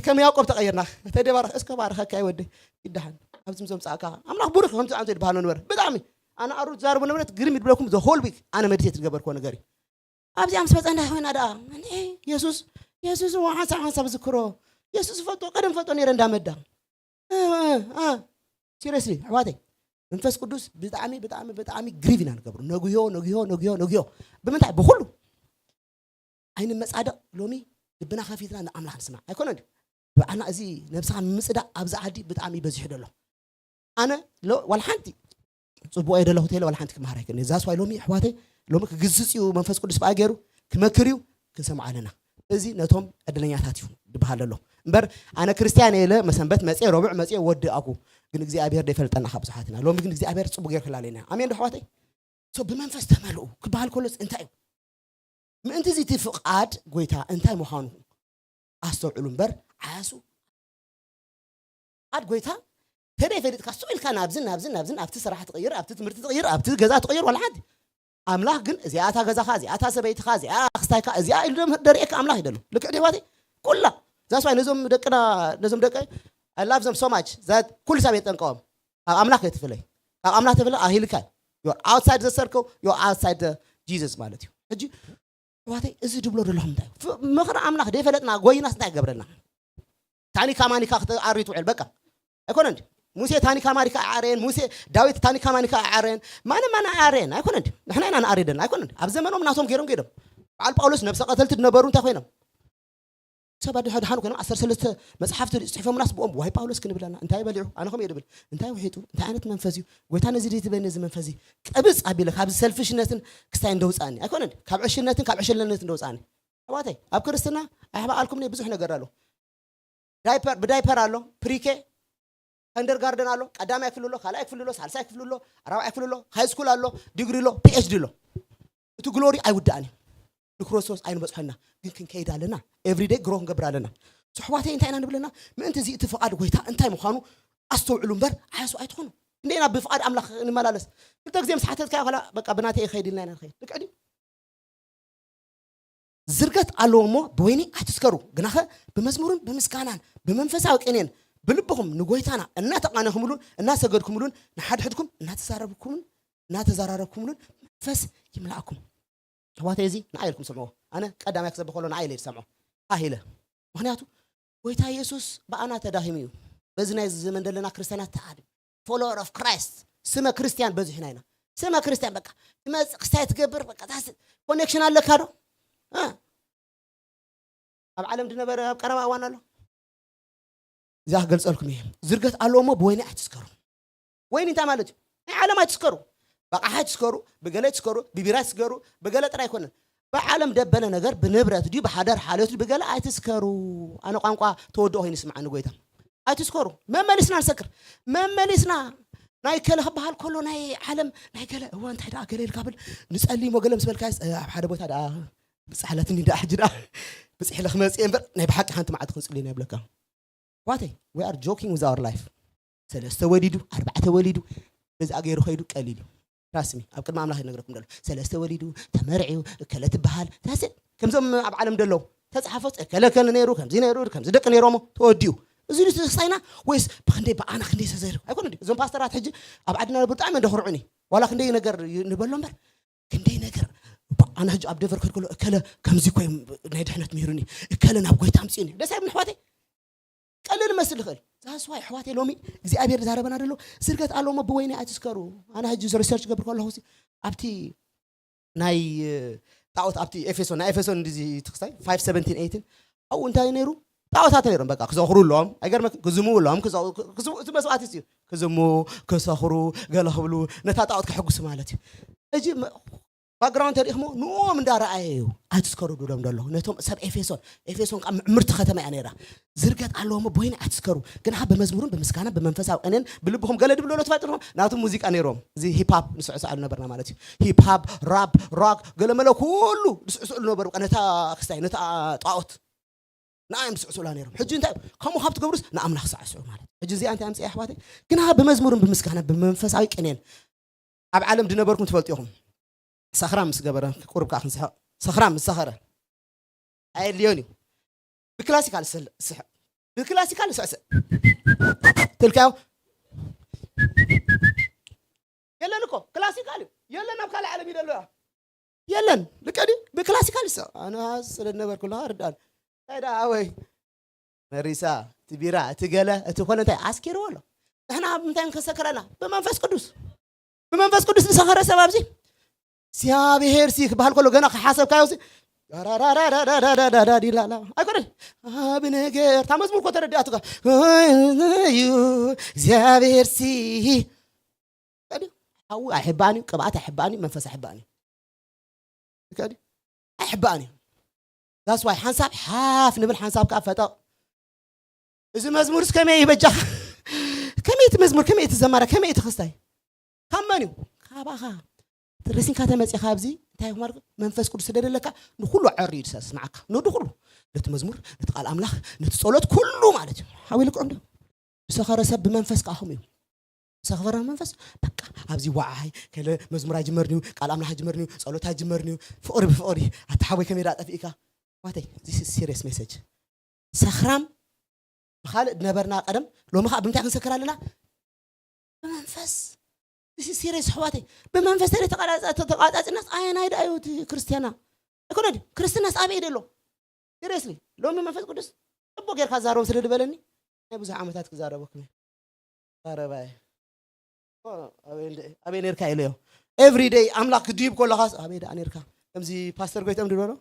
ከም ያዕቆብ ተቐይርና። ተደይ ባረኽ እስከ ባረኸካ ይወደይ ይደሓን ኣብዚ ምስ ዘምፃእካ ኣምላኽ ቡሩክ ከምዚ ኣንተ ድበሃሎ ነበረ። ብጣዕሚ ኣነ ኣሩ ትዛረቡ ነበረት ግርም ይድብለኩም the whole week ኣነ መዲቴት ዝገበርክዎ ነገር እዩ። ኣብዚኣ ምስ መፀ እንታይ ኮይና ደኣ? እንዴ የሱስ የሱስ እዋ ሓንሳብ ሓንሳብ ዝክሮ የሱስ ፈልጦ ቀደም ፈልጦ ነይረ እንዳመዳ። ሲሪየስሊ ኣሕዋተይ መንፈስ ቅዱስ ብጣዕሚ ብጣዕሚ ብጣዕሚ ግሪቭ ኢና ንገብሩ። ነጉዮ ነጉዮ ነጉዮ ነጉዮ ብምንታይ ብኩሉ ኣይንመጻደቕ። ሎሚ ልብና ከፊትና ንኣምላኽ ንስማዕ ኣይኮነ ድዩ? ብዓና እዚ ነብስኻ ምምጽዳቕ ኣብዚ ዓዲ ብጣዕሚ በዚሑ ደሎ። ኣነ ሎ-፣ ዋላ ሓንቲ ጽቡቕ እየ ደለኹ ተለ ዋላ ሓንቲ ክመሃር ኣይክእልን። ዛስ ዋይ ሎሚ ኣሕዋተይ ሎሚ ክግዝጽ እዩ መንፈስ ቅዱስ ብኣ ገይሩ ክመክር እዩ ክንሰምዓ ኣለና። እዚ ነቶም ዕድለኛታት እዩ ዝበሃል ዘሎ። እምበር ኣነ ክርስትያን እየ ኢለ መሰንበት መጽየ ረቡዕ መጽየ ወዲ ኣኩ ግን እግዚኣብሔር ደይፈልጠና ካብ ብዙሓት ኢና። ሎሚ ግን እግዚኣብሔር ጽቡቕ ገይሩ ክላለና። ኣሜን ዶ ኣሕዋተይ? So ብመንፈስ ተመልኡ ክበሃል ከሎስ እንታይ እዩ? ምእንቲ እዚ እቲ ፍቓድ ጎይታ እንታይ ምዃኑ ኣስተውዕሉ እምበር ዓያሱ። ፍቓድ ጎይታ ተደይ ፈሊጥካ ስቕ ኢልካ ናብዝን ናብዝን ናብዝን ኣብቲ ስራሕ ትቕይር፣ ኣብቲ ትምህርቲ ትቕይር፣ ኣብቲ ገዛ ትቕይር ዋላ ሓንቲ። ኣምላኽ ግን እዚኣ እታ ገዛኻ፣ እዚኣ እታ ሰበይትኻ፣ እዚኣ ኣኽስታይካ፣ እዚኣ ኢሉ ደም-፣ ደርእየካ ኣምላኽ እዩ ደሎ። ልክዕ ድዩ ኣሕዋተይ? ኩላ። That's why ነዞም ደቅና፣ ነዞም ደቀይ I love them so much that ኩሉ ሰብ የጠንቀቖም። ካብ ኣምላኽ ከይትፍለይ። ካብ ኣምላኽ ተፍለ ኣሂልካ እዩ። You're outside the circle, you're outside the Jesus ማለት እዩ። ሕጂ ኣሕዋተይ እዚ ድብሎ ዘለኹም እንታይ እዩ? ፍ-፣ ምኽሪ ኣምላኽ ደይፈለጥና ጎይናስ እንታይ ይገብረልና? ታኒካ ማኒካ ክትኣሪ ትውዕል በቃ። ኣይኮነን ድዩ? ሙሴ ታኒካ ማኒካ ኣይዓረየን። ሙሴ ዳዊት ታኒካ ማኒካ ኣይዓረየን። ማንም ማን ኣይዓረየን። ኣይኮነን ድዩ? ንሕና ኢና ንኣሪ ደልና። ኣይኮነን ድዩ? ኣብ ዘመኖም ናቶም ገይሮም ገይዶም። በዓል ጳውሎስ ነብሰ ቀተልቲ ዝነበሩ እንታይ ኮይኖም? ሰባት ድሓ-፣ ድሓን ኮይኖም ዓሰርተ ሰለስተ መጽሓፍቲ ጽሒፎምናስ ብኦም ዋይ ጳውሎስ ክንብለና እንታይ በሊዑ? ኣነ ከምኡ እየ ድብል። እንታይ ውሒጡ? እንታይ ዓይነት መንፈስ እዩ? ጎይታ ነዚ ድዩ ትበኒ እዚ መንፈስ እዚ? ቅብጽ ኣቢለ ካብዚ ሰልፊሽነትን ክስታይ እንደውጻኒ። ኣይኮነን ድዩ? ካብ ዕሽነትን ካብ ዕሸልነትን እንደውጻኒ። ኣሕዋተይ ኣብ ክርስትና ኣይሕባኣልኩም ነይ ብዙሕ ነገር ኣሎ። ዳይፐር ብዳይፐር ኣሎ፣ ፕሪኬ፣ ከንደርጋርደን ኣሎ፣ ቀዳማይ ክፍሊ ኣሎ፣ ካልኣይ ክፍሊ ኣሎ፣ ሳልሳይ ክፍሊ ኣሎ፣ ራብዓይ ክፍሊ ኣሎ፣ ሃይ ስኩል ኣሎ፣ ዲግሪ ኣሎ፣ ፒ ኤች ዲ ኣሎ። እቲ ግሎሪ ኣይውዳእን እዩ። ንክርስቶስ ኣይንበጽሖና ግን ክንከይድ ኣለና። ኤቭሪደይ ግሮ ክንገብር ኣለና። ኣሕዋተይ እንታይ ኢና ንብለና? ምእንቲ እዚ እቲ ፍቓድ ጎይታ እንታይ ምዃኑ ኣስተውዕሉ እምበር ዓያሱ ኣይትኾኑ። እንደ ኢና ብፍቓድ ኣምላኽ ንመላለስ። ክልተ ግዜ ምስ ሓተትካዮ ከላ በቃ ብናተይ ይኸይድ ኢልና ኢና ንኸይድ። ልክዕ ድዩ? ዝርገት ኣለዎ እሞ ብወይኒ ኣይትስከሩ፣ ግናኸ ብመዝሙርን ብምስጋናን ብመንፈሳዊ ቅኔን ብልብኹም ንጎይታና እናተቓነኹምሉን እናሰገድኩምሉን ንሓድሕድኩም እናተዛረብኩምን እናተዘራረብኩምሉን መንፈስ ይምላእኩም። ኣሕዋተይ እዚ ንዓይ ኢልኩም ስምዑ። ኣነ ቀዳማይ ክሰብኽ ከሎ ንዓይ ኢለ ዝሰምዖ። ኣሂለ። ምኽንያቱ ጎይታ የሱስ ብኣና ተዳሂሙ እዩ። በዚ ናይ ዘመን ዘለና ክርስትያናት ተኣድም ፎሎወር ኦፍ ክራይስት ስመ ክርስትያን በዚሕና ኢና። ስመ ክርስትያን በቃ ትመጽእ ክስታይ ትገብር በቃ ታስ ኮኔክሽን ኣለካ ዶ? እ? ኣብ ዓለም ድነበረ ኣብ ቀረባ እዋን ኣሎ። እዛ ክገልጸልኩም እየ። ዝርገት ኣለዎ እሞ ብወይኒ ኣይትስከሩ። ወይኒ እንታይ ማለት እዩ? ናይ ዓለም ኣይትስከሩ። ብኣቕሓ ኣይትስከሩ፣ ብገለ ኣይትስከሩ፣ ብቢራ ኣይትስከሩ፣ ብገለ ጥራይ ኣይኮነን። ብዓለም ደበለ ነገር፣ ብንብረት ድዩ፣ ብሓዳር ሓልዮት ድዩ፣ ብገለ ኣይትስከሩ። ኣነ ቋንቋ ተወድኦ ኮይኑ ይስምዓኒ ጎይታ። ኣይትስከሩ። መመሊስና ንሰክር። መመሊስና ናይ ከለ ክበሃል ከሎ ናይ ዓለም ናይ ገለ እዋ እንታይ ደኣ ገለ ኢልካ ብል ንጸሊ እሞ ገለ ምስ በልካ ኣብ ሓደ ቦታ ደኣ ብጻሕለትኒ ደኣ ሕጂ ደኣ ብጽሕለ ክመጽእ እየ እምበር ናይ ብሓቂ ሓንቲ መዓልቲ ክንጽልይ ኢና ይብለካ። ዋተይ we are joking with our life። ሰለስተ ወሊዱ ኣርባዕተ ወሊዱ በዛ ገይሩ ከይዱ ቀሊል እዩ። Trust me ኣብ ቅድሚ ኣምላኽ ይነግረኩም ደሎ ሰለስተ ወሊዱ ተመርዕዩ እከለ ትበሃል ታስል ከምዞም ኣብ ዓለም ደለዉ ተፅሓፎ እከለ ከለ ነይሩ ከምዚ ነይሩ ከምዚ ደቂ ነይሮሞ ተወዲኡ እዚ ሉ ተስፋይና ወይስ ብክንደይ ብኣና ክንደይ ተዘይሩ ኣይኮነ እዞም ፓስተራት ሕጂ ኣብ ዓድና ነብር ብጣዕሚ እንደኽርዑኒ ዋላ ክንደይ ነገር ንበሎ እምበር ክንደይ ነገር ኣነ ሕጂ ኣብ ደቨር ከድከሎ እከለ ከምዚ ኮይ ናይ ድሕነት ምሂሩኒ እከለ ናብ ጎይታ ኣምፅኡኒ ደስ ኣይብልኒ ኣሕዋተይ ቀልል መስል ይኽእል ዛስዋይ ኣሕዋተይ ሎሚ እግዚኣብሔር ዛረበና ደሎ ዝርገት ኣሎ እሞ ብወይኒ ኣይትስከሩ ኣነ ሕጂ ሪሰርች ገብር ከለኹ ኣብቲ ናይ ጣዖት ኣብቲ ኤፌሶን ናይ ኤፌሶን እንዲዚ ትክስታይ ፋይቭ ሰቨንቲን ኤይትን ኣብኡ እንታይ ነይሩ ጣዖታት ነይሮም በቃ ክዘኽሩ ኣለዎም ኣይገርመ ክዝሙ ኣለዎም እቲ መስዋዕት እዩ ክዝሙ ክሰኽሩ ገለ ክብሉ ነታ ጣዖት ከሐጉሱ ማለት እዩ ሕጂ ባክግራውንድ ተሪእኽሞ ንኦም እንዳረኣየ እዩ ኣይትስከሩ ድሎም ደሎ ነቶም ሰብ ኤፌሶን ኤፌሶን ካብ ምዕምርቲ ከተማ እያ ነይራ ዝርገት ኣለዎ እሞ ቦይና ኣይትስከሩ ግን ካብ ብመዝሙርን ብምስጋና ብመንፈሳዊ ቅኔን ብልብኹም ገለ ድብለሎ ትፈልጡ ናቱ ሙዚቃ ነይሮም እዚ ሂፕሃፕ ንስዕስዓሉ ነበርና ማለት እዩ ሂፕሃፕ ራፕ ሮክ ገለመለ ኩሉ ዝስዕስዕሉ ነበሩ ነታ ክስታይ ነታ ጣዖት ንኣዮም ዝስዕስዑላ ነይሮም ሕጂ እንታይ ከምኡ ካብ ትገብሩስ ንኣምላኽ ሳዕስዑ ማለት ሕጂ እዚኣ እንታይ ኣምፅኣ ኣሕዋተይ ግና ብመዝሙርን ብምስጋና ብመንፈሳዊ ቅኔን ኣብ ዓለም ድነበርኩም ትፈልጡ ኢኹም ሰኽራም ምስ ገበረ ቁሩብ ከዓ ክንስሕቕ ሰኽራም ምስ ሰኸረ ኣየድልዮን እዩ ብክላሲካል ስሕቕ ብክላሲካል ስዕስዕ ትልካዮ የለን እኮ ክላሲካል እዩ የለን ኣብ ካልእ ዓለም ይደሎ የለን ልቀዲ ብክላሲካል ይስቕ ኣነ ስለ ነበርኩ ኣለኻ ርዳን እንታይ ደኣ ኣወይ መሪሳ እቲ ቢራ እቲ ገለ እቲ ኮነ እንታይ ኣስኪርዎ ኣሎ ንሕና ብምንታይ ንከሰክረና ብመንፈስ ቅዱስ ብመንፈስ ቅዱስ ዝሰኸረ ሰብ ኣብዚ እግዚኣብሔር ሲ ክበሃል ከሎ ገና ክሓሰብካዮ ሲ ዳዳዳዳዳዳዳዳዳዲላላ ኣይኮነ ኣብ ነገር እታ መዝሙር ኮ ተረዲኣትካ እዩ እግዚኣብሔር ሲ ሓዊ ኣይሕባእን እዩ ቅብኣት ኣይሕባእን እዩ መንፈስ ኣይሕባእን እዩ ኣይሕባእን እዩ ዳስዋይ ሓንሳብ ሓፍ ንብል ሓንሳብ ከዓ ፈጠቕ እዚ መዝሙርስ ከመይ እዩ በጃኻ ከመይ እቲ መዝሙር ከመይ እቲ ዘማረ ከመይ እቲ ክስታይ ካብ መን እዩ ካባኻ ርሲንካ ተመፂኻ ኣብዚ እንታይ ማለት መንፈስ ቅዱስ ተደለለካ ንኩሉ ዓሪ እዩ ዝስማዓካ ነዱ ኩሉ ነቲ መዝሙር ነቲ ቃል ኣምላኽ ነቲ ጸሎት ኩሉ ማለት እዩ ሓዊልኩም ዶ ዝሰኸረ ሰብ ብመንፈስ ከዓ ከምኡ እዩ ዝሰኸረ መንፈስ በቃ ኣብዚ ዋዓይ ከለ መዝሙር ኣይጅመርንዩ ቃል ኣምላኽ ኣይጅመርንዩ ጸሎት ኣይጅመርንዩ ፍቕሪ ብፍቕሪ ኣተሓወይ ከመይ ዳ ጠፊእካ ዋተይ this is serious message ሰኽራም ብኻልእ ነበርና ቀደም ሎሚ ከዓ ብምንታይ ክንሰክር ኣለና ብመንፈስ this is serious ኣሕዋተይ ብመንፈስ ተለ ተቃጻጽናስ ኣየናይ ዳ እዩ እቲ ክርስትያና ኣይኮነ ድዩ ክርስትናስ ኣበይ ደሎ seriously ሎሚ መንፈስ ቅዱስ ጽቡቅ ጌርካ ዛረቦም ስለ ዝበለኒ ናይ ብዙሕ ዓመታት ክዛረበኩም እየ ዛረባየ ኣበይ ኔርካ ኢለዮ every day ኣምላኽ ክድይብ ከለኻስ ኣበይ ደኣ ኔርካ ከምዚ ፓስተር ጎይቶም ድበሎ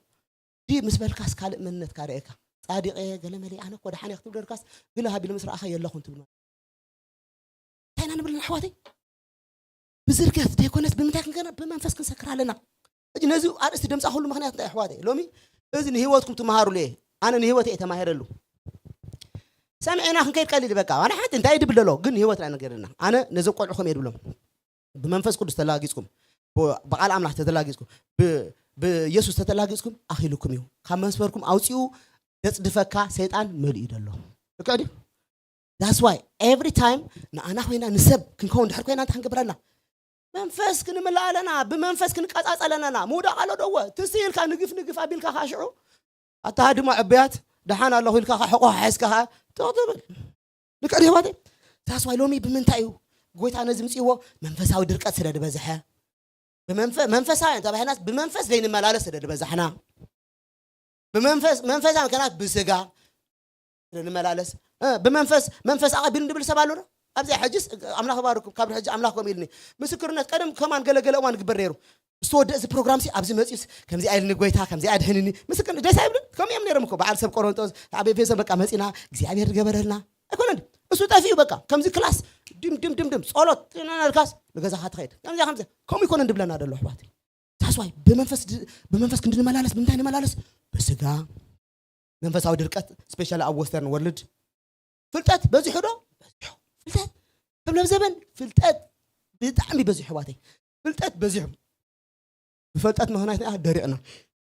ድይብ ምስ በልካስ ካልእ መንነትካ ርእየካ ጻዲቀ ገለመለ ኣነ እኮ ደሓነ ክትብል ደርካስ ግለ ሃቢሉ ምስ ረኣኻ የለኹን ትብል እንታይ ኢና ንብል ኣሕዋተይ ብዝርገት ዘይኮነስ ብምንታይ ክንገና ብመንፈስ ክንሰክር ኣለና ሕጂ ነዚ ኣርእስቲ ደምፃ ኩሉ ምክንያት እንታይ ኣሕዋተይ ሎሚ እዚ ንህይወትኩም ትመሃሩሉ እየ ኣነ ንህይወት እየ ተማሂረሉ ሰምዕና ክንከይድ ቀሊል በቃ ኣነ ሓንቲ እንታይ ድብል ደሎ ግን ንህይወትና ነገርና ኣነ ነዞም ቆልዑ ከም እየ ድብሎም ብመንፈስ ቅዱስ ተላጊፅኩም ብቃል ኣምላኽ ተተላጊፅኩም ብየሱስ ተተላጊፅኩም ኣኺሉኩም እዩ ካብ መስመርኩም ኣውፅኡ ዘፅድፈካ ሰይጣን መሊኡ ደሎ ልክዕ ድዩ that's why every time ንኣና ኮይና ንሰብ ክንከውን ድሕር ኮይና እንታይ ክንገብር ኣለና መንፈስ ክንምልእ ኣለና ብመንፈስ ክንቀፃፀል ኣለና ምውዳቕ ኣሎ ደወ ትስ ኢልካ ንግፍ ንግፍ ኣቢልካ ከዓ ሽዑ ኣታ ድማ ዕብያት ደሓን ኣለኹ ኢልካ ከዓ ሕቆ ሓሒዝካ ከዓ ትቕ ትብል ልክዕ ድዩ ኣሕዋተይ that's why ሎሚ ብምንታይ እዩ ጎይታ ነዚ ምፅዎ መንፈሳዊ ድርቀት ስለ ዝበዝሐ መንፈሳውያን ተባሂልናስ ብመንፈስ ዘይንመላለስ ስለ ዝበዛሕና ብመንፈስ መንፈሳውያን ከናት ብስጋ ስለ ንመላለስ ብመንፈስ መንፈስ ኣቐቢል ንብል ሰብ ኣሎ ኣብዚ ሕጅስ ኣምላኽ ባርኩም ካብ ሕጂ ኣምላኽ ከም ኢልኒ ምስክርነት ቀደም ከማን ገለገለ እዋን ግበር ነይሩ ዝተወደ እዚ ፕሮግራም ሲ ኣብዚ መፂስ ከምዚ ኣይልኒ ጎይታ ከምዚ ኣድሕንኒ ምስክር ደስ ኣይብልን ከም እዮም ነይሮም እኮ በዓል ሰብ ቆሮንጦስ ኣብ ኤፌሶን በቃ መፂና እግዚኣብሔር ዝገበረልና ኣይኮነን። እሱ ጠፊኡ በቃ። ከምዚ ክላስ ድም ድም ድም ድም ጸሎት ትናናልካስ ንገዛኻ ትኸይድ። ከምዚ ከምዚ ከምኡ ይኮነን ድብለና ደሎ ኣሕዋት። ታስዋይ ብመንፈስ ድ- ብመንፈስ ክንዲ ንመላለስ ብምንታይ ንመላለስ? ብስጋ። መንፈሳዊ ድርቀት ስፔሻሊ ኣብ ወስተርን ወርልድ ፍልጠት በዚሑ ዶ? በዚሑ። ፍልጠት ከም ለብዘበን ፍልጠት ብጣዕሚ በዚሑ ኣሕዋተይ። ፍልጠት በዚሑ። ብፈልጠት ምኽንያት ደሪቕና።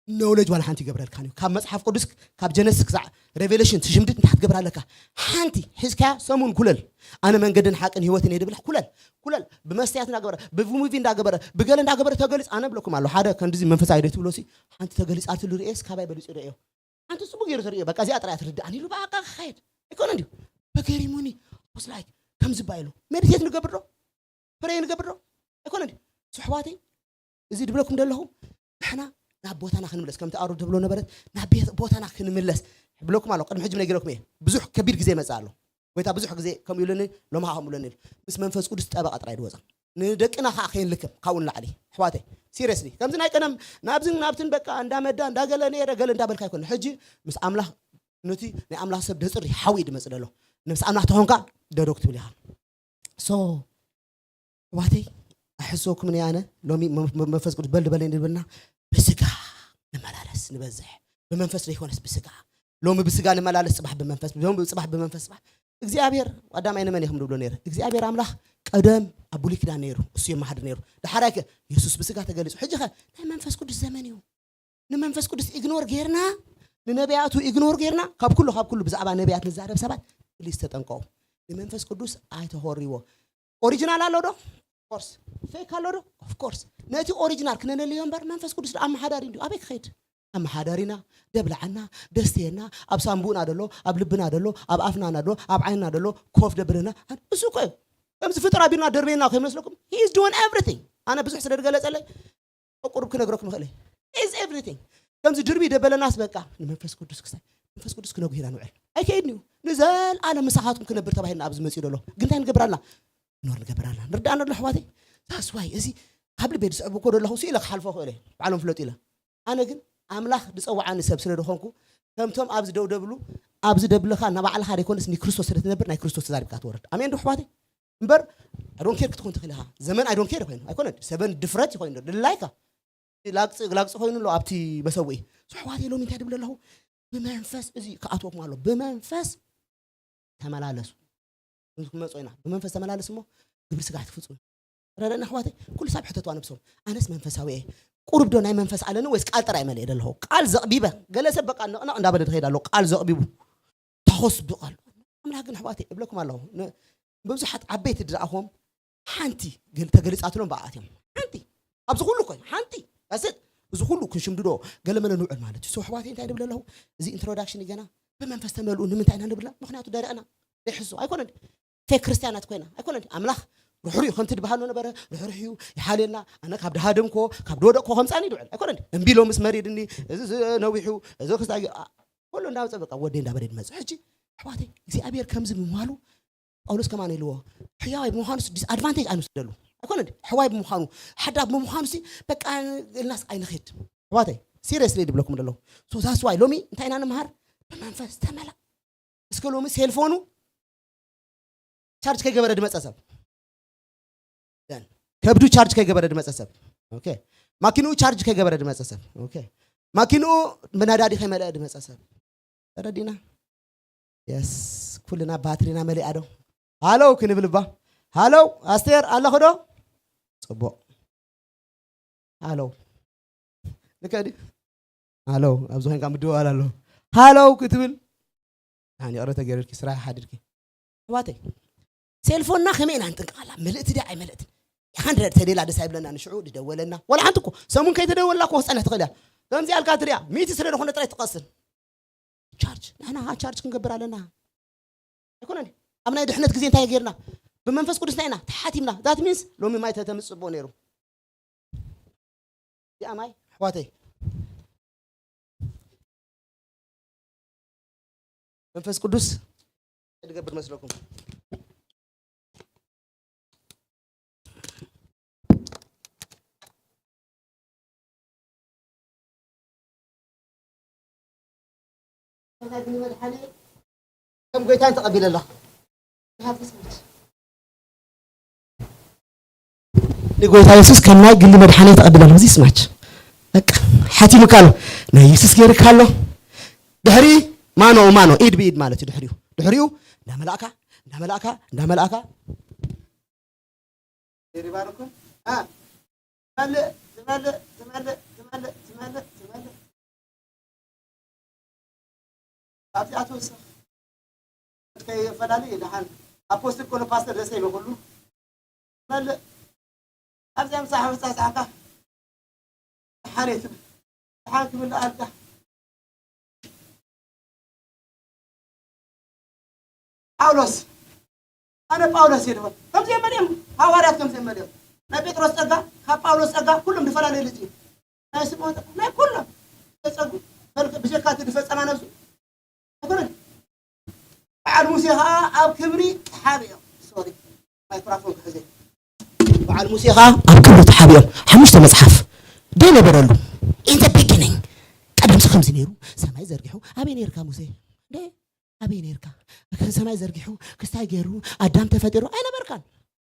ኖውለጅ ዋላ ሓንቲ ይገብረልካን እዩ። ካብ መጽሓፍ ቅዱስ ካብ ጀነሲስ ክሳዕ ሬቨሌሽን ትሽምድድ እንታይ ክትገብር ኣለካ? ሓንቲ ሒዝካያ ሰሙን ኩለል። ኣነ መንገድን ሓቅን ህይወትን እየ ድብል ኩለል። ኩለል ብመስተያት እንዳገበረ ብሙቪ እንዳገበረ ብገለ እንዳገበረ ተገሊጽ። ኣነ ብለኩም ኣሎ ሓደ ከንድዚ መንፈሳዊ ዶ ትብሎ ሲ ሓንቲ ተገሊጻ ትሉ ርእየስ ካባይ በሊጹ ርእዮ። ሓንቲ ጽቡቅ ገይሩ ተርእዮ በቃ እዚኣ ጥራይ ትርድኣን ኢሉ በቃ ክኸይድ ኣይኮነ እንዲዩ። በገሪሙኒ። ስ ላይክ ከምዚ ባይሉ ሜዲቴት ንገብር ዶ? ፕሬይ ንገብር ዶ? ኣይኮነ እንዲዩ። ኣሕዋተይ እዚ ድብለኩም ደለኹ ንሕና ናብ ቦታና ክንምለስ ከምቲ ኣሮን ትብሎ ነበረት ናብ ቤት ቦታና ክንምለስ። ብለኩም ኣሎ ቅድሚ ሕጂ ነጊረኩም እየ። ብዙሕ ከቢድ ግዜ ይመጽእ ኣሎ። ጎይታ ብዙሕ ግዜ ከምኡ ኢሉኒ፣ ሎሚ ከዓ ከምኡ ኢሉኒ ኢሉ። ምስ መንፈስ ቅዱስ ጠበቃ ጥራይ ድወፃ ንደቅና ከዓ ከይንልክም ካብኡ ንላዕሊ ኣሕዋተይ። ሲሪየስሊ ከምዚ ናይ ቀደም ናብዝን ናብትን በቃ እንዳመዳ እንዳገለ ነረ ገለ እንዳበልካ ኣይኮነ። ሕጂ ምስ ኣምላኽ ነቲ ናይ ኣምላኽ ሰብ ደፅሪ ሓዊ እዩ ድመፅእ ዘሎ። ምስ ኣምላኽ ተኾንካ ደዶ ክትብል ኢኻ። ሶ ኣሕዋተይ ኣሕሰኩም እየ ኣነ ሎሚ መ- መ- መንፈስ ቅዱስ በል ድበለ ንብልና ብስጋ ንመላለስ ንበዝሕ ብመንፈስ ዘይኮነስ ብስጋ። ሎሚ ብስጋ ንመላለስ ጽባሕ ብመንፈስ ሎሚ ጽባሕ ብመንፈስ ጽባሕ እግዚኣብሔር ቀዳማይ ንመን ኢኹም ድብሎ ነይረ እግዚኣብሔር ኣምላኽ ቀደም ኣብ ብሉይ ኪዳን ነይሩ እሱ የመሓድር ነይሩ። ዳሕራይ ከ የሱስ ብስጋ ተገሊጹ። ሕጂ ኸ ናይ መንፈስ ቅዱስ ዘመን እዩ። ንመንፈስ ቅዱስ ኢግኖር ጌርና ንነቢያቱ ኢግኖር ጌርና ካብ ኩሉ ካብ ኩሉ ብዛዕባ ነቢያት ንዛረብ ሰባት ፕሊስ ተጠንቀቑ። ንመንፈስ ቅዱስ ኣይተኾርይዎ። ኦሪጂናል ኣሎ ዶ? ኦፍኮርስ። ፌክ ኣሎ ዶ? ኦፍኮርስ። ነቲ ኦሪጂናል ክነነልዮ እምበር መንፈስ ቅዱስ ኣመሓዳሪ እንዲ ኣበይ ክኸይድ? ኣመሓዳሪና ደብልዓና ደስተየና ኣብ ሳንቡእና ደሎ ኣብ ልብና ደሎ ኣብ ኣፍናና ደሎ ኣብ ዓይንና ደሎ ኮፍ ደብለና። እሱ እኮ እዩ ከምዚ ፍጥር ኣቢልና ደርበየና ከይመስለኩም he is doing everything። ኣነ ብዙሕ ስለ ዝገለጸለይ ቁሩብ ክነግረኩም ይኽእል እየ። Is everything። ከምዚ ድርቢ ደበለናስ በቃ ንመንፈስ ቅዱስ ክሳይ መንፈስ ቅዱስ ክነጉሂና ንውዕል ኣይከይድን እዩ። ንዘልኣለም ምሳኻትኩም ክነብር ተባሂልና ኣብዚ መፅኡ ደሎ ግን እንታይ ንገብር ኣለና? ኖር ንገብር ኣለና ንርዳእ ነሎ ኣሕዋተይ። ታስዋይ እዚ ካብ ልበይ ዝስዕብ እኮ ደለኹ ስኢለ ክሓልፎ ክእል እየ ባዕሎም ፍለጡ ኢለ። ኣነ ግን ኣምላኽ ዝፀዋዓኒ ሰብ ስለ ዝኾንኩ ከምቶም ኣብዚ ደው ደብሉ ኣብዚ ደብልኻ ናባዕልኻ ዘይኮነስ ንክርስቶስ ስለ ትነብር ናይ ክርስቶስ ተዛሪብካ ትወርድ ኣሜን ዶ ኣሕዋተይ? እምበር ኣዶንኬር ክትኾን ትኽእል ኢኻ። ዘመን ኣይዶንኬር ኮይኑ ኣይኮነን ሰበን ድፍረት ይኮይኑ ድላይካ ላግፂ ላግፂ ኮይኑ ኣሎ ኣብቲ መሰውኢ። ኣሕዋተይ ሎሚ እንታይ ድብል ኣለኹ? ብመንፈስ እዚ ክኣትወኩም ኣሎ ብመንፈስ ተመላለሱ። ክመፁ ኢና ብመንፈስ ተመላለስ እሞ ግብሪ ስጋ ትፍፁም። ረደና ኣሕዋተይ ኩሉ ሰብ ሕተቷ ነብሶም ኣነስ መንፈሳዊ እየ። ቁሩብ ዶ ናይ መንፈስ ኣለኒ ወይስ ቃል ጥራይ መልእ ደለኹ ቃል ዘቕቢበ? ገለ ሰብ በቃ ነቕነቕ እንዳበለ ዝኸይድ ኣሎ ቃል ዘቕቢቡ ተኾስ ብቃል። ኣምላኽ ግን ኣሕዋተይ እብለኩም ኣለኹ ን- ብዙሓት ዓበይቲ ዝረኣኹዎም ሓንቲ ገል- ተገሊፃትሎም ብኣት እዮም ሓንቲ ኣብዚ ኩሉ እኮ ሓንቲ ዳስት እዚ ኩሉ ክንሽምድዶ ገለመለ ንውዕል ማለት እዩ። ሶ ኣሕዋተይ እንታይ ንብል ኣለኹ? እዚ ኢንትሮዳክሽን ገና ብመንፈስ ተመልኡ ንምንታይ ኢና ንብላ? ምክንያቱ ደረቕና ዘይሕሱ ኣይኮነን። ፌክ ክርስትያናት ኮይና ኣይኮነን። ኣምላኽ ርሕሩ እዩ ከምቲ ዝበሃሎ ነበረ። ርሕሩሕ እዩ ይሓልየና። ኣነ ካብ ድሃደምኮ ካብ ድወደቅኮ ከምፃኒ ይድውዕል ኣይኮነን። እምቢ ሎምስ መሪድኒ እዚ እዚ ነዊሑ እዚ ክስታይ ኣ- ኩሉ እንዳመፀ በቃ ወደይ እንዳበለ ድመፅእ ሕጂ ኣሕዋተይ እግዚኣብሔር ከምዚ ምምሃሉ ጳውሎስ ከማን ኢልዎ ሕያዋይ ብምዃኑ ዲስኣድቫንቴጅ ኣይንወስደሉ ኣይኮነ ሕዋይ ብምዃኑ ሓዳግ ብምዃኑ ሲ በቃ ኢልናስ ኣይንኸድ ኣሕዋተይ ሲሪየስሊ ድብለኩም ደለኹ ሶ ዛስ ዋይ ሎሚ እንታይ ኢና ንምሃር ብመንፈስ ተመላ እስከ ሎሚ ሴልፎኑ ቻርጅ ከይገበረ ድመፀ ሰብ ከብዱ ቻርጅ ከይገበረ ድመፀ ሰብ ማኪንኡ ቻርጅ ከይገበረ ድመፀ ሰብ ማኪንኡ መናዳዲ ከይመለአ ድመፀ ሰብ ተረዲና የስ ኩልና ባትሪና መሊኣ ዶ ሃለው ክንብል ባ ሃለው ኣስቴር ኣለኹ ዶ ፅቡቅ ሃለው ልክዕ ድዩ ሃለው ኣብዚ ኮይንካ ምድዋል ኣሎ ሃለው ክትብል ኣን ይቕረ ተገይረልኪ ስራሕ ሓዲርኪ ኣሕዋተይ ሴልፎንና ከመይ ኢና ንጥንቀቐላ ምልእቲ ድያ ኣይመልእትን ሓንድረድ ተደላ ደስ ኣይብለና ንሽዑ ድደወለና ዋላ ሓንቲ እኮ ሰሙን ከይተደወልና እኮ ክፀንሕ ትኽእል እያ ከምዚ ኣልካ ትሪያ ሚእቲ ስለ ዝኾነ ጥራይ ትቐስን ቻርጅ ንሕና ከዓ ቻርጅ ክንገብር ኣለና ኣይኮነን ኣብ ናይ ድሕነት ግዜ እንታይ ጌርና ብመንፈስ ቅዱስ እንታይ ኢና ተሓቲምና ዛት ሚንስ ሎሚ ማይ ተተምፅቦ ነይሩ እዚኣ ማይ ኣሕዋተይ መንፈስ ቅዱስ ድገብር መስለኩም ከም ጎይታን ተቐቢለ ኣለኹ ንጎይታ የሱስ ከም ናይ ግሊ መድሓኒ ተቐቢላ ኣለኹ። እዚ ስማች በቃ ሓቲሙካ ኣሎ። ናይ የሱስ ገይርካ ኣሎ። ድሕሪ ማኖ ማኖ ኢድ ብኢድ ማለት እዩ። ድሕሪኡ ድሕሪኡ እንዳመላእካ እንዳመላእካ እንዳመላእካ ይባርኩም። አ፣ ትመልእ ትመልእ ትመልእ ትመልእ ትመልእ ትመልእ ካብዚኣ ትወስኽ። ከይፈላለ ይደሓን ኣፖስትል ኮነ ፓስተር ደሰ ይበኩሉ ትመልእ። ካብዚኣ ምሳሕ ምሳሕ ሰዓካ ሓሬት ደሓን ክምልኣልካ። ጳውሎስ ኣነ ጳውሎስ እየ ድበል። ከምዚኦም መሊኦም ሃዋርያት ከምዚኦም መሊኦም ናይ ጴጥሮስ ጸጋ ካብ ጳውሎስ ጸጋ ኩሎም ዝፈላለየ ልጅ እዩ። ናይ ስምዖን ጸጋ ናይ ኩሎም ተጸጉ ብጀካ እቲ ዝፈጸማ ነብሱ ኣይኮነን። በዓል ሙሴ ኸዓ ኣብ ክብሪ ተሓቢኦም። ሶሪ ማይክራፎን ክሕዘ። በዓል ሙሴ ኸዓ ኣብ ክብሪ ተሓቢኦም ሓሙሽተ መጽሓፍ ዘይነበረሉ። In the beginning ቀደምሲ ከምዚ ነይሩ። ሰማይ ዘርጊሑ ኣበይ ነይርካ ሙሴ? እንዴ ኣበይ ነይርካ? ከም ሰማይ ዘርጊሑ ክስታይ ገይሩ ኣዳም ተፈጢሩ ኣይነበርካን።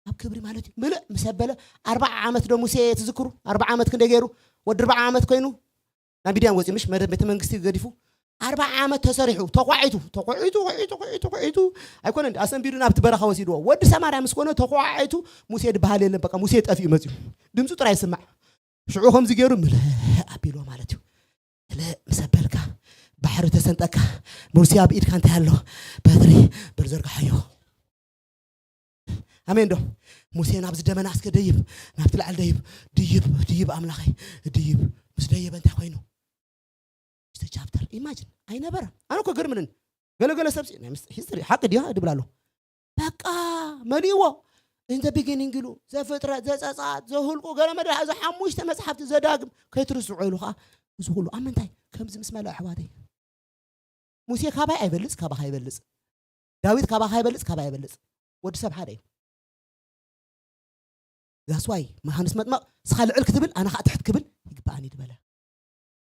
ኣብ ክብሪ ማለት እዩ። ምልእ ምስ ኣበለ ኣርባዓ ዓመት ዶ ሙሴ ትዝክሩ? ኣርባዓ ዓመት ክንደይ ገይሩ? ወዲ ኣርባዓ ዓመት ኮይኑ ናብ ሚድያን ወፂኡ ምሽ መደ-፣ ቤተ መንግስቲ ገዲፉ ኣርባዓ ዓመት ተሰሪሑ ተኳዒቱ ተኳዒቱ ተኳዒቱ ተኳዒቱ ኣይኮነን ኣሰንቢዱ ናብቲ በረኻ ወሲድዎ። ወዲ ሰማርያ ምስ ኮነ ተኳዒቱ ሙሴ ዝበሃል የለን። በቃ ሙሴ ጠፊኡ መፂኡ ድምፁ ጥራይ ይስማዕ። ሽዑ ከምዚ ገይሩ ምልእ ኣቢልዎ ማለት እዩ። ምልእ ምስ ኣበልካ ባሕሪ ተሰንጠካ። ሙሴ ኣብ ኢድካ እንታይ ኣሎ? በትሪ በል ዘርግሓዮ። ኣሜን ዶ? ሙሴ ናብዚ ደመና እስከ ደይብ፣ ናብቲ ላዕሊ ደይብ፣ ድይብ ድይብ ኣምላኸይ ድይብ። ምስ ደየበ እንታይ ኮይኑ? ቻፕተር ኢማጅን ኣይነበረ። ኣነ እኮ ገርምንን ገለገለ ሰብሲ ናይ ምስ ሂስትሪ ሓቂ ድያ ድብል ኣሎ። በቃ መሊእዎ። In the beginning ኢሉ ዘፍጥረት ዘጸጸኣት ዘሁልቁ ገለ መድረሓ እዚ ሓሙሽተ መጽሓፍቲ ዘዳግም ከይትርስዑ ኢሉ ከዓ እዚ ኩሉ ኣብ ምንታይ ከምዚ ምስ መለእ ኣሕዋተይ? ሙሴ ካባይ ኣይበልጽ ካባኻ ይበልጽ። ዳዊት ካባኻ ይበልጽ ካባይ ኣይበልጽ። ወዲ ሰብ ሓደ እዩ። That's why ዮሃንስ መጥመቕ ንስኻ ልዕል ክትብል ኣነ ከዓ ትሕት ክብል ይግባኣኒ ድበለ።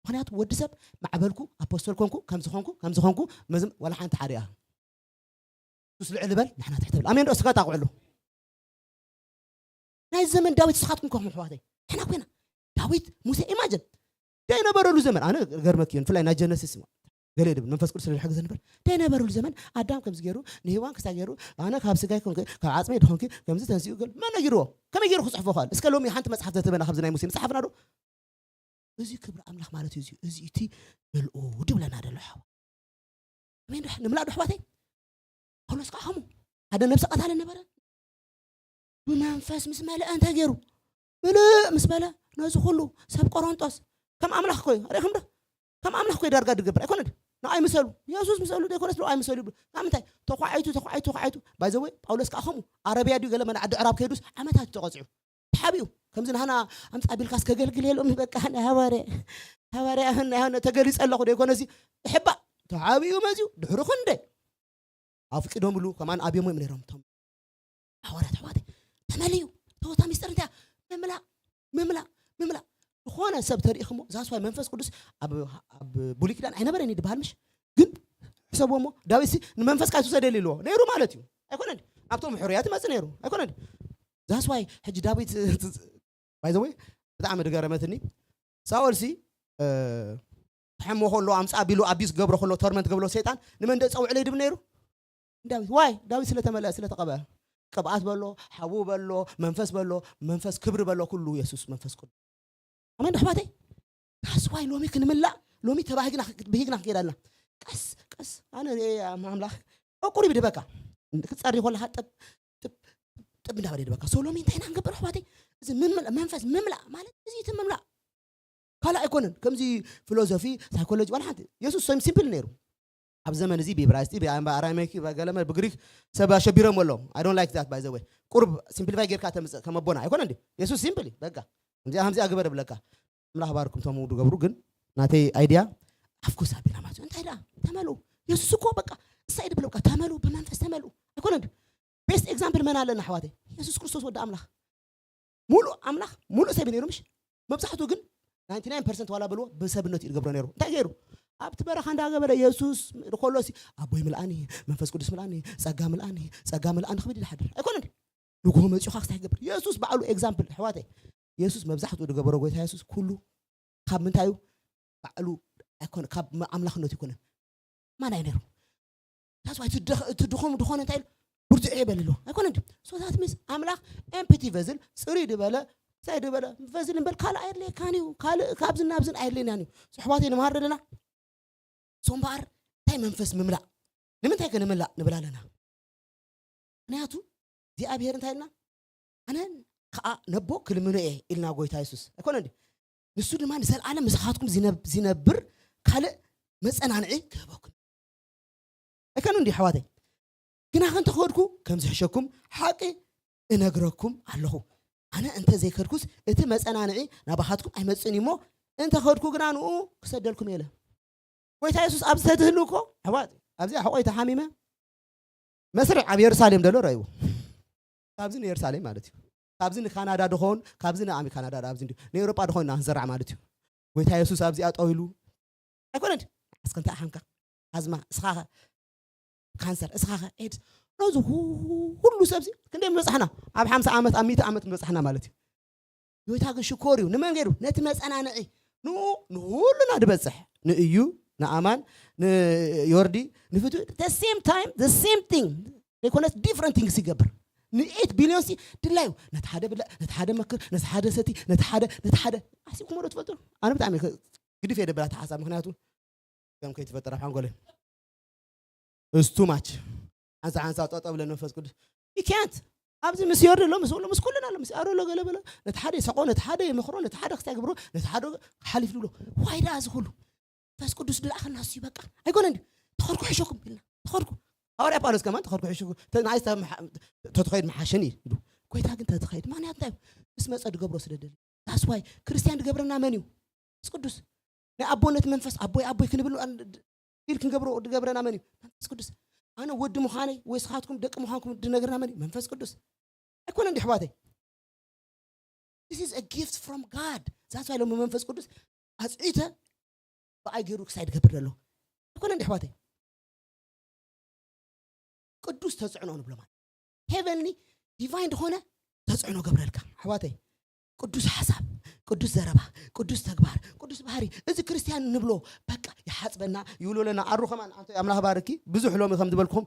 ምክንያቱ ወዲ ሰብ ማዕበልኩ ኣፖስተል ኮንኩ ከምዚ ኮንኩ ከምዚ ኮንኩ መዝም ዋላ ሓንቲ ሓደ እያ። ሱስ ልዕል በል ንሕና ትሕት ብል ኣሜን ዶ እስኻ ጣቕዕሉ። ናይ ዘመን ዳዊት ንስኻትኩም ከኹም ኣሕዋተይ ንሕና ኮይና ዳዊት ሙሴ ኢማጅን ዘይነበረሉ ዘመን ኣነ ገርመክ እዩ ብፍላይ ናይ ጀነሲስ ገለ ድብል መንፈስ ቅዱስ ስለዝሕግዘ ንበር ዘይነበረሉ ዘመን ኣዳም ከምዚ ገይሩ ንሄዋን ክስታይ ገይሩ ኣነ ካብ ስጋይ ኮንክ ካብ ዓፅመይ ድኾንክ ከምዚ ተንሲኡ ገል መን ነጊርዎ? ከመይ ገይሩ ክፅሕፎ ኸል እስከ ሎሚ ሓንቲ መፅሓፍ ዘትበና ካብዚ ናይ ሙሴ መፅሓፍና ዶ? እዚ ክብሪ ኣምላኽ ማለት እዩ። እዚ እቲ ምልኡ ድብለና ደሎ ሓዋ ኣሜን ዶ? ንምላእ ዶ ኣሕዋተይ? ጳውሎስ ከዓ ከምኡ ሓደ ነብሰ ቀታሊ ነበረ። ብመንፈስ ምስ መለአ እንታይ ገይሩ? ምልእ ምስ በለ ነዚ ኩሉ ሰብ ቆሮንጦስ ከም ኣምላኽ ኮይ ሪእኹም ዶ? ከም ኣምላኽ ኮይ ዳርጋ ድገብር ኣይኮነ ድ ንኣይ ምሰሉ የሱስ ምሰሉ ዘይኮነስ ንኣይ ምሰሉ ይብሉ። ካብ ምንታይ ተኳዒቱ ተኳዒቱ ተኳዒቱ ባይዘወይ ጳውሎስ ከዓ ከምኡ ኣረብያ ድዩ ገለ መን ዓዲ ዕራብ ከይዱስ ዓመታት እዩ ተቐፂዑ። ተሓቢኡ ከምዚ ናህና ኣምፃ ቢልካስ ከገልግል የሎም በቃ ናይ ሃዋርያ ሃዋርያ ናይ ሃዋርያ ተገሊፀ ኣለኹ ዶ ይኮነሲ ሕባእ ተሓቢኡ መፅዩ ድሕሪ ክንደይ ኣፍቂዶምሉ ከማን ኣብዮሞ እዮም ነይሮም እቶም ሓዋርያት ኣሕዋተይ። ተመልዩ ተወታ ሚስጥር እንታይ ምምላእ ምምላእ ምምላእ ዝኾነ ሰብ ተሪኢኹሞ ዛስዋይ መንፈስ ቅዱስ ኣብ ኣብ ብሉይ ኪዳን ኣይነበረን እዩ ዝበሃል ምሽ ግን ሕሰብዎ እሞ ዳዊት ሲ ንመንፈስ ቃል ትውሰደሉ ኢልዎ ነይሩ ማለት እዩ ኣይኮነን ኣብቶም ሕሩያት ይመፅእ ነይሩ ኣይኮነን ዛስዋይ ሕጂ ዳዊት ባይዘወይ ብጣዕሚ ድገረመትኒ ሳኦል ሲ ተሐሞ ከሎ ኣምፃ ቢሉ ኣቢስ ገብሮ ከሎ ቶርመንት ገብሎ ሰይጣን ንመን ደ ፀውዕለ ይድብ ነይሩ ዳዊት ዋይ ዳዊት ስለተመልአ ስለተቐበ ቅብኣት በሎ ሓዉ በሎ መንፈስ በሎ መንፈስ ክብሪ በሎ ኩሉ የሱስ መንፈስ ቅዱስ ኣሜን ኣሕዋተይ ዳስዋይ ሎሚ ክንምላእ ሎሚ ተባሂግና ብሂግና ክንከይድ ኣለና ቀስ ቀስ ኣነ ኣምላኽ ቁሪብ ድበካ ክትፀሪ ከለካ ጥብ ጥብ ጥብ እንዳበለ ድበካ ሶ ሎሚ እንታይ ኢና ንገብር ኣሕዋተይ እዚ ምምላእ መንፈስ ምምላእ ማለት እዚ እቲ ምምላእ ካልእ ኣይኮነን ከምዚ ፊሎዞፊ ሳይኮሎጂ ዋላ ሓንቲ የሱስ ሲምፕል ነይሩ ኣብ ዘመን እዚ ብኢብራይስጢ ብኣራማይኪ ገለመ ብግሪክ ሰብ ኣሸቢሮም ኣለዉ I don't like that by the way ቁሩብ ሲምፕሊፋይ ጌርካ ተምፅእ ከም ኣቦና ኣይኮነ እንዲ የሱስ ሲምፕሊ በቃ ከምዚኣ ከምዚኣ ግበር እብለካ ኣምላኽ ባርኩም ተምው ድገብሩ ግን ናተይ ኣይድያ ኣፍኩስ ኣቢና ማለት እዩ እንታይ ደኣ ተመልኡ የሱስ እኮ በቃ እሳይ ድብለካ ተመልኡ ብመንፈስ ተመልኡ ኣይኮነ እንዲ ቤስት ኤግዛምፕል መን ኣለና ኣሕዋተይ የሱስ ክርስቶስ ወዲ ኣምላኽ ሙሉእ ኣምላኽ ሙሉእ ሰብ እዩ ነይሩ ምሽ መብዛሕትኡ ግን ናይንቲ ናይን ፐርሰንት ዋላ በልዎ ብሰብነቱ እዩ ዝገብሮ ነይሩ እንታይ ገይሩ ኣብቲ በረኻ እንዳገበረ የሱስ ከሎ ሲ ኣቦይ ምልኣኒ፣ መንፈስ ቅዱስ ምልኣኒ፣ ጸጋ ምልኣኒ፣ ጸጋ ምልኣኒ ክብል ይሓድር ኣይኮነን። ንግሆ መጺኡ ክስታይ ይገብር። የሱስ ባዕሉ ኤግዛምፕል ኣሕዋተይ። የሱስ መብዛሕትኡ ዝገበሮ ጎይታ የሱስ ኩሉ ካብ ምንታይ እዩ? ባዕሉ ኣይኮነ ካብ ኣምላኽነቱ ኣይኮነን። ማን እዩ ነይሩ? ታስዋይ እቲ ድኾም ድኾነ እንታይ ኢሉ? ብርትዑ ይበል ኣለዎ ኣይኮነ ድዩ? ሶታት ምስ ኣምላኽ ኤምፕቲ ቨዝል ጽሪ ድበለ ሳይ ድበለ ቨዝል እምበር ካልእ ኣየድልየካን እዩ። ካልእ ካብዝን ናብዝን ኣየድልየናን እዩ። ኣሕዋተይ ንመሃር ዘለና ሶ እምበኣር እንታይ መንፈስ ምምላእ? ንምንታይ ከ ንምላእ ንብል ኣለና? ምክንያቱ እግዚኣብሔር እንታይ ኢልና? ኣነ ከዓ ነቦ ክልምኖ እየ ኢልና ጎይታ የሱስ ኣይኮነ ድዩ? ንሱ ድማ ንዘለኣለም ምሳኻትኩም ዝነብ- ዝነብር ካልእ መፀናንዒ ክህበኩም ኣይከኑ እንዲ ኣሕዋተይ። ግና ከንተኸድኩ ከም ዝሕሸኩም ሓቂ እነግረኩም ኣለኹ። ኣነ እንተ ዘይከድኩስ እቲ መፀናንዒ ናባኻትኩም ኣይመፅእን እዩ እሞ እንተ ኸድኩ ግና ንኡ ክሰደልኩም የለ። ጎይታ የሱስ ኣብዚ ተትህሉ እኮ ኣሕዋት ኣብዚ ኣሕቆይ ተሓሚመ መስርዕ ኣብ የሩሳሌም ዘሎ ረእይዎ። ካብዚ ንየሩሳሌም ማለት እዩ። ካብዚ ንካናዳ ድኸውን ካብዚ ንኣሚ ካናዳ ኣብዚ ንኤውሮጳ ድኸውን ንኣንዘራዕ ማለት እዩ። ጎይታ የሱስ ኣብዚኣ ጠው ኢሉ ኣይኮነን። እስከ እንታይ ሓምካ ኣዝማ እስኻኸ ካንሰር እስኻኸ ኤድስ ነዚ ኩሉ ሰብዚ ክንደይ ምበጻሕና ኣብ ሓምሳ ዓመት ኣብ ሚእቲ ዓመት ምበጻሕና ማለት እዩ። ጎይታ ግን ሽኮር እዩ። ንመን ገይሩ? ነቲ መጸናንዒ ንኡ ንሁሉና ድበጽሕ ንእዩ ንኣማን ንዮርዲ ንፍቱ the same time the same thing ዘይኮነስ different things ይገብር። ንኤት ቢልዮን ሲ ድላዩ ነቲ ሓደ ብልዕ ነቲ ሓደ መክር ነቲ ሓደ ሰቲ ነቲ ሓደ ነቲ ሓደ ኣሲብኩም ዶ ትፈልጡ? ኣነ ብጣዕሚ ግድፍ እየ ደብላ ተሓሳብ ምክንያቱ ከም ከይትፈጠር ኣብ ሓንጎለይ እስ ቱ ማች ሓንሳ ሓንሳ ጠጠው ብለን መንፈስ ቅዱስ you can't ኣብዚ ምስ ዮርዲ ኣሎ ምስ በሎ ምስ ኩልና ኣሎ ምስ ኣሮሎ ገለ በሎ ነቲ ሓደ ይሰቆ ነቲ ሓደ ይመክሮ ነቲ ሓደ ክስታይ ግብሮ ነቲ ሓደ ሓሊፍ ዝብሎ ዋይ ደኣ እዚ ኩሉ መንፈስ ቅዱስ ድልኣኸና እሱ በቃ ኣይኮነን ድዩ ተኸድኩ ሕሸኩም ኢልና ተኸድኩ ሃዋርያ ጳውሎስ ከማን ተኸድኩ ሕሸኩም ንኣይ ተተኸይድ መሓሸኒ ኢሉ ጎይታ ግን ተተኸይድ ምክንያት እንታይ ምስ መፀ ድገብሮ ስለ ደሊ that's why ክርስትያን ድገብረና መን እዩ መንፈስ ቅዱስ ናይ ኣቦነት መንፈስ ኣቦይ ኣቦይ ክንብል ኢል ክንገብሮ ድገብረና መን እዩ መንፈስ ቅዱስ ኣነ ወዲ ምዃነይ ወይ ስኻትኩም ደቂ ምዃንኩም ድነግርና መን እዩ መንፈስ ቅዱስ ኣይኮነ እንዲ ኣሕዋተይ this is a gift from God that's why ሎሚ መንፈስ ቅዱስ ኣፅዒተ ብኣይ ገይሩ ክሳይ ድገብር ዘሎ ኣይኮነ እንዲ ኣሕዋተይ ቅዱስ ተፅዕኖ ንብሎ ማለት heavenly divine ዝኾነ ተፅዕኖ ገብረልካ ኣሕዋተይ ቅዱስ ሓሳብ ቅዱስ ዘረባ ቅዱስ ተግባር ቅዱስ ባህሪ እዚ ክርስትያን ንብሎ በቃ ይሓፅበና ይውልወለና ኣሩ ከማን ኣንተ ኣምላኽ ባርኪ ብዙሕ ሎሚ ከም ዝበልኩም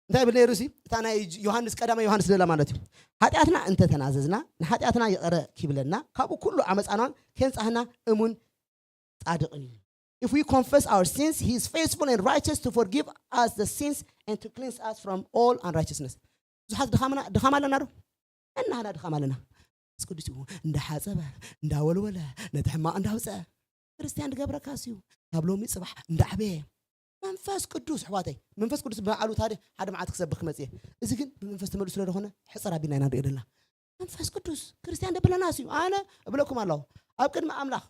እንታይ ብል ነይሩ ሲ እታ ናይ ዮሃንስ ቀዳማይ ዮሃንስ ዝብላ ማለት እዩ ሓጢኣትና እንተተናዘዝና ንሓጢኣትና ይቐረ ኪብለና ካብኡ ኩሉ ዓመፃናን ኬንፃህና እሙን ጻድቕን እዩ if we confess our sins he is faithful and righteous to forgive us the sins and to cleanse us from all unrighteousness ብዙሓት ድኻምና ድኻም ኣለና ዶ እናህና ድኻም ኣለና ስ ቅዱስ ይኹ እንዳሓፀበ እንዳወልወለ ነቲ ሕማቕ እንዳውፀ ክርስትያን ድገብረካ ስዩ ካብ ሎሚ ፅባሕ እንዳዓበየ መንፈስ ቅዱስ ኣሕዋተይ መንፈስ ቅዱስ ብባዕሉ ታዲ ሓደ መዓልቲ ክሰብኽ ክመፅእ እዚ ግን ብመንፈስ ተመልኡ ስለ ዝኾነ ሕፅር ኣቢልና ኢና ንሪኦ ዘለና መንፈስ ቅዱስ ክርስትያን ደብለና ስዩ ኣነ እብለኩም ኣለኹ ኣብ ቅድሚ ኣምላኽ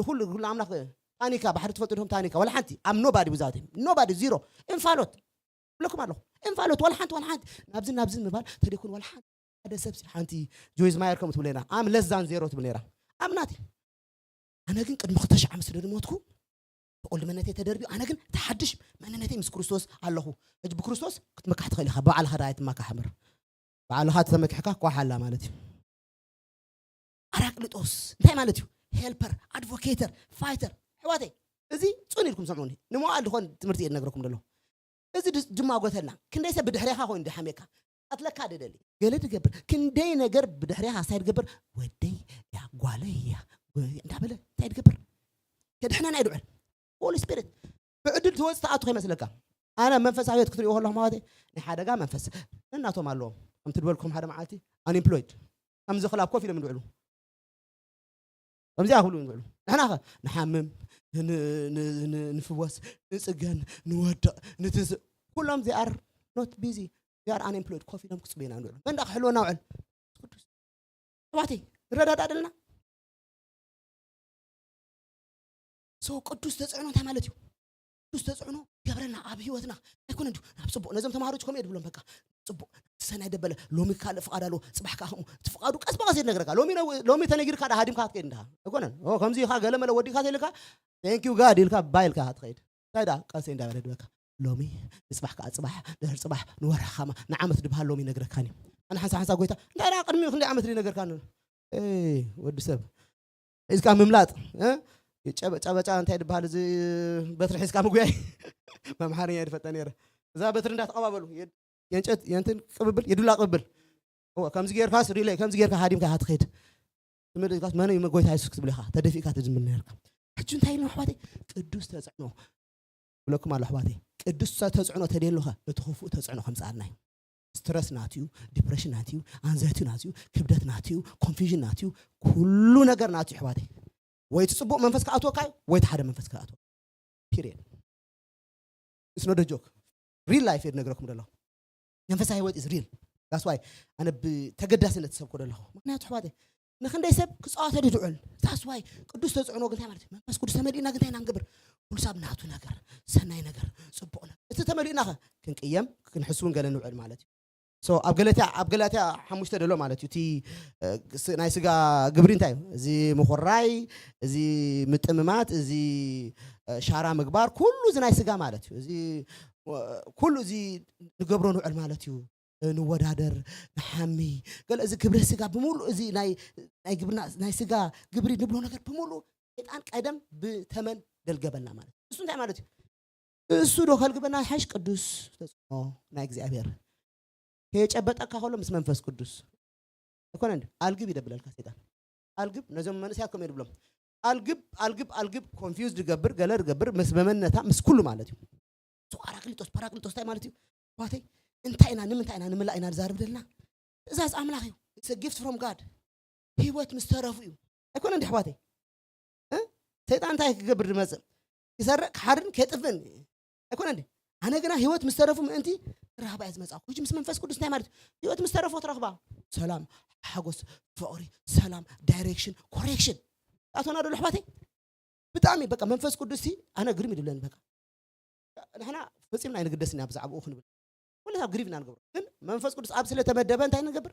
ንኩሉ ኩሉ ኣምላኽ ታኒካ ባሕሪ ትፈልጡ ዲኹም ታኒካ ወላ ሓንቲ I'm nobody without him nobody zero እንፋሎት እብለኩም ኣለኹ እንፋሎት ወላ ሓንቲ ወላ ሓንቲ ናብዚ ናብዚ ምባል ተደይኮን ወላ ሓንቲ ሓደ ሰብ ሓንቲ ጆይዝ ማየር ከም ትብለና I'm less than zero ትብል ነራ I'm nothing ኣነ ግን ቅድሚ ክልተ ሽሕ ዓመት ስለ ዝሞትኩ ተቆልዲ መንነተይ ተደርብዩ ኣነ ግን ተሓድሽ መንነተይ ምስ ክርስቶስ ኣለኹ ሕጂ ብክርስቶስ ክትመካሕ ትኽእል ኢኻ ብባዕልኻ ዳ ኣይትመካሕ እምበር ባዕልኻ ተመኪሕካ ኳሕ ኣላ ማለት እዩ ኣራቅሊጦስ እንታይ ማለት እዩ helper advocator fighter ኣሕዋተይ እዚ ፅን ኢልኩም ሰምዑኒ ንመዋእል ዝኾን ትምህርቲ እየ ዝነግረኩም ዘሎ እዚ ድማ ጎተልና ክንደይ ሰብ ብድሕሬኻ ኮይኑ ድሓሜካ ኣትለካ ድደሊ ገለ ድገብር ክንደይ ነገር ብድሕሬኻ ሳይ ድገብር ወደይ እያ ጓለይ እያ እንዳበለ እንታይ ድገብር ከድሕነና ይድዕል Holy Spirit ብዕድል ትወፅ ተኣቱ ከይመስለካ ኣነ መንፈሳዊ ህይወት ክትሪኦ ከለኹ ማለት ናይ ሓደጋ መንፈስ ነናቶም ኣለዎም ከምቲ ድበልኩም ሓደ መዓልቲ unemployed ከምዚ ክላብ ኮፍ ኢሎም ንውዕሉ ከምዚኣ ክብሉ ንውዕሉ ንሕና ኸ ንሓምም ንፍወስ ንፅገን ንወድቕ ንትንስእ ኩሎም they are not busy they are unemployed ኮፍ ኢሎም ክፅበዩና ንውዕሉ መን ዳ ክሕልወና ውዕል ቅዱስ ኣሕዋተይ ንረዳዳእ ደለና so ቅዱስ ተፅዕኖ እንታይ ማለት እዩ ቅዱስ ተፅዕኖ ገብረልና ኣብ ህይወትና ኣይኮነ እንዲሁ ናብ ፅቡቅ ነዞም ተምሃሮች ከምኡ እየ ድብሎም በቃ ጽቡቕ ሰናይ ደበለ ሎሚ ካልእ ፍቓድ ኣለዎ፣ ጽባሕ ከዓ ከምኡ። እቲ ፍቓዱ ቀስ ብቐስ ይነግረካ። ሎሚ ነው-፣ ሎሚ ተነጊርካ ዳ ሃዲምካ ክትከይድ እንዳ ኣይኮነን። ኦ፣ ከምዚ ኢኻ ገለ መለ ወዲካ ተልካ፣ thank you God ኢልካ ባይ ኢልካ ክትኸይድ። እንታይ ደኣ ቀስ እንዳበለ ድበካ። ሎሚ ንጽባሕ ከዓ ጽባሕ፣ ድሕሪ ጽባሕ ንወርሒ ኸማ ንዓመት ድበሃል ሎሚ ይነግረካን እዩ። ኣነ ሓንሳ ሓንሳ ጎይታ፣ እንታይ ደኣ ቅድሚ ክንደይ ዓመት ድነገርካን? ኤይ፣ ወዲ ሰብ። ሒዝካ ምምላጥ፣ እ? ጨበ-፣ ጨበጫ እንታይ ድበሃል እዚ በትሪ ሒዝካ ምጉያይ? ብኣምሓርኛ ይድፈጠ ነይረ። እዛ በትሪ እንዳተቐባበሉ፣ የ-፣ የእንጨት፣ የእንትን ቅብብል፣ የዱላ ቅብብል። እወ፣ ከምዚ ጌርካስ ሪለይ፣ ከምዚ ጌርካ ሃዲምካ ኢኻ ትኸይድ። ትምልስካስ መን እዩ ጎይታ የሱስ ክትብል ኢኻ፣ ተደፊእካ ትዝምር ነርካ። ሕጂ እንታይ ኢልና ኣሕዋተይ? ቅዱስ ተጽዕኖ። ብለኩም ኣሎ ኣሕዋተይ፣ ቅዱስ ተጽዕኖ ተደልዮኸ፣ እቲ ክፉእ ተጽዕኖ ከምጽኣልና እዩ። ስትረስ ናትዩ፣ ዲፕሬሽን ናትዩ፣ ኣንዛይቲ ናትዩ፣ ክብደት ናትዩ፣ ኮንፊዥን ናትዩ፣ ኩሉ ነገር ናትዩ ኣሕዋተይ። ወይ እቲ ጽቡቕ መንፈስ ክኣትወካ እዩ፣ ወይ እቲ ሓደ መንፈስ ክኣትወካ። ፒሪየድ። It's not a joke. ሪል ላይፍ እየ ዝነግረኩም ዘለኹ። መንፈሳዊ ህይወት is real. That's why ኣነ ብተገዳስነት ዝሰብኮ ዘለኹ። ምክንያቱ ኣሕዋተይ፣ ንክንደይ ሰብ ክጻወተሉ ዝውዕል። That's why ቅዱስ ተጽዕኖ ግን እንታይ ማለት እዩ? መንፈስ ቅዱስ ተመሊእና ግን እንታይ ኢና ንገብር? ኩሉ ሳብ ናቱ ነገር፣ ሰናይ ነገር፣ ጽቡቕ ነገር። እቲ ተመሊእና ኸ ክንቅየም፣ ክንሕስውን ገለ ንውዕል ማለት እዩ። So ኣብ ገላትያ፣ ኣብ ገላትያ ሓሙሽተ ደሎ ማለት እዩ። እቲ፣ እ፣ ስ-፣ ናይ ስጋ ግብሪ እንታይ እዩ? እዚ ምኹራይ፣ እዚ ምጥምማት፣ እዚ፣ እ፣ ሻራ ምግባር፣ ኩሉ እዚ ናይ ስጋ ማለት እዩ። እዚ፣ እ፣ ኩሉ እዚ ንገብሮ ንውዕል ማለት እዩ። እ፣ ንወዳደር፣ ንሓሚ፣ ገለ እዚ ግብረ ስጋ ብምሉእ እዚ ናይ፣ ናይ ግብርና፣ ናይ ስጋ ግብሪ ንብሎ ነገር ብምሉእ ሰይጣን ቀደም ብተመን ደልገበልና ማለት እዩ። እሱ እንታይ ማለት እዩ? እሱ ዶ ከልግበና ሓሽ ቅዱስ ተጽዕኖ ናይ እግዚኣብሔር ከየጨበጠካ ከሎ ምስ መንፈስ ቅዱስ ኣይኮነ እንዲ ኣልግብ ይደብለልካ ሰይጣን። ኣልግብ ነዞም መንእሰያት ከምኡ ይድብሎም። ኣልግብ፣ ኣልግብ፣ ኣልግብ ኮንፊውዝ ድገብር፣ ገለ ድገብር ምስ መመነታ፣ ምስ ኩሉ ማለት እዩ። እሱ ጳራቅሊጦስ፣ ጳራቅሊጦስ እንታይ ማለት እዩ? ኣሕዋተይ፣ እንታይ ኢና፣ ንምንታይ ኢና፣ ንምላእ ኢና ንዛረብ ዘለና? ትእዛዝ ኣምላኽ እዩ። It's a gift from God። ህይወት ምስ ተረፉ እዩ። ኣይኮነ እንዲ ኣሕዋተይ? እ? ሰይጣን እንታይ ክገብር ድመጽእ? ክሰርቕ፣ ክሓርን፣ ከጥፍእን። ኣይኮነ እንዲ? ኣነ ግና ህይወት ምስ ተረፉ ምእንቲ ክረኽባ እየ ዝመጻእኩ። ሕጂ ምስ መንፈስ ቅዱስ እንታይ ማለት እዩ? ህይወት ምስ ተረፎ ትረኽባ። ሰላም፣ ሓጎስ፣ ፍቕሪ፣ ሰላም፣ ዳይሬክሽን፣ ኮሬክሽን። ኣቶና ዶ ኣሕዋተይ? ብጣዕሚ በቃ መንፈስ ቅዱስ ሲ ኣነ ግርም ይድብለኒ በቃ። ንሕና ፈጺምና ኣይንግደስን ኢና ብዛዕባኡ ክንብል። ኩሉ ሰብ ግሪቭ ኢና ንገብሮ። ግን መንፈስ ቅዱስ ኣብ ስለ ተመደበ እንታይ ንገብር?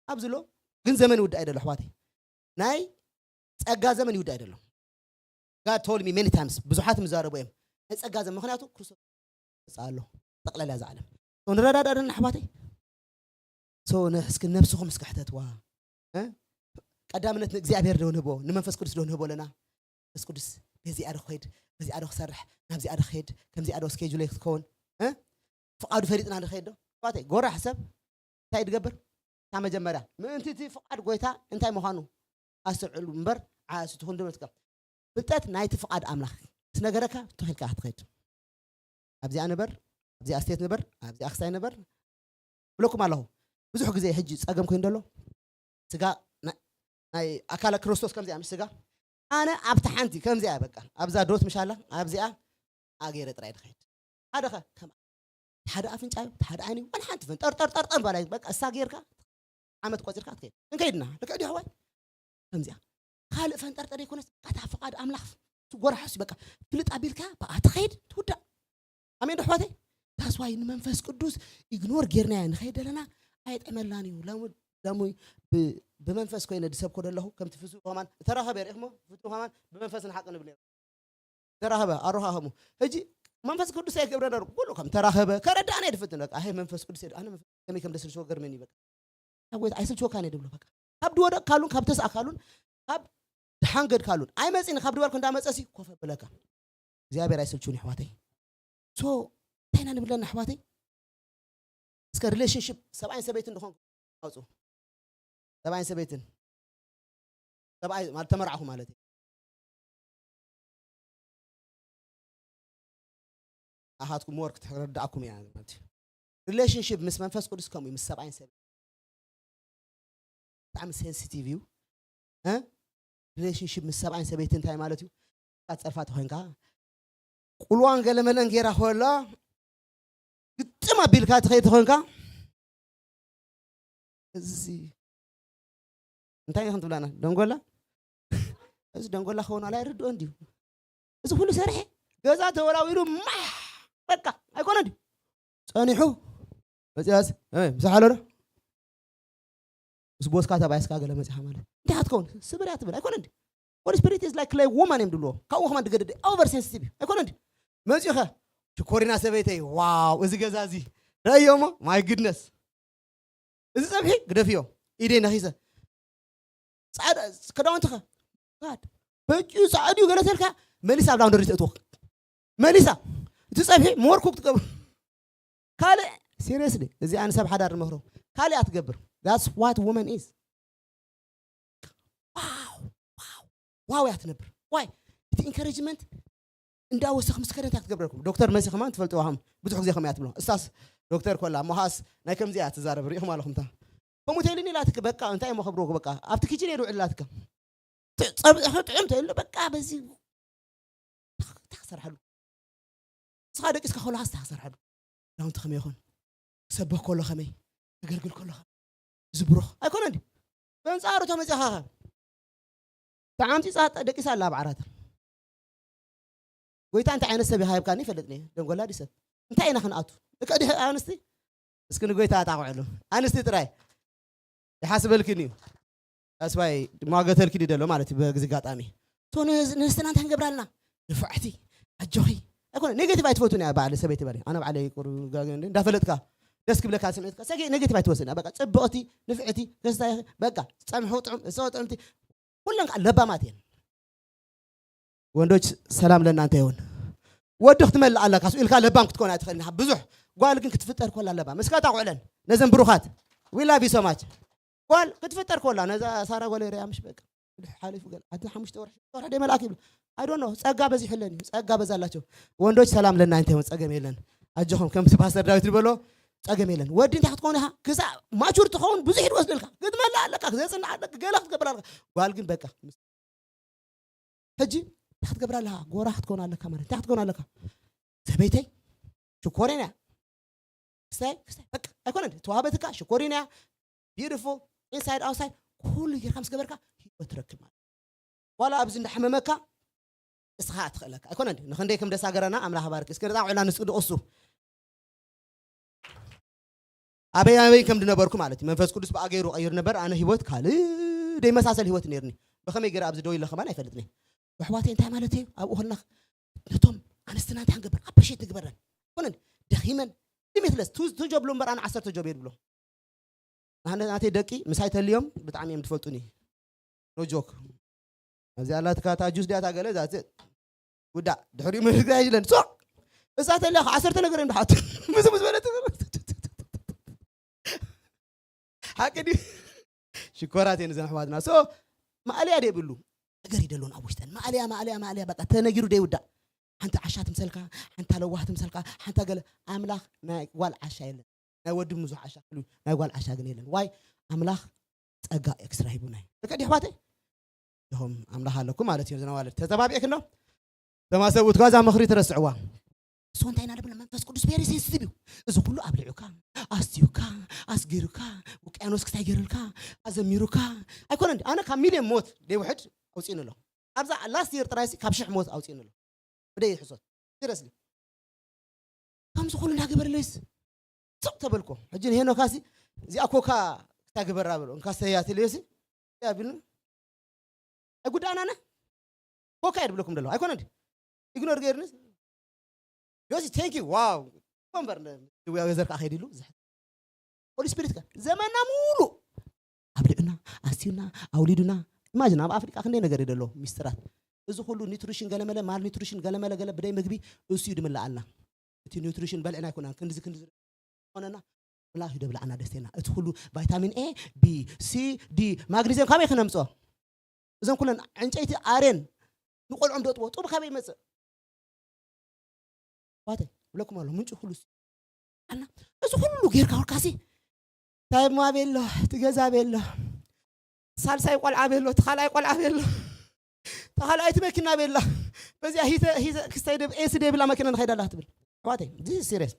ኣብ ዝሎ ግን ዘመን ይውዳእ ኣይደሎ ኣሕዋተይ። ናይ ጸጋ ዘመን ይውዳእ ኣይደሎ። God told me many times፣ ብዙሓት ምዛረቡ እዮም። ናይ ጸጋ ዘመን፣ ምኽንያቱ ክርስቶስ ይመጽእ ኣሎ። ጠቕላላ እዛ ዓለም። So ንረዳዳእ ደና ኣሕዋተይ። So ነ-፣ እስኪ ነብስኹም እስኪ ሕተትዋ። እ? ቀዳምነት ንእግዚኣብሔር ዶ ንህቦ፣ ንመንፈስ ቅዱስ ዶ ንህቦ ኣለና? መንፈስ ቅዱስ በዚኣ ዶ ክኸይድ፣ በዚኣ ዶ ክሰርሕ፣ ናብዚኣ ዶ ክኸይድ፣ ከምዚኣ ዶ ስኬጁለይ ክትከውን? እ? ፍቓዱ ፈሊጥና ንኸይድ ዶ? ኣሕዋተይ፣ ጎራሕ ሰብ እንታይ ድገብር? እታ መጀመርያ ምእንቲ እቲ ፍቓድ ጎይታ እንታይ ምዃኑ ኣስተውዕሉ እምበር፣ ዓያሱ ትኹን ድመትካ። ፍልጠት ናይቲ ፍቓድ ኣምላኽ ምስ ነገረካ፣ ትኽ ኢልካ ክትኸይድ። ኣብዚኣ ንበር፣ ኣብዚኣ ስቴት ንበር፣ ኣብዚኣ ክሳይ ንበር። ብለኩም ኣለኹ። ብዙሕ ግዜ ሕጂ ጸገም ኮይኑ ደሎ፣ ስጋ ና-፣ ናይ ኣካለ ክርስቶስ ከምዚኣ፣ ምስ ስጋ ኣነ ኣብታ ሓንቲ ከምዚኣ፣ በቃ ኣብዛ ዶት ምሻላ ኣብዚኣ ኣገይረ ጥራይ ድኸይድ። ሓደ ኸ ከም ሓደ ኣፍንጫ እዩ፣ ሓደ ዓይኒ እዩ፣ ዋላ ሓንቲ ፈንጠር፣ ጠር፣ ጠር፣ ጠር በላይ፣ በቃ እሳ ጌርካ ዓመት ቆጺርካ ክትከይድ። እንከይድና፣ ልክዕ ድዩ ኣሕዋይ? ከምዚኣ። ካልእ ፈንጠርጠር ይኮነስ፣ እታ ፍቓድ ኣምላኽ ትጎርሓስ እዩ፣ በቃ ፍልጥ ኣቢልካ፣ ብኣ ትኸይድ፣ ትውዳእ። ኣሜን ዶ ኣሕዋተይ? That's why ንመንፈስ ቅዱስ ኢግኖር ጌርናዮ ንኸይድ ዘለና ኣይጠመልናን እዩ። ሎሚ፣ ሎሚ ብ-፣ ብመንፈስ ኮይነ ድሰብኮ ደለኹ፣ ከምቲ ፍስው ከማን ተራኸበ ርኢኽሞ፣ ፍስው ከማን ብመንፈስ ንሓቂ ንብል ነይሩ። ተራኸበ፣ ኣረኻኸሙ። ሕጂ መንፈስ ቅዱስ ኣይገብረ ነሩ፣ ኩሉ ከም ተራኸበ፣ ከረዳእና ይድፍትን፣ በቃ፣ ኣይ መንፈስ ቅዱስ የድ-፣ ኣነ መንፈስ ከመይ ከም ደስልሽዎ ገርመኒ፣ በቃ። ኣብ ጎይታ ኣይስልችወካን እየ ድብሎ፣ በቃ። ካብ ድወደቅካሉን፣ ካብ ተስኣካሉን፣ ካብ ድሓንገድካሉን፣ ኣይመጺን፣ ካብ ድበልኩ እንዳመጸሲ ኮፍ ኣብለካ። እግዚኣብሔር ኣይስልችውን፣ ኣሕዋተይ። So፣ እንታይ ኢና ንብለና፣ ኣሕዋተይ? እስከ ሪሌሽንሽፕ ሰብኣይን ሰበይትን ድኾንኩም ኣውፁ። ሰብኣይን ሰበይትን። ሰብኣይ ማለት ተመርዓኹ ማለት እዩ። ኣኻትኩም ወርክ ትረዳእኩም እያ ማለት እዩ። ሪሌሽንሽፕ ምስ መንፈስ ቅዱስ ከምኡ እዩ፣ ምስ ሰብኣይን ሰበይትን። ብጣዕሚ ሴንሲቲቭ እዩ። እ? ሪሌሽንሽፕ ምስ ሰብኣይን ሰበይትን እንታይ ማለት እዩ? ጸርፋ ተኾይንካ፣ ቁልዋን ገለመለን ጌራ ኮላ፣ ግጥም ኣቢልካ ትኸይድ ተኾይንካ፣ እዚ እንታይ ኢኹም ትብላና? ደንጎላ? እዚ ደንጎላ ክኸውን ዋላ ኣይርድኦን ድዩ? እዚ ኩሉ ሰርሐ፣ ገዛ ተወላዊሉ፣ ማሕ፣ በቃ፣ ኣይኮነን ድዩ? ጸኒሑ፣ መፅያስ ምሳሓሎ ዶ ምስ ቦስካ ተባይስካ ገለ መፅኻ ማለት እንታይ ክትከውን ስብር እያ ትብል ኣይኮነ እንዲ Holy Spirit is like clay woman እዮም ድብልዎ ካብኡ ከማ ድገደደ over sensitive እዩ ኣይኮነ እንዲ መፅኡ ኸ ሽኮሪና ሰበይተይ ዋው እዚ ገዛ እዚ ረእዮ እሞ my goodness እዚ ፀብሒ ግደፍዮ ኢደይ ነኺሰ ፃዕዳ ክዳውንትኸ ጋድ በቂኡ ፃዕድዩ ገለ ተልካ መሊሳ ኣብ ላውንደሪ ተእትዎ መሊሳ እቲ ፀብሒ more cook ትገብር ካልእ seriously እዚ ኣነ ሰብ ሓዳር ንመክሮ ካልእ እያ ትገብር that's what woman is wow wow wow እያ ትነብር ዋይ እቲ encouragement እንዳወሰኽ ምስ ከደት ክትገብረልኩም ዶክተር መሲ ከማን ትፈልጥዋ ከም ብዙሕ ግዜ ከምያ ትብሎ እሳስ ዶክተር ኮላ ሞሃስ ናይ ከምዚ እያ ትዛረብ ርኢኹም ኣለኹም ታ ከምኡ ተይልኒ ኢላትክ በቃ እንታይ እሞ ከብርዎ በቃ ኣብቲ ኪችን የድውዕል ኢላትካ ጸብሒ ጥዑም ተይሉ በቃ በዚ እንታይ ክሰርሓሉ ንስኻ ደቂስካ ከለኻ እንታይ ክሰርሓሉ ክዳውንቲ ከመይ ይኹን ክሰብኽ ከሎ ከመይ ክገልግል ከሎ ከመይ ዝብሩኽ ኣይኮነን ድዩ በንጻሩ ተመጺኻ ኸ ተዓምጺጻ ደቂሳ ኣላ ኣብ ዓራት ጎይታ እንታይ ዓይነት ሰብ ይሃብካኒ ይፈልጥኒ ደንጎላ ድሰብ እንታይ ኢና ክንኣቱ እከዲ ኣንስቲ እስኪ ንጎይታ ኣጣቕዕሉ ኣንስቲ ጥራይ ይሓስበልክን እዩ ኣስዋይ ማገተልክን እዩ ደሎ ማለት እዩ በግዚ ጋጣሚ ቶ ንስትና እንታይ ክንገብራልና ንፍዕቲ ኣጆኺ ኣይኮነ ኔጌቲቭ ኣይትፈቱን እያ በዓል ሰበይቲ በሪ ኣነ በዓለይ ቁር እንዳፈለጥካ ደስ ክብለካ ስምዒትካ ሰገ ኔጌቲቭ ኣይትወስን በቃ ጽብቕቲ ንፍዕቲ ከስታይ በቃ ጸምሑ ጥዑም እሰ ጥዑምቲ ኩለን ከዓ ለባማት እየን ወንዶች ሰላም ለእናንተ ይሁን። ወዲ ክትመልእ ኣለካ ኢልካ ለባም ክትኮን ኣይትኽእልን ኢኻ። ብዙሕ ጓል ግን ክትፍጠር ኮላ ለባም እስካ ታቑዕለን ነዘን ብሩኻት we love you so much ጓል ክትፍጠር ኮላ ነዛ ሳራ ጓል ሪያ ምሽ በቃ ሓሊፉ ገለ ኣቲ ሓሙሽተ ወርሒ ወርሒ ደይ መልኣክ ይብሉ I don't know ጸጋ በዚሕለን እዩ ጸጋ በዛላቸው ወንዶች ሰላም ለእናንተ ይሁን ጸገም የለን ኣጆኹም ከም ፓስተር ዳዊት ዝበሎ ጸገም የለን ወዲ እንታይ ክትኮን ኢኻ ክሳብ ማቹር ትኸውን ብዙሕ ይወስደልካ ክትመልእ ኣለካ ዘጽንዕ ኣለካ ገለ ክትገብር ኣለካ ጓል ግን በቃ ሕጂ እንታይ ክትገብር ኣለካ ጎራ ክትኮን ኣለካ ማለት እንታይ ክትኮን ኣለካ ሰበይተይ ሽኮሬን እያ ክስታይ ክስታይ በቃ ኣይኮነን ተዋህበትካ ሽኮሪን እያ beautiful inside outside ኩሉ ጌርካ ምስ ገበርካ ህይወት ትረክብ ማለት ዋላ ኣብዚ እንዳሕመመካ እስኻ ትኽእለካ ኣይኮነን ንክንደይ ከም ደሳ ገረና ኣምላኽ ባርክ እስከ ጣዕ ዕላ ንስኡ ድቕሱ ኣበይ ኣበይ ከም ድነበርኩ ማለት እዩ መንፈስ ቅዱስ ብኣገይሩ ቀይሩ ነበር ኣነ ህይወት ካልእ ደይመሳሰል ህይወት ነርኒ ብኸመይ ገይረ ኣብዚ ደው ኢለ ከማን ኣይፈልጥኒ ኣሕዋተይ እንታይ ማለት እዩ ኣብኡ ከለና ነቶም ኣንስትና እንታይ ክንገብር ኣፕሪሼት ንግበረን ኮነን ደኺመን ሊሚትለስ ቱ ጆብ ሎ እምበር ኣነ ዓሰርተ ጆብ እየ ድብሎ ኣነ ናተይ ደቂ ምሳይ ተልዮም ብጣዕሚ እዮም ትፈልጡኒ ኖ ጆክ እዚ ኣላትካ እታ ጁስ ዲያታ ገለ ዛት ውዳእ ድሕሪኡ ምርግራ ይለን ሶ እዛ ተልያ ዓሰርተ ነገር እዮም ድሓቱ ምስ ምስ በለት ሓቂ ድዩ ሽኮራት እየን እዘን ኣሕዋትና ሶ ማእለያ ደይብሉ ነገር ይደሎን ኣብ ውሽጠን ማእለያ ማእለያ ማእለያ በቃ ተነጊሩ ደይውዳእ ሓንቲ ዓሻ ትምሰልካ ሓንታ ለዋህ ትምሰልካ ሓንታ ገለ ኣምላኽ ናይ ጓል ዓሻ የለን ናይ ወዲ ብዙሕ ዓሻ ክሉ ናይ ጓል ዓሻ ግን የለን ዋይ ኣምላኽ ጸጋ ኤክስትራ ሂቡና እዩ ደቀ ዲሕዋተይ ኢኹም ኣምላኽ ኣለኩም ማለት እዩ ዝነዋለድ ተተባቢዕክ እንዶ ተማሰብኡት ጓዛ ምኽሪ ትረስዕዋ እሱ እንታይ ኢና ደብለ መንፈስ ቅዱስ ቬሪ ሴንሲቲቭ እዩ እዚ ኩሉ ኣብሊዑካ ኣስትዩካ ኣስጊሩካ ውቅያኖስ ክሳይ ገይሩልካ ኣዘሚሩካ ኣይኮነን ኣነ ካብ ሚልዮን ሞት ደይውሕድ ኣውፅእኒ ኣሎ ኣብዛ ላስት የር ጥራይሲ ካብ ሽሕ ሞት ኣውፅእኒ ኣሎ ብደይ ሕሶት ሲረስሊ ከምዚ ኩሉ እንዳገበረለይስ ስቕ ተበልኮ ሕጂ ንሄኖካሲ እዚኣ ኮካ ክታግበራ በሎ እንካ ሰያትልዮሲ ያብልን ኣይጉዳእናና ኮካ የድብለኩም ደለኹ ኣይኮነ እንዲ ኢግኖር ገይርኒ ዮሲ ቴንክ ዩ ዋው ኮንበር ድውያ ወዘር ከዓ ከይድ ኢሉ ዝሕት ሆሊ ስፒሪት ከ ዘመና ሙሉ ኣብሊዑና ኣስዩና ኣውሊዱና ኢማጅን ኣብ ኣፍሪቃ ክንደይ ነገር ይደሎ ሚስጥራት እዚ ኩሉ ኒትሪሽን ገለመለ ማል ኒትሪሽን ገለመለ ገለ ብደይ ምግቢ እሱ እዩ ድምልኣልና እቲ ኒትሪሽን በልዕና ኣይኮናን ክንድዚ ክንድዚ ኾነና ብላሽ ደብላዕና ደስቴና እቲ ኩሉ ቫይታሚን ኤ ቢ ሲ ዲ ማግኒዝየም ካበይ ክነምፅኦ እዞም ኩለን ዕንጨይቲ ኣሬን ንቆልዖም ደጥዎ ጡብ ካበይ ይመፅእ ዋተ ብለኩም ኣሎ ምንጭ ኩሉ ኣና እዚ ኩሉ ጌርካ ወርካሲ ታይማ ቤሎ ትገዛ ቤሎ ሳልሳይ ቆልዓ ቤሎ ትኻልኣይ ቆልዓ ቤሎ ተኻልኣይቲ መኪና ቤላ በዚኣ ሂተ ሂተ ክስታይ ደብ ኤስ ደብላ መኪና ንኸይዳ ኣላ ትብል ኣሕዋተይ this is serious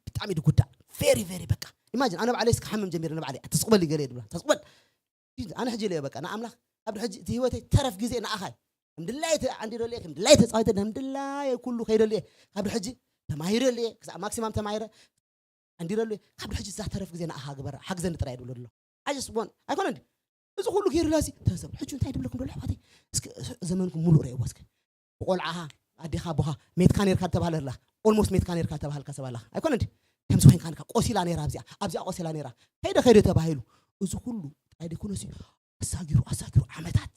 ብጣዕሚ ድጉዳእ very very በቃ imagine ኣነ ባዕለይ ክሓምም ጀሚረ ንባዕለይ ተስቕበል ገለ ድብላ ተስቕበል ኣነ ሕጂ ኢለዮ በቃ ንኣምላኽ ኣብ ሕጂ እቲ ህይወተይ ተረፍ ግዜ ንኣኻይ ከም ድላይ ዓንዲረልየ ከም ድላይ ተፃዊተ ከም ድላይ ኩሉ ከይደልየ ካብ ሕጂ ተማሂረልየ ክሳብ ማክሲማም ተማሂረ ሓንዲረሉ እየ። ካብ ሕጂ እዛ ተረፍ ግዜ ንኣኻ ግበራ፣ ሓግዘኒ ጥራይ ድብሎ ኣሎ። I just want ኣይኮነ እንዲ እዚ ኩሉ ገይሩላ ሲ ተሰብ ሕጂ እንታይ ድብለኩም ደሎ ኣሕዋተይ? እስኪ ዘመንኩም ሙሉእ ረእይዎ እስኪ። ብቆልዓኻ ኣዴኻ ኣቦኻ ሜትካ ነርካ ተባህለላ። Almost ሜትካ ነርካ ተባህልካ ሰባላ ኣይኮነ እንዲ ከምዚ ኮይንካ ነካ ቆሲላ ነራ ኣብዚኣ ኣብዚኣ ቆሲላ ነራ ከይደ ከይደ ተባሂሉ እዚ ኩሉ ጥራይ ደይኮነ ሲ ኣሳጊሩ ኣሳጊሩ ዓመታት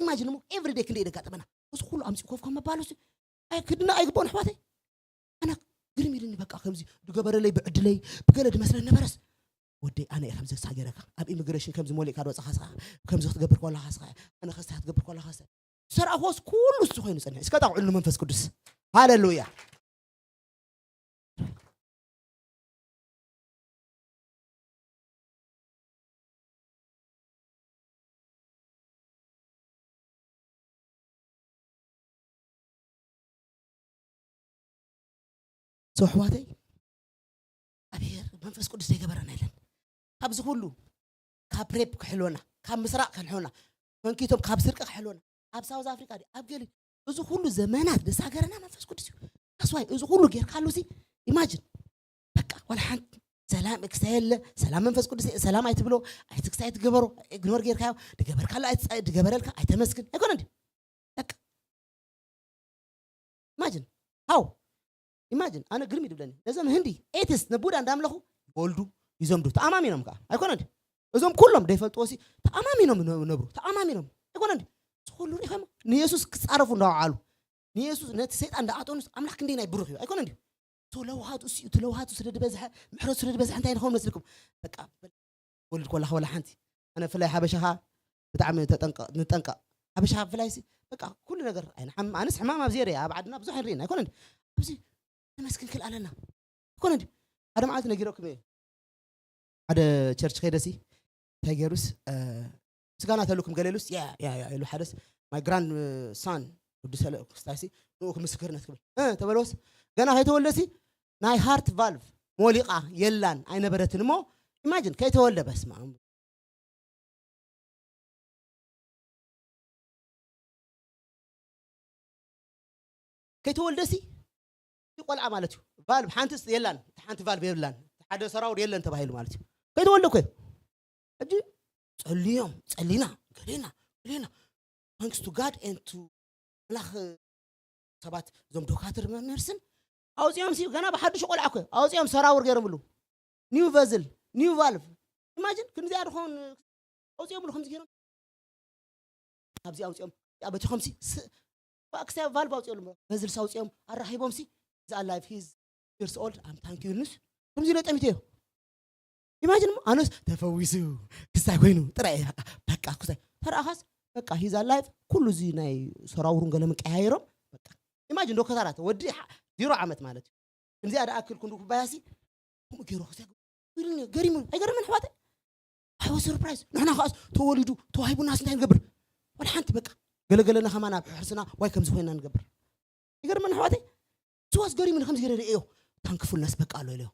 ኢማጂን ሞ ኤቭሪዴይ ክንደይ ደጋጠመና እዚ ኩሉ ኣምፂ ኮፍካ መባሉ ሲ ኣይ ክድና ኣይግባኦን ኣሕዋተይ። ኣነ ግርም ኢልኒ በቃ ከምዚ ድገበረለይ ብዕድለይ ብገለ ድመስለን ነበረስ ወደይ ኣነ እየ ከምዚ ክሳገረካ ኣብ ኢሚግሬሽን ከምዚ ሞሊእካ ድወፅኻ ስኻ ከምዚ ክትገብር ከለኻ ስኻ ኣነ ከስታ ክትገብር ከለኻ ስታ ዝሰርኣኽዎስ ኩሉ እሱ ኮይኑ ፀኒሑ እስከ ጣቕዑሉ መንፈስ ቅዱስ ሃለሉያ። So ኣሕዋተይ ኣብሔር መንፈስ ቅዱስ ዘይገበረና የለን። ካብዚ ኩሉ ካብ ሬፕ ክሕልወና፣ ካብ ምስራቅ ክሕልወና፣ መንኪቶም ካብ ስርቂ ክሕልወና፣ ኣብ ሳውዝ ኣፍሪካ ድዩ ኣብ ገሊ እዚ ኩሉ ዘመናት ደሳገረና መንፈስ ቅዱስ እዩ። ኣስዋይ እዚ ኩሉ ጌርካሉ ሲ ኢማጅን በቃ ዋላ ሓንቲ ሰላም ክሳይ የለ ሰላም መንፈስ ቅዱስ ሰላም ኣይትብሎ ኣይትክሳይ ትገበሮ ኢግኖር ጌርካዮ ድገበርካሉ ኣይትፃ- ድገበረልካ ኣይተመስግን ኣይኮነ እንዲ በቃ ኢማጅን ሃው ኢማጅን ኣነ ግርም ይድብለኒ ነዞም ህንዲ ኤቲስት ንቡዳ እንዳምለኹ ይወልዱ ይዘምዱ ተኣማሚኖም ከዓ ኣይኮነ እንዲ እዞም ኩሎም ደይፈልጥዎ ሲ ተኣማሚኖም ይነብሩ ተኣማሚኖም ኣይኮነ እንዲ ዝኩሉ ሪኢኸሞ ንየሱስ ክፃረፉ እንዳውዓሉ ንየሱስ ነቲ ሰይጣን እንዳኣጠኑስ ኣምላኽ ክንደይ ናይ ብሩኽ እዩ ኣይኮነ እንዲ ተለውሃቱ እሱ ተለውሃቱ ስለ ዝበዝሐ ምሕረቱ ስለ ዝበዝሐ እንታይ ንኸውን መስልኩም በቃ ወልድ ኮላ ወላ ሓንቲ ኣነ ፍላይ ሓበሻኻ ብጣዕሚ ተጠንቀ ንጠንቀ ሓበሻኻ ፍላይ ሲ በቃ ኩሉ ነገር ኣይንሓም ኣነስ ሕማም ኣብ ዝየደ ኣብ ዓድና ብዙሕ ንርኢ ኣይኮነ ኣብዚ ተመስክን ክል ኣለና ኣይኮነ ሓደ መዓልቲ ነጊረኩም እየ ሓደ ቸርች ከይደሲ እንታይ ገይሩስ ምስጋና ተልኩም ገሌሉስ ያ ያ ያ ኢሉ ሓደስ my grandson ወዲ ሰለ ክስታይሲ ንኡ ክምስክርነት ክብል እ ተበለወስ ገና ከይተወልደሲ ናይ heart valve ሞሊቃ የላን ኣይነበረትን እሞ imagine ከይተወልደ በስመ ኣብ ከይተወልደሲ እቲ ቆልዓ ማለት እዩ valve ሓንቲ የላን እቲ ሓንቲ valve የላን እቲ ሓደ ሰራውር የለን ተባሂሉ ማለት እዩ ከይተወልደ እኮ እዩ ሕጂ ጸልዮም ጸሊና ገሌና ገሌና thanks to God and to ኣምላኽ ሰባት እዞም ዶካትር ነርስን ኣውፅኦም ሲ ገና ብሓድሽ ቆልዓ እኮ ኣውፅኦም ሰራውር ገይሮምሉ new vessel new valve imagine ክንዚኣ ድኾን ኣውፅኦምሉ ከምዚ ገይሮም ኣብዚ ኣውፅኦም በቲ ከምሲ ክሳብ valve ኣውፅኦሉ vessels ኣውፅኦም ኣራኺቦም ሲ እዚ alive he's years old I'm thank you ንስ ከምዚ ኢለ ጠሚተዮ imagine ኣነስ ተፈዊሱ ክስታይ ኮይኑ ጥራይ በቃ ክስታይ ተረኣኻስ በቃ he's alive ኩሉ እዚ ናይ ሰራውሩን ገለ ምቀያየሮም በቃ imagine ዶክተራት ወዲ ዜሮ ዓመት ማለት እዩ እንዚኣ ደኣክል ክንዱ ኩባያሲ ከምኡ ገይሩ ክስታይ ኢሉኒ ገሪሙ ኣይገርምን ኣሕዋተይ I was surprised ንሕና ከኣስ ተወሊዱ ተዋሂቡናስ እንታይ ንገብር ወላ ሓንቲ በቃ ገለገለና ከማን ኣብ ሕርስና ዋይ ከምዚ ኮይና ንገብር ይገርመን ኣሕዋተይ ስዋስ ገሪሙኒ ከምዚ ገይረ ርእዮ thankfulness በቃ ኣሎ ኢለዮ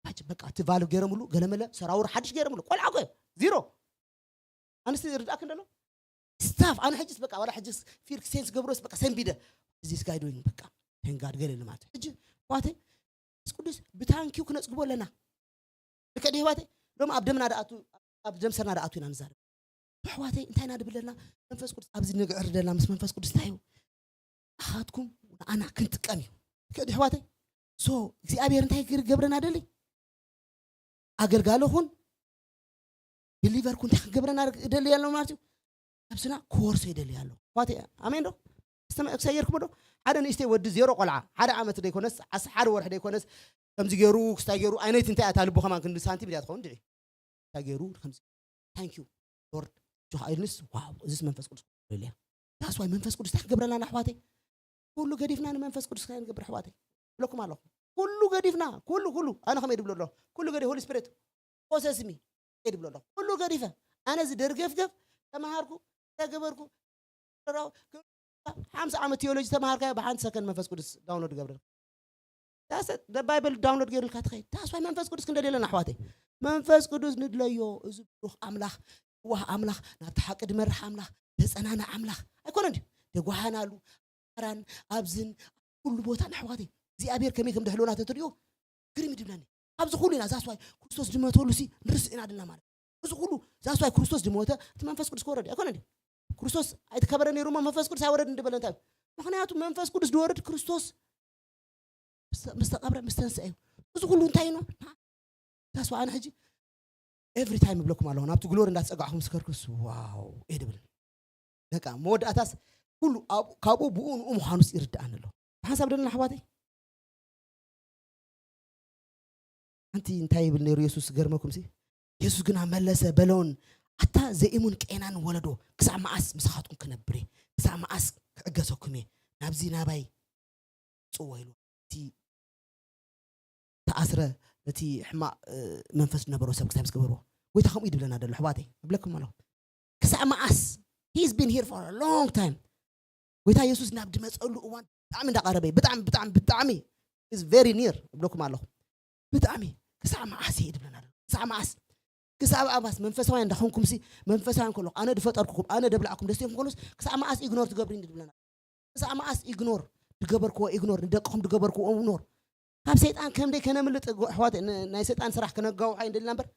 ሕጂ በቃ እቲ valve ገይረምሉ ገለመለ ሰራውር ሓድሽ ገይረምሉ ቆልዓ ኮ ዚሮ ኣንስቲ ርድኣክ እንደሎ staff ኣነ ሕጅስ በቃ ዋላ ሕጅስ ፊር ሴንስ ገብሮስ በቃ ሰንቢደ this guy doing በቃ thank God ገለ ማለት ሕጂ ዋተይ ቅዱስ ብታንኪው ክነፅግቦ ኣለና ልክዕ ድህዋተይ ሎም ኣብ ደምና ደኣቱ ኣብ ደምሰርና ደኣቱ ኢና ንዛረብ ኣሕዋተይ እንታይ ኢና ድብል ኣለና መንፈስ ቅዱስ ኣብዚ ንግዕር ዘለና ምስ መንፈስ ቅዱስ እንታይ እዩ ኣኻትኩም ንኣና ክንጥቀም እዩ ልክዕ ድህዋተይ so እግዚኣብሔር እንታይ ክገብረና ደሊ ኣገልጋሊ ኩን ቢሊቨር ኩን እንታይ ክገብረና ደሊ ኣሎ ማለት እዩ ነብስና ክወርሶ ይደሊ ኣሎ ኣሕዋተይ ኣሜን ዶ ክሰየር ክሞ ዶ ሓደ ንእሽተይ ወዲ ዜሮ ቆልዓ ሓደ ዓመት ደይኮነስ ዓስ ሓደ ወርሒ ደይኮነስ ከምዚ ገይሩ ክስታይ ገይሩ ኣይነይቲ እንታይ ኣታ ልቡ ከማን ክንዲ ሳንቲም ድያ ትኸውን ድዒ እንታይ ገይሩ ከምዚ thank you Lord ጆኻ ኢልንስ ዋው እዚስ መንፈስ ቅዱስ ኢልያ that's why መንፈስ ቅዱስ እንታይ ክገብረና ኣሕዋተይ ኩሉ ገዲፍና ንመንፈስ ቅዱስ እንታይ ንገብር ኣሕዋተይ ብለኩም ኣለኹ ኩሉ ገዲፍና ኩሉ ኩሉ ኣነ ከመይ ድብሎ ኣለኹ ኩሉ ገዲ Holy Spirit possess me ድብሎ ኣለኹ ኩሉ ገዲፈ ኣነ እዚ ደርገፍገፍ ተማሃርኩ ተገበርኩ ሓምሳ ዓመት ቴዎሎጂ ተማሃርካዮ ብሓንቲ ሰከንድ መንፈስ ቅዱስ download ይገብረልካ that's it the Bible download ገይሩልካ ትኸይድ that's why መንፈስ ቅዱስ ክንደልየለና ኣሕዋተይ መንፈስ ቅዱስ ንድለዮ እዚ ብሩኽ ኣምላኽ ዋህ ኣምላኽ ናብቲ ሓቂ ድመርሕ ኣምላኽ ዘፀናንዕ ኣምላኽ ኣይኮነን ድዩ ደጓሃናሉ ኣራን ኣብዝን ኩሉ ቦታ ንኣሕዋተይ እግዚኣብሔር ከመይ ከም ድሕልወና ተትሪኦ ግርም ይድብለኒ ኣብዚ ኩሉ ኢና ዛስዋይ ክርስቶስ ዝመተሉ ሲ ንርስ ኢና ድልና ማለት እዚ ኩሉ ዛስዋይ ክርስቶስ ዝሞተ እቲ መንፈስ ቅዱስ ከወረድ ኣይኮነ እንዲ ክርስቶስ ኣይተከበረ ነይሩ እሞ መንፈስ ቅዱስ ኣይወረድ እንድበለ እንታይ ምክንያቱ መንፈስ ቅዱስ ዝወርድ ክርስቶስ ምስ ተቐብረ ምስ ተንስአ እዩ እዚ ኩሉ እንታይ ነው ዛስዋ ኣነ ሕጂ every time እብለኩም ኣለኹ ናብቲ ግሎሪ እንዳተፀጋዕኹም ስከርኩስ ዋው እየ ድብል በቃ መወዳእታስ ኩሉ ካብኡ ብኡ ንኡ ምዃኑስ ይርድኣኒ ኣሎ ሓንሳብ ደለና ኣሕዋተይ ሓንቲ እንታይ ይብል ነይሩ የሱስ ገርመኩም ሲ የሱስ ግና መለሰ በለውን ኣታ ዘይእሙን ቄናን ወለዶ ክሳብ መዓስ ምሳኻትኩም ክነብር እየ ክሳብ መዓስ ክዕገሰኩም እየ ናብዚ ናባይ ጽዎ ኢሉ እቲ ተኣስረ ነቲ ሕማቕ መንፈስ ዝነበሮ ሰብ ክሳብ ዝገበርዎ ጎይታ ከምኡ ይድብለና ደሎ ኣሕዋተይ እብለኩም ኣለኹ ክሳብ መዓስ he's been here for a long time ጎይታ የሱስ ናብ ድመፀሉ እዋን ብጣዕሚ እንዳቀረበ ብጣዕሚ ብጣዕሚ ብጣዕሚ is very near እብለኩም ኣለኹ ብጣዕሚ ክሳብ መዓስ እዩ ድብለና ክሳብ መዓስ ክሳብ ኣባስ መንፈሳውያን እንዳኾንኩም ሲ መንፈሳውያን ከሎ ኣነ ድፈጠርኩኩም ኣነ ደብላዕኩም ደስ ይኹም ከሎስ ክሳብ መዓስ ኢግኖር ትገብሪኒ ድብለና ክሳብ መዓስ ኢግኖር ድገበርክዎ ኢግኖር ንደቅኹም ድገበርክዎ ኢግኖር ካብ ሰይጣን ከምደይ ከነምልጥ ኣሕዋት ናይ ሰይጣን ስራሕ ከነጋውሖ ይንደልና እምበር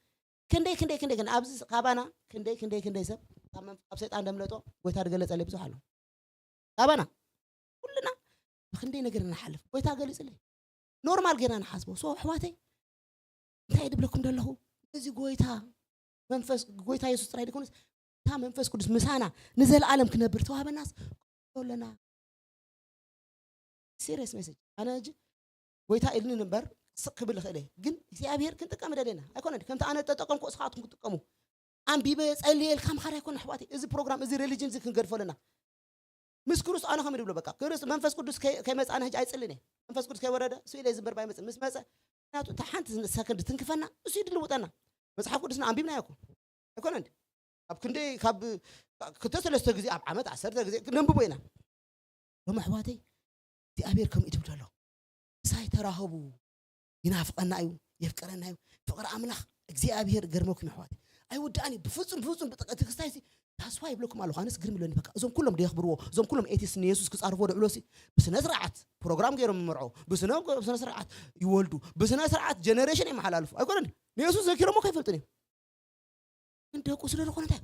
ክንደይ ክንደይ ክንደይ ግን ኣብዚ ካባና ክንደይ ክንደይ ክንደይ ሰብ ካብ ሰይጣን ደምለጦ ጎይታ ዝገለጸለይ ብዙሕ ኣሎ ካባና ኩልና ብክንደይ ነገር ንሓልፍ ጎይታ ገሊጽለይ ኖርማል ጌርና ንሓስቦ ሶ ኣሕዋተይ እንታይ ድብለኩም ደለኹ እዚ ጎይታ መንፈስ ጎይታ የሱስ ጥራይ ድኮነስ እታ መንፈስ ቅዱስ ምሳና ንዘለኣለም ክነብር ተዋህበናስ ኣለና serious message ኣነ ሕጂ ጎይታ ኢልኒ እምበር ስቕ ክብል ይኽእል እየ ግን እግዚኣብሔር ክንጥቀም ደለና ኣይኮነን ከምቲ ኣነ ተጠቀምኩ እስኻትኩም ክትጥቀሙ ኣንቢበ ጸልየ ኢልካ ምኻድ ኣይኮነ ኣሕዋተይ እዚ ፕሮግራም እዚ ሬሊጅን እዚ ክንገድፎ ኣለና ምስ ክርስቶስ ኣነ ከም ድብሎ በቃ ክርስቶስ መንፈስ ቅዱስ ከይመጻነ ሕጂ ኣይጽልን እየ መንፈስ ቅዱስ ከይወረደ ስኢለ ዝንበር ባይመጽእ ምስ መጸ ምክንያቱ እታ ሓንቲ ሰከንድ ትንክፈና እሱ ድልውጠና መጽሓፍ ቅዱስና ኣንቢብና እኮ ኣይኮነ እንዲ ኣብ ክንደይ ካብ ክልተ ሰለስተ ግዜ ኣብ ዓመት ዓሰርተ ግዜ ነንብቦ ኢና ሎም ኣሕዋተይ እግዚኣብሔር ከምኡ ይድብሎ ኣሎ ምሳይ ተራኸቡ ይናፍቐና እዩ የፍቅረና እዩ ፍቕሪ ኣምላኽ እግዚኣብሔር ገርመኩም ኣሕዋተይ ኣይውዳእን እዩ ብፍጹም ብፍጹም ብጥቕቲ ክስታይ ሲ ታስፋ ይብለኩም ኣለኹ ኣነስ ግርም ይለኒ በቃ እዞም ኩሎም ደየኽብርዎ እዞም ኩሎም ኤቲስ ንየሱስ ክጻርፎ ድዕሎ ሲ ብስነ ስርዓት ፕሮግራም ገይሮም ይመርዖ ብስነ ስርዓት ይወልዱ ብስነ ስርዓት ጀነሬሽን ይመሓላልፉ ኣይኮነን ንየሱስ ዘኪሮሞ ከይፈልጥን እዮም ግን ደቁ ስለ ዝኾነ እንታይ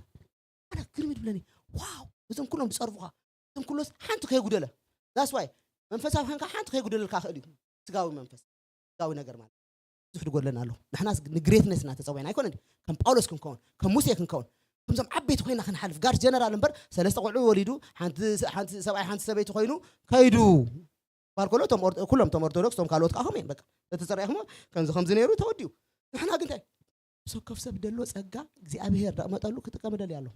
ኣነ ግርም ይብለኒ ዋው እዞም ኩሎም ዝጸርፉኻ እዞም ኩሎስ ሓንቲ ከይጉደለ that's why መንፈሳዊ ኮንካ ሓንቲ ከይጉደለልካ ክእል እዩ ስጋዊ መንፈስ ስጋዊ ነገር ማለት ብዙሕ ድጎድለና ኣሎ ንሕናስ ንግሬትነስ እና ተጸዊዕና ኣይኮነን ከም ጳውሎስ ክንከውን ከም ሙሴ ክንከውን ከምዞም ዓበይቲ ኮይና ክንሓልፍ ጋር ጀነራል እምበር ሰለስተ ቆልዑ ወሊዱ ሓንቲ ሰብኣይ ሓንቲ ሰበይቲ ኮይኑ ከይዱ ባር ከሎ ኩሎም ቶም ኦርቶዶክስ ቶም ካልኦት ከዓ ከምኡ እዮም በቃ ተተፀሪእኹም ከምዚ ከምዚ ነይሩ ተወዲኡ ንሕና ግን እንታይ ሰከፍ ሰብ ደሎ ጸጋ እግዚኣብሄር ደቕመጠሉ ክጥቀም ደልዩ ኣሎ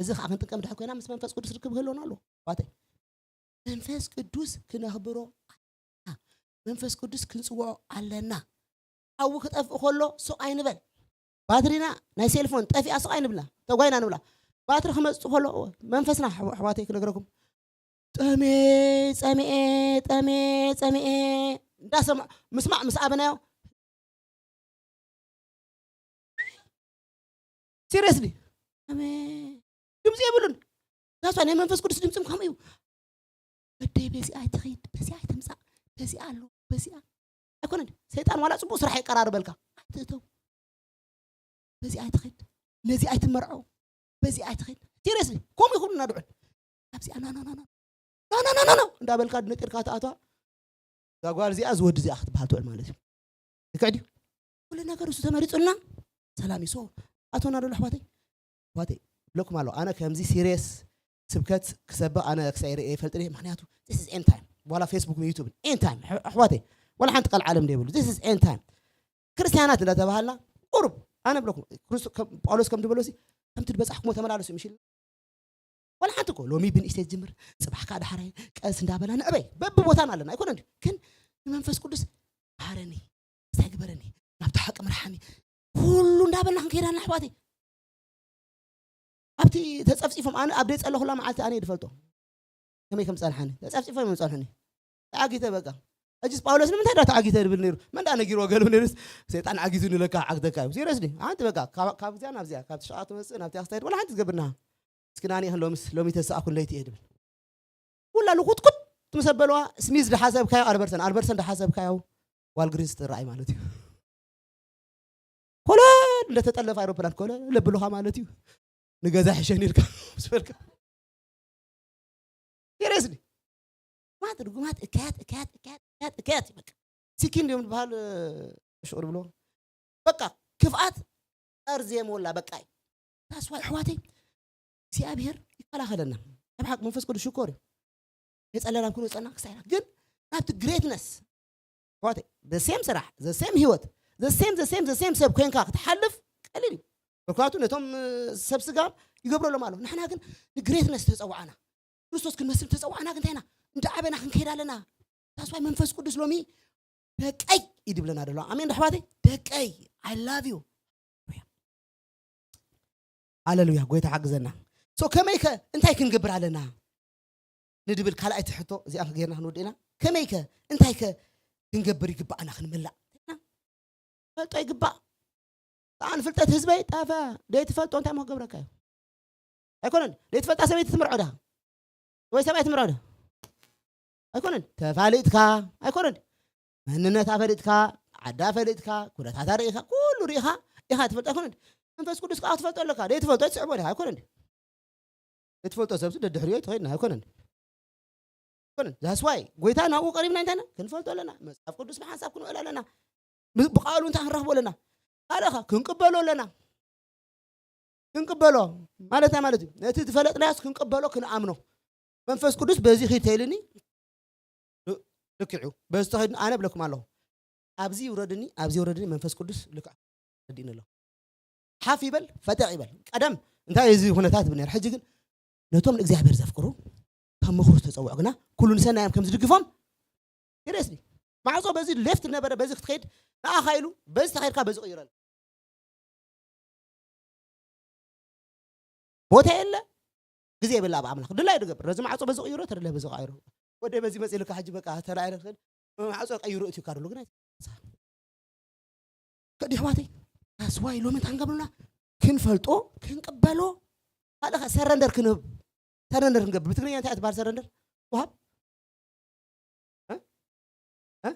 እዚ ከዓ ክንጥቀም ድሕር ኮይና ምስ መንፈስ ቅዱስ ርክብ ክህልወና ኣሎ ባተይ መንፈስ ቅዱስ ክነኽብሮ ኣለና መንፈስ ቅዱስ ክንፅውዖ ኣለና ሓዊ ክጠፍእ ከሎ ሱቕ ኣይንበል ባትሪና ናይ ሴልፎን ጠፊኣ ሱቕ ኣይንብላ ተጓይና ንብላ ባትሪ ክመፅእ ከሎ መንፈስና ኣሕዋተይ ክነግረኩም ጠሜ ጸምኤ ጠሜ ጸምኤ እንዳሰማ ምስማዕ ምስ ኣበናዮ ሲሪየስሊ ድምፂ የብሉን ዛሷ ናይ መንፈስ ቅዱስ ድምፂም ከምኡ እዩ ወደይ በዚኣ ኣይትኸይድ በዚኣ ኣይትምፃእ በዚኣ ኣሎ በዚኣ ኣይኮነን ሰይጣን ዋላ ፅቡቅ ስራሕ ይቀራርበልካ ኣይትእተው በዚኣ ኣይትኸይድ ነዚ ኣይትመርዖ በዚኣ ኣይትኸይድ ሲሪየስሊ ከምኡ ይኹን እናድዑል ኣብዚኣ ና ና ና ና ና ና ና እንዳበልካ ነጢርካ ትኣትዋ እዛ ጓል እዚኣ ዝወዲ እዚኣ ክትበሃል ትውዕል ማለት እዩ ልክዕ ድዩ ኩሉ ነገር እሱ ተመሪፁልና ሰላም እዩ ሶ ኣቶና ደሎ ኣሕዋተይ ኣሕዋተይ ብለኩም ኣሎ ኣነ ከምዚ ሲሪየስ ስብከት ክሰብኽ ኣነ ክሳይ ርእየ ይፈልጥ እየ ምክንያቱ this is end time ዋላ ፌስቡክ ዩቱብ end time ኣሕዋተይ ዋላ ሓንቲ ቃል ዓለም ደይብሉ this is end time ክርስቲያናት እንዳተባሃልና ቁሩብ ኣነ ብለኩም ጳውሎስ ከም ዝበሎ ከምቲ ዝበፃሕኩሞ ተመላለሱ ምሽ ዋላ ሓንቲ እኮ ሎሚ ብንእሽተይ ዝጅምር ፅባሕ ከዓ ዳሕራይ ቀስ እንዳበላ ንዕበይ በብቦታን ኣለና ኣይኮነ ግን ንመንፈስ ቅዱስ ሃረኒ እንታይ ግበረኒ ናብቲ ሓቂ ምርሓኒ ኩሉ እንዳበልና ክንከይዳና ኣሕዋተይ ኣብቲ ተፀፍፂፎም ኣነ ኣብ ደይ ፀለኹላ መዓልቲ ኣነ ድፈልጦ ከመይ ከም ፀንሓኒ ተፀፍፂፎም እዮም ፀንሑኒ ተዓጊተ በቃ ሕጂስ ጳውሎስ ንምንታይ ዳ ተዓጊተ ድብል ነይሩ መን ዳ ነጊርዎ ገሉ ነይሩስ ሰይጣን ዓጊቱ ንለካ ዓግተካ እዩ ሲሪየስሊ ሓንቲ በቃ ካብ እዚኣ ናብ እዚኣ ካብ ትሽዓ ትመፅእ ናብ ትያክስታይድ ወላ ሓንቲ ዝገብርና እስኪ ናኒ ሎሚስ ሎሚ ተሰኣኩን ለይቲ እየ ድብል ኩላ ልኩትኩት ምስ ኣበልዋ ስሚዝ ድሓሰብካዮ ኣልበርሰን ኣልበርሰን ድሓሰብካዮ ዋልግሪንስ ትረኣይ ማለት እዩ እንደተጠለፈ ኣይሮፕላን ኮለ ለብልኻ ማለት እዩ። ንገዛ ሕሸን ኢልካ ምስ በልካ፣ ሲሪየስሊ፣ ማት ርጉማት እካያት እካያት እካያት እካያት እካያት በቃ ሲኪን ድዮም ዝበሃል ሽቁር ብሎ በቃ ክፍኣት ጠርዚ የመወላ በቃ እዩ። ታስዋይ ኣሕዋተይ እግዚኣብሔር ይከላኸለና። ኣብ ሓቂ መንፈስ ቅዱስ ሽኮር እዩ። የጸለላም ክንወጸና ክሳይና ግን ናብቲ ግሬትነስ ኣሕዋተይ፣ the same ስራሕ፣ the same ህይወት፣ the same the same the same ሰብ ኮይንካ ክትሓልፍ ቀሊል እዩ። ምክንያቱ ነቶም ሰብ ስጋ ይገብረሎም ኣሎ። ንሕና ግን ንግሬትነስ ተጸዋዕና፣ ክርስቶስ ክንመስል ተጸዋዕና ግን እንታይ ኢና? እንዳ ዓበና ክንከይድ ኣለና። ታስዋይ መንፈስ ቅዱስ ሎሚ ደቀይ ይድብለና ደሎ። ኣሜን ኣሕዋተይ፣ ደቀይ፣ I love you። ሃሌሉያ፣ ጎይታ ሓግዘና። So ከመይከ እንታይ ክንገብር ኣለና ንድብል ካልኣይቲ ሕቶ እዚኣ ጌርና ክንወድእና። ከመይከ እንታይከ ክንገብር ይግባኣና ክንምላእ ፈልጦ ይግባእ። ኣን ፍልጠት ህዝበይ ጠፈ ደይትፈልጦ እንታይ ሞ ክገብረካ እዩ? ኣይኮነን። ደይትፈልጣ ሰበይቲ ትምርዖ ዳ ወይ ሰብኣይ ትምርዖ ዳ ኣይኮነን። ተፋሊጥካ ኣይኮነን። መንነታ ፈሊጥካ፣ ዓዳ ፈሊጥካ፣ ኩነታታ ርኢኻ፣ ኩሉ ርኢኻ ኢኻ ትፈልጥ ኣይኮነን። መንፈስ ቅዱስ ከዓ ትፈልጦ ኣለካ። ደይትፈልጦ ትስዕቦ ዲኻ ኣይኮነን። እትፈልጦ ሰብሲ ደድሕሪዮ ትኸይድና ኣይኮነን። ኣይኮነን። ዛስዋይ ጎይታ ናብኡ ቀሪብና እንታይ ኢና ክንፈልጦ ኣለና። መጽሓፍ ቅዱስ ብሓንሳብ ክንውዕል ኣለና። ብ- ብቃሉ እንታይ ክንረኽቦ ኣለና? ካልእኻ ክንቅበሎ ኣለና። ክንቅበሎ ማለት እንታይ ማለት እዩ? ነቲ ዝፈለጥናዮስ ክንቅበሎ፣ ክንኣምኖ። መንፈስ ቅዱስ በዚ ኺድ ተይልኒ ል- ልክዑ በዚ ተኸይድኒ ኣነ ብለኩም ኣለኹ። ኣብዚ ይውረድኒ፣ ኣብዚ ይውረድኒ መንፈስ ቅዱስ ልክዕ ረዲእኒ ኣለኹ። ሓፍ ይበል ፈጠቕ ይበል። ቀደም እንታይ እዚ ኩነታት ብነር ሕጂ ግን ነቶም ንእግዚኣብሔር ዘፍቅሩ ከም ምኽሩ ዝተጸውዑ ግና ኩሉ ንሰናዮም ከም ዝድግፎም። ሲሪየስሊ ማዕጾ በዚ ሌፍት ነበረ በዚ ክትኸይድ ንኣኻ ኢሉ በዚ ተኸይድካ በዚ ቅይረል ቦታ የለ ግዜ የብላ ኣብ ኣምላኽ ድላይ ድገብር ነዚ ማዕጾ በዚ ቅይሮ ተደለ በዚ ቃይሮ ወደ በዚ መጽእ ኢልካ ሕጂ በቃ ተላኢለ ትኸይድ ማዕጾ ቀይሩ እትዩ ካርሉ ግን ኣይትንሳ። ከዲ ኣሕዋተይ ኣስዋይ ሎሚ እንታይ ክንገብርና ክንፈልጦ ክንቅበሎ ካልእኸ ሰረንደር ክንህብ ሰረንደር ክንገብር ብትግርኛ እንታይ ትበሃል ሰረንደር ውሃብ እ? እ?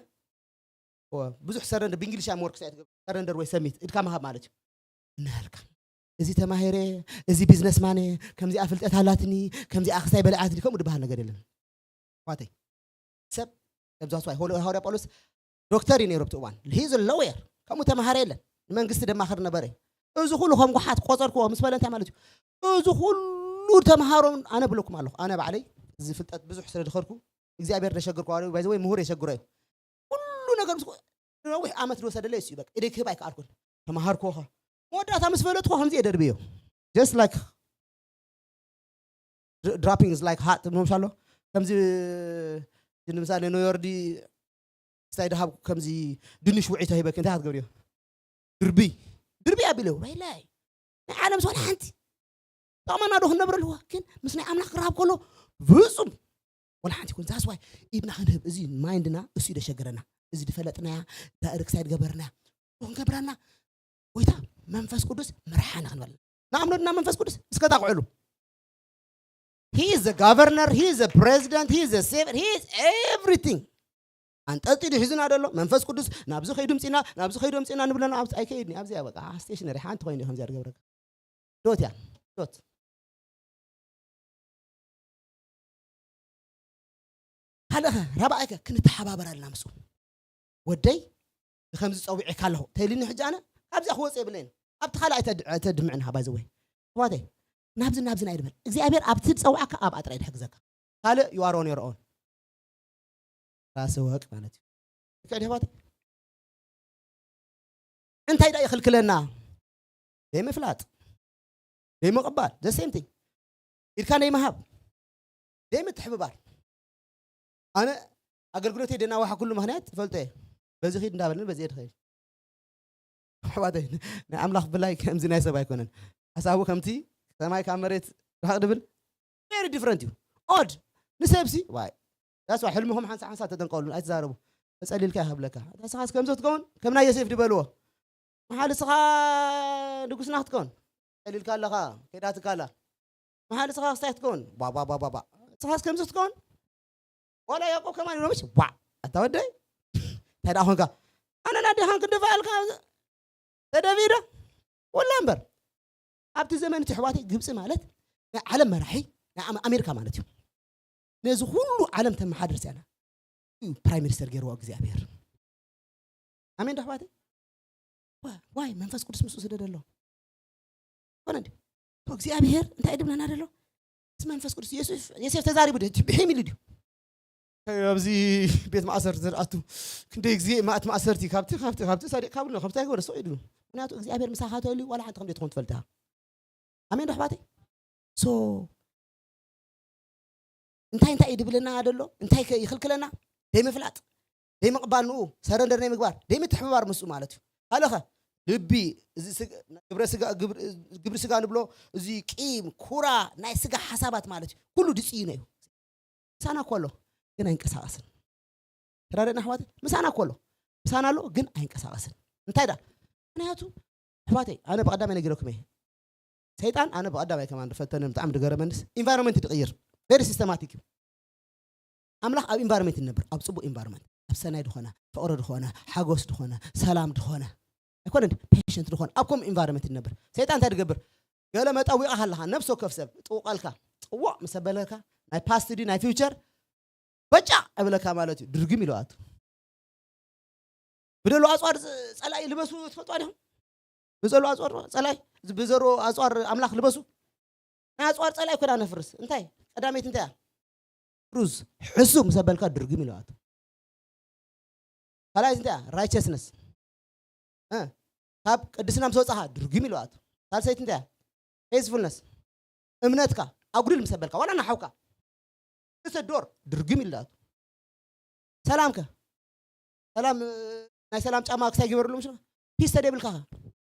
ኦ፣ ብዙሕ ሰረንደር ብእንግሊሽ ኣም ወርክ ሳይት ሰረንደር ወይ ሰሚት ኢድካ ምሃብ ማለት እዩ እናልካ እዚ ተማሂረ እዚ ቢዝነስ ማነ ከምዚኣ ፍልጠት ኣላትኒ ከምዚኣ ክስታይ በልዓትኒ ከምኡ ዝበሃል ነገር የለን ዋተይ ሰብ ከምዚ ኣስዋይ ሃዋርያ ጳውሎስ ዶክተር እዩ ነይሩ ኣብቲ እዋን ሂዝ ሎየር ከምኡ ተምሃረ የለን ንመንግስቲ ደማኸር ነበረ እዩ እዚ ኩሉ ከም ጉሓት ቆፀርክዎ ምስ በለ እንታይ ማለት እዩ እዚ ኩሉ ተምሃሮ ኣነ ብለኩም ኣለኹ ኣነ ባዕለይ እዚ ፍልጠት ብዙሕ ስለ ድኸርኩ እግዚኣብሔር ደሸግር ክዋሪ ባይዘ ወይ ምሁር የሸግሮ እዩ ኩሉ ነገር ምስ ነዊሕ ዓመት ዝወሰደለ እዩ በቃ ኢደይ ክህብ ኣይከኣልኩን ተምሃርክዎ መወዳእታ ምስ ፈለጥኩ ከምዚ እየ ደርብዮ just like dropping is like hot ትብሎም ኣሎ ከምዚ ንምሳሌ ኖዮርዲ ስታይ ድሃብ ከምዚ ድንሽ ውዒ ተሂበክ እንታይ ክትገብርዮ ድርቢ ድርቢ ኣቢለ ወይላይ ናይ ዓለም ዝኾነ ሓንቲ ጠቕመና ዶ ክንነብር ኣለዎ ግን ምስ ናይ ኣምላኽ ክረሃብ ከሎ ፍጹም ወላ ሓንቲ ይኩን ዛስዋይ ኢድና ክንህብ እዚ ማይንድና እሱ ይደሸግረና እዚ ዝፈለጥናያ ዳእርክሳይ ዝገበርናያ ክንገብረና ጎይታ መንፈስ ቅዱስ ምርሓና ክንበል ንኣምኖ ድና መንፈስ ቅዱስ እስከ ታቕዕሉ He is the governor, he is the president, he is the savior, he is everything. ኣንጠልጢሉ ሒዙና ደሎ መንፈስ ቅዱስ ናብዚ ከይዱ ምፂና ናብዚ ከይዱ ምፂና ንብለና ኣብዚ ኣይከይድኒ ኣብዚያ በቃ ስቴሽነሪ ሓንቲ ኮይኑ ከምዚያ ዝገብረካ ዶት እያ ዶት ካልእኸ ራብኣይከ ክንተሓባበር ኣለና ምስኡ ወደይ ንከምዚ ፀዊዐካ ኣለኹ ተይልኒ ሕጂ ኣነ ካብዚኣ ክወፅ የብለይን ኣብቲ ካልእ ኣይተድምዕና ባይዘወይ ኣሕዋተይ ናብዚ ናብዚ ናይ ድበል እግዚኣብሔር ኣብቲ ዝፀውዓካ ኣብኣ ጥራይ ድሕግዘካ ካልእ ይዋሮ ነይርኦን ራስወቅ ማለት እዩ ልክዕ ድሕዋተይ እንታይ ዳ ይኽልክለና ዘይምፍላጥ ዘይምቕባል the same thing ኢድካ ዘይምሃብ ዘይምትሕብባር ኣነ ኣገልግሎተይ ደናዋሓ ኩሉ ምክንያት ትፈልጦ እየ በዚ ኺድ እንዳበለኒ በዚ እየ ድኸይድ ኣሕዋተይ ናይ ኣምላኽ ብላይ ከምዚ ናይ ሰብ ኣይኮነን ሓሳቡ ከምቲ ሰማይ ካብ መሬት ራቕ ድብል very different እዩ odd ንሰብሲ ዋይ that's why ሕልምኹም ሓንሳ ሓንሳ ተጠንቀሉ ኣይትዛረቡ ተጸሊልካ ይኸብለካ እታ ስኻስ ከምዚ ክትከውን ከም ናይ ዮሴፍ ድበልዎ መሓል ስኻ ንጉስና ክትከውን ጸሊልካ ኣለኻ ከይዳትካ ኣላ መሓል ስኻ ክስታይ ክትከውን ባባባባባ ስኻስ ከምዚ ክትከውን ዋላ ያዕቆብ ከማን ይብሎምሽ ዋዕ ኣታ ወደይ እንታይ ደኣ ኮንካ ኣነ ናዴኻን ክድፋኣልካ ተደፊእዶ ወላ እምበር ኣብቲ ዘመን እቲ ኣሕዋተይ ግብፂ ማለት ናይ ዓለም መራሒ ናይ ኣመ- ኣሜሪካ ማለት እዩ። ነዚ ኩሉ ዓለም ተመሓድር ሲያና እዩ ፕራይም ሚኒስተር ገይርዎ እግዚኣብሔር። ኣሜን ዶ ኣሕዋተይ? ዋይ መንፈስ ቅዱስ ምስኡ ስደደ ኣሎ። ኮነ እንዲ እግዚኣብሔር እንታይ ድብለና ደሎ? እዚ መንፈስ ቅዱስ የሱስ ተዛሪቡ ድ ብሒም ኢሉ ድዩ? ኣብዚ ቤት ማእሰርቲ ዝኣቱ ክንደይ ግዜ ማእት ማእሰርቲ ካብቲ ካብቲ ካብቲ ሳዲቅ ካብሉ ካብቲ ኣይኮነ ሰው ኢሉ። ምክንያቱ እግዚኣብሔር ምሳኻ ተልዩ ዋላ ሓንቲ ከም ትኾን ትፈልጣ። ኣሜን ዶ ኣሕዋተይ? ሶ እንታይ እንታይ እዩ ድብለና ደሎ? እንታይ ከ ይኽልክለና? ደይ ምፍላጥ፣ ደይ ምቕባል ንኡ፣ ሰረንደር ናይ ምግባር፣ ደይ ምትሕብባር ምስኡ ማለት እዩ። ካልእኸ ልቢ፣ እዚ ስጋ- ግብረ ስጋ ግብር- ግብሪ ስጋ ንብሎ፣ እዚ ቂም፣ ኩራ፣ ናይ ስጋ ሓሳባት ማለት እዩ። ኩሉ ድፅዩ ነው። ምሳና እኮ ኣሎ ግን ኣይንቀሳቀስን። ተራደና ኣሕዋት፣ ምሳና እኮ ኣሎ፣ ምሳና ኣሎ ግን ኣይንቀሳቀስን። እንታይ ዳ ምክንያቱ ኣሕዋተይ፣ ኣነ ብቐዳማይ ነጊረኩም እየ። ሰይጣን ኣነ ብቐዳማይ ከማን ዝፈተነ ብጣዕሚ ዝገረመንስ ኢንቫይሮንመንት ድቕይር። ቨሪ ሲስተማቲክ እዩ። ኣምላኽ ኣብ ኢንቫይሮንመንት ይነብር፣ ኣብ ፅቡቅ ኢንቫይሮንመንት፣ ኣብ ሰናይ ድኾነ፣ ፍቕሪ ድኾነ፣ ሓጎስ ድኾነ፣ ሰላም ድኾነ ኣይኮነ ፔሽንት ድኾነ ኣብ ከምኡ ኢንቫይሮንመንት ይነብር። ሰይጣን እንታይ ድገብር? ገለ መጠዊቕኻ ኣለኻ፣ ነብሲ ወከፍ ሰብ ጥውቐልካ፣ ጥውቕ ምስ ኣበለካ ናይ ፓስት ድዩ ናይ ፊውቸር በጫ እብለካ ማለት እዩ። ድርግም ኢለዋት ብደሎ ኣፅዋር ፅ- ፀላኢ ልበሱ ትፈልጥዋ ዲኹም? ብዘሎ ኣፅዋር ዶ- ፀላኢ እዚ ብዘሮ ኣፅዋር ኣምላኽ ልበሱ። ናይ ኣፅዋር ፀላኢ ኮይና ነፍርስ እንታይ ቀዳመይቲ እንታይ እያ? ሩዝ ሕሱ ምስ ኣበልካ ድርግም ኢለዋት። ካልኣይቲ እንታይ እያ? ራይቸስነስ ካብ ቅድስና ምስ ወፃኻ ድርግም ኢለዋት። ሳልሰይቲ እንታይ እያ? ፌስፉልነስ እምነትካ ኣጉድል ምስ ኣበልካ ዋላ ናሓውካ እሰ ዶር ድርግም ኢለዋት። ሰላምከ ሰላም ናይ ሰላም ጫማ ክሳይ ገበርሉ ምሽ ፒስ ተደብልካ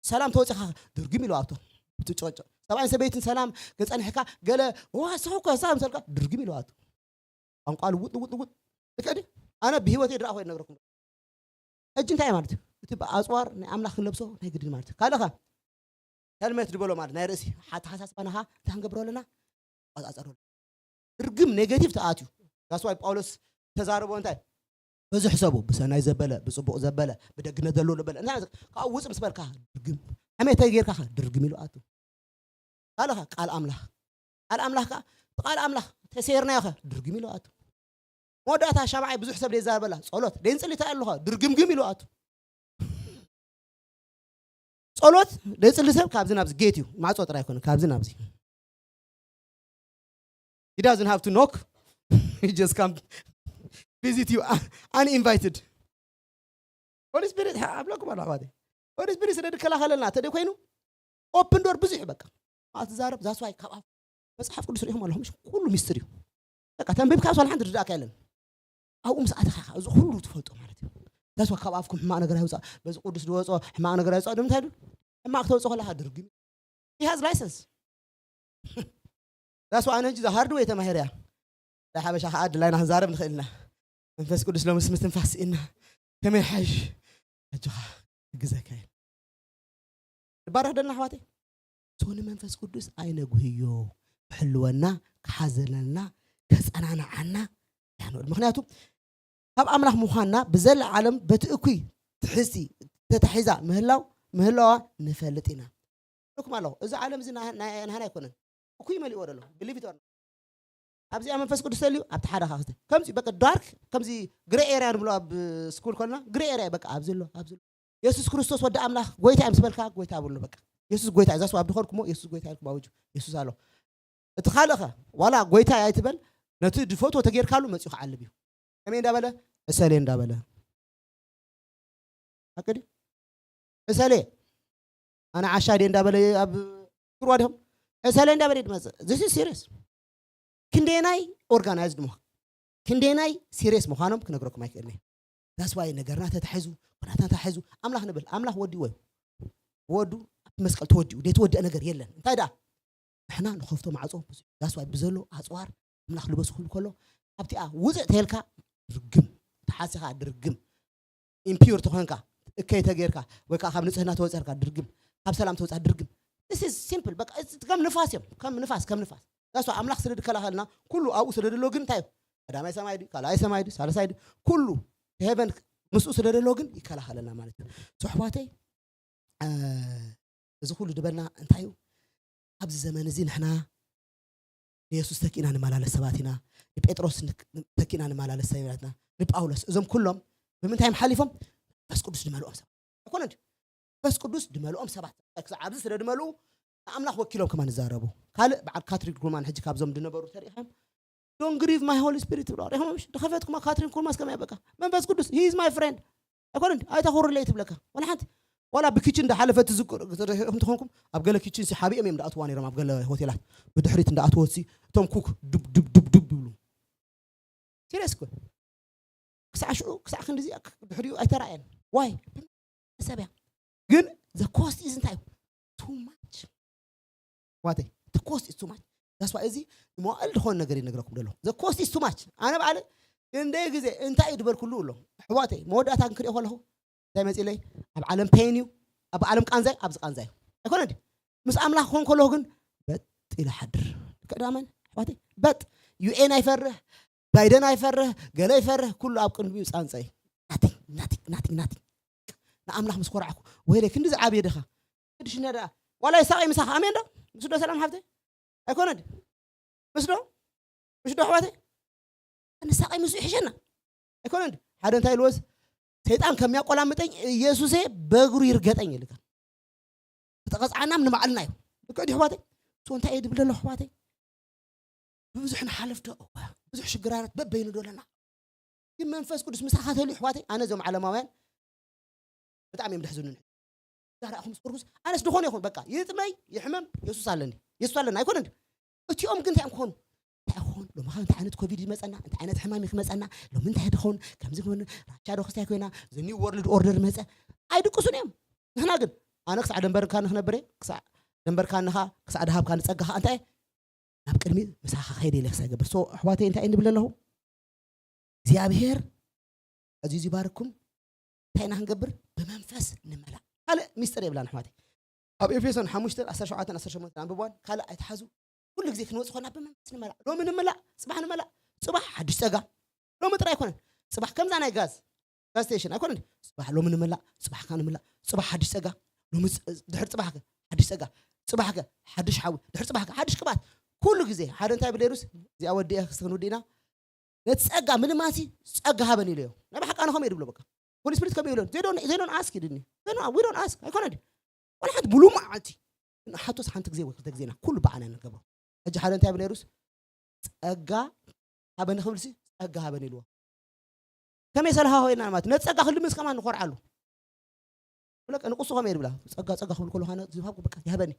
ሰላም ተወፂኻ ድርግም ኢለዋቶ። ብትጨጨ ሰብኣይን ሰበይትን ሰላም ገፀንሕካ ገለ ዋ ሰውኮ ሰላም ሰልካ ድርግም ኢለዋቶ። ቋንቋ ልውጥ ልውጥ ልውጥ ልከዲ ኣነ ብህይወት የድረኣኹ ነግረኩም። ሕጂ እንታይ ማለት እዩ? እቲ ኣፅዋር ናይ ኣምላኽ ክንለብሶ ናይ ግድን ማለት እዩ። ካልእኻ ሄልሜት ዝበሎ ማለት ናይ ርእሲ ሓተሓሳስባናኻ እንታይ ክንገብሮ ኣለና? ቆፃፀሮ። ድርግም ኔጌቲቭ ተኣትዩ። ዳስዋይ ጳውሎስ ተዛረቦ እንታይ ብዙሕ ሰቡ ብሰናይ ዘበለ ብፅቡቅ ዘበለ ብደግነት ዘለዎ ዘበለ እንታይ ካብኡ ውፅ ምስ በልካ ድርግም ሓሜተ ጌርካ ድርግም ኢሉ ኣቱ። ካልኻ ቃል ኣምላኽ ቃል ኣምላኽ ከዓ ቃል ኣምላኽ ተሰይርናዮ ኸ ድርግም ኢሉ ኣቱ። መወዳእታ ሻብዓይ ብዙሕ ሰብ ደይዛረበላ ጸሎት ደይንጽሊ እንታይ ኣለኹ ድርግምግም ኢሉ ኣቱ። ጸሎት ደይጽሊ ሰብ ካብዚ ናብዚ ጌት እዩ ማዕጾ ጥራይ ኣይኮነ ካብዚ ናብዚ። He doesn't have to knock. He just come visit you uninvited. Holy Spirit ኣብለኩም ኣሎ ኣሕዋተይ። Holy Spirit ስለ ድከላኸለልና ተደ ኮይኑ ኦፕን ዶር ብዙሕ በቃ ማለት ዛረብ ዛስዋይ ካብ ኣፍ መፅሓፍ ቅዱስ ሪኢኹም ኣለኹም። ኩሉ ሚስትሪ እዩ። በቃ ተንቢብካ ሷል ሓንቲ ርዳእካ የለን። ኣብኡ ምስ ኣተኻ እዚ ኩሉ ትፈልጦ ማለት እዩ። ዛስዋ ካብ ኣፍኩም ሕማቕ ነገር ኣይውፃእ። በዚ ቅዱስ ዝወፆ ሕማቕ ነገር ኣይውፃእ። ንምንታይ ዱ ሕማቕ ክተውፅእ ከለካ ድርግም He has license. ዛስዋ ኣነ ሕጂ ሃርድ ወይ ተማሂርያ ናይ ሓበሻ ከዓ ድላይና ክንዛረብ ንኽእል ኢና። መንፈስ ቅዱስ ሎምስ ምስትንፋስ ስኢና ከመይ ሓይሽ ኣጆኻ ክግዘካ እየ። ንባረኽ ደልና ኣሕዋተይ። ሶ ንመንፈስ ቅዱስ ኣይነጉህዮ። ክሕልወና ክሓዘለልና ከፀናንዓና ያንወል ምክንያቱ ካብ ኣምላኽ ምዃንና ብዘለ ዓለም በቲ እኩይ ትሕዝቲ ተታሒዛ ምህላው ምህላዋ ንፈልጥ ኢና። ልኩም ኣለኹ እዚ ዓለም እዚ ናህና ኣይኮነን። እኩይ መሊእዎ ደሎ ብሊቪት ኣብዚኣ መንፈስ ቅዱስ ተልዩ ኣብቲ ሓደ ካ ክስተ ከምዚ በቃ ዳርክ ከምዚ ግረ ኤርያ ንብሎ ኣብ ስኩል ኮልና ግረ ኤርያ በቃ ኣብዚ ኣሎ ኣብዚ ኣሎ የሱስ ክርስቶስ ወዲ ኣምላኽ ጎይታ እዮም ዝበልካ ጎይታ ብሎ በቃ የሱስ ጎይታ እዛ ስዋብ ድኾንኩሞ የሱስ ጎይታ ኢልኩም ኣውጁ። የሱስ ኣሎ እቲ ካልእኸ ዋላ ጎይታ ኣይትበል ነቲ ድፈትዎ ተጌርካሉ መፅኡ ክዓልብ እዩ። ከመይ እንዳበለ እሰሌ እንዳበለ ኣቅዲ እሰሌ ኣነ ዓሻ ድየ እንዳበለ ኣብ ክርዋ ዲኹም እሰሌ እንዳበለ ድመፅእ this is serious። ክንደየናይ ኦርጋናይዝድ ምዃን ክንደየናይ ሲሪየስ ምዃኖም ክነግረኩም ኣይክእልን። ዛስዋይ ነገርና ተታሒዙ ኩናትና ተታሒዙ ኣምላኽ ንብል ኣምላኽ ወዲዎ እዩ። ወዱ ኣብቲ መስቀል ተወዲኡ ዘይተወደአ ነገር የለን። እንታይ ደኣ ንሕና ንኸፍቶ ማዕፆ ዛስዋይ ብዘሎ ኣፅዋር ኣምላኽ ልበሱ ክብል ከሎ ኣብቲኣ ውፅእ ተልካ ድርግም ተሓሲኻ ድርግም ኢምፒውር ተኾንካ እከይ ተጌርካ ወይ ከዓ ካብ ንፅህና ተወፀርካ ድርግም ካብ ሰላም ተወፃ ድርግም this is simple በቃ ከም ንፋስ እዮም ከም ንፋስ ከም ንፋስ ዛስ ኣምላኽ ስለ ዝከላኸልና ኩሉ ኣብኡ ስለ ደሎ ግን እንታይ እዩ ቀዳማይ ሰማይ ድዩ ካልኣይ ሰማይ ድዩ ሳልሳይ ድዩ ኩሉ ሄቨን ምስኡ ስለ ደሎ ግን ይከላኸለና ማለት እዩ። ኣሕዋተይ እዚ ኩሉ ዝበልና እንታይ እዩ? ኣብዚ ዘመን እዚ ንሕና ንየሱስ ተኪእና ንመላለስ ሰባት ኢና። ንጴጥሮስ ንክ- ተኪእና ንመላለስ ሰባት ኢና። ንጳውሎስ፣ እዞም ኩሎም ብምንታይ እዮም ሓሊፎም? መንፈስ ቅዱስ ዝመልኦም ሰባት ኣይኮነ እንዲ? መንፈስ ቅዱስ ዝመልኦም ሰባት ክሳዕ ኣብዚ ስለ ዝመልኡ ንኣምላኽ ወኪሎም ከማን ይዛረቡ። ካልእ በዓል ካትሪክ ኩልማን ሕጂ ካብዞም ዝነበሩ ተሪኢኻዮም? Don't grieve my Holy Spirit ብሎ ሪኹም ምሽ ድኸፈትኩማ ካትሪን ኩልማስ ከመይ በቃ መንፈስ ቅዱስ he is my friend ኣይኮነ እንዲ? ኣይተኹርለይ ትብለካ ዋላ ሓንቲ ዋላ ብኪችን እንዳሓለፈ ትዝክር እንትኾንኩም ኣብ ገለ ኪችን ሲ ሓቢኦም እዮም እንዳኣትዋ ነይሮም ኣብ ገለ ሆቴላት ብድሕሪት እንዳኣትወት ሲ እቶም ኩክ ዱብ ዱብ ዱብ ዱብ ይብሉ ሲሪየስ እኮ ክሳዕ ሽዑ ክሳዕ ክንድዚ ድሕሪኡ ኣይተራእየን ዋይ ሰብ እያ ግን the cost is እንታይ እዩ too much ዋተይ the cost is too much that's why እዚ መዋእል ዝኾነ ነገር ይነግረኩም ደሎ the cost is too much ኣነ ባዕለ ክንደይ ግዜ እንታይ እዩ ዝበልኩሉ ኣሎ ኣሕዋተይ መወዳእታ ክንክሪኦ ከለኹ እንታይ መፂለይ ኣብ ዓለም ፔን እዩ ኣብ ዓለም ቃንዛይ ኣብዚ ቃንዛይ ኣይኮነ እንዲ ምስ ኣምላኽ ክኾን ከለኹ ግን በጥ ኢለ ሓድር ቀዳመን ኣሕዋተይ በጥ ዩኤን ኣይፈርህ ባይደን ኣይፈርህ ገለ ይፈርህ ኩሉ ኣብ ቅድሚኡ ፃንፀይ ናቲንግ ናቲንግ ናቲንግ ናቲንግ ንኣምላኽ ምስ ኮራዕኩ ወይለይ ክንዲ ዝዓብየ ድኻ ቅድሽነ ደኣ ዋላ ይሳቐይ ምሳኻ ኣሜን ዶ ምስ ዶ ሰላም ሓፍተይ ኣይኮነ ድ ምስ ዶ ምስ ዶ ኣሕዋተይ ንሳቐይ ምስ ይሕሸና ኣይኮነ ድ ሓደ እንታይ ኢልወስ ሰይጣን ከሚያቆላምጠኝ ኢየሱሴ በእግሩ ይርገጠኝ ይልካ ዝተቐፅዓናም ንባዕልና እዩ ልክዕ ዲ ኣሕዋተይ ሶ እንታይ እየ ድብል ዘሎ ኣሕዋተይ ብብዙሕ ንሓልፍ ዶ እወ ብዙሕ ሽግራራት በበይኑ ዶ ኣለና ግን መንፈስ ቅዱስ ምሳኻ ተልዩ ኣሕዋተይ ኣነ እዞም ዓለማውያን ብጣዕሚ እዮም ደሕዝኑኒ ዛራእኹም ስኩርኩስ ኣነስ ዝኾነ ይኹን በቃ ይጥመይ ይሕመም የሱስ ኣለኒ የሱስ ኣለና ኣይኮነ እንዲ እቲኦም ግን እንታይ እዮም ክኾኑ እንታይ ክኾን ሎሚ እንታይ ዓይነት ኮቪድ ይመፀና እንታይ ዓይነት ሕማም ክመፀና ሎሚ እንታይ ድኾን ከምዚ ክኾን ራቻ ዶ ክስታይ ኮይና ዘኒ ወርልድ ኦርደር መፀ ኣይድቅሱን እዮም ንሕና ግን ኣነ ክሳዕ ደንበርካኒ ክነብር ክሳዕ ደንበርካንኻ ክሳዕ ደሃብካ ንፀጋኻ እንታይ ናብ ቅድሚ ምሳኻ ከይደ ኢለ ክሳይ ገበር ሶ ኣሕዋተይ እንታይ እንብል ኣለኹ እግዚኣብሔር ኣዚዙ ይባርኩም እንታይ ኢና ክንገብር ብመንፈስ ንመላእ ካልእ ሚስጥር የብላን ኣሕዋተይ ኣብ ኤፌሶን ሓሙሽተ ዓሰርተ ሸውዓተ ዓሰርተ ሸሞንተ ኣንብቧን ካልእ ኣይትሓዙ ኩሉ ግዜ ክንወፅ ኮና ብመንፈስ ንመላእ ሎሚ ንመላእ ፅባሕ ንመላእ ፅባሕ ሓዱሽ ፀጋ ሎሚ ጥራይ ኣይኮነን ፅባሕ ከምዛ ናይ ጋዝ ጋዝ ስቴሽን ኣይኮነን ፅባሕ ሎሚ ንመላእ ፅባሕካ ንመላእ ፅባሕ ሓዱሽ ፀጋ ሎሚ ድሕር ፅባሕከ ሓዱሽ ፀጋ ፅባሕከ ሓዱሽ ሓዊ ድሕር ፅባሕከ ሓዱሽ ቅባት ኩሉ ግዜ ሓደ እንታይ ብሌሩስ እዚኣ ወዲአ ክስክን ውዲእና ነቲ ጸጋ ምልማንሲ ጸጋ ሃበን ኢለዮ ናይ ብሓቂ ኣነ ከምኡ እየ ድብሎ በቃ ሆሊ ስፒሪት ከምኡ ይብሎ they don't ask ይድኒ they don't we don't ask ኣይኮነ ድዩ ወላ ሓንቲ ሙሉእ መዓልቲ ንሓቶስ ሓንቲ ግዜ ወይ ክልተ ግዜና ኩሉ በዓና ንገብሮ ሕጂ ሓደ እንታይ ብለ ሩስ ጸጋ ሃበኒ ክብልሲ ጸጋ ሃበን ኢልዎ ከመይ ሰልሃ ኮይና ማለት ነቲ ጸጋ ክልምንስ ከማን ንኮርዓሉ ብለቀ ንቁሱ ከመይ ድብላ ጸጋ ጸጋ ክብል ከሎ ዝሃብኩ በቃ ይሃበኒ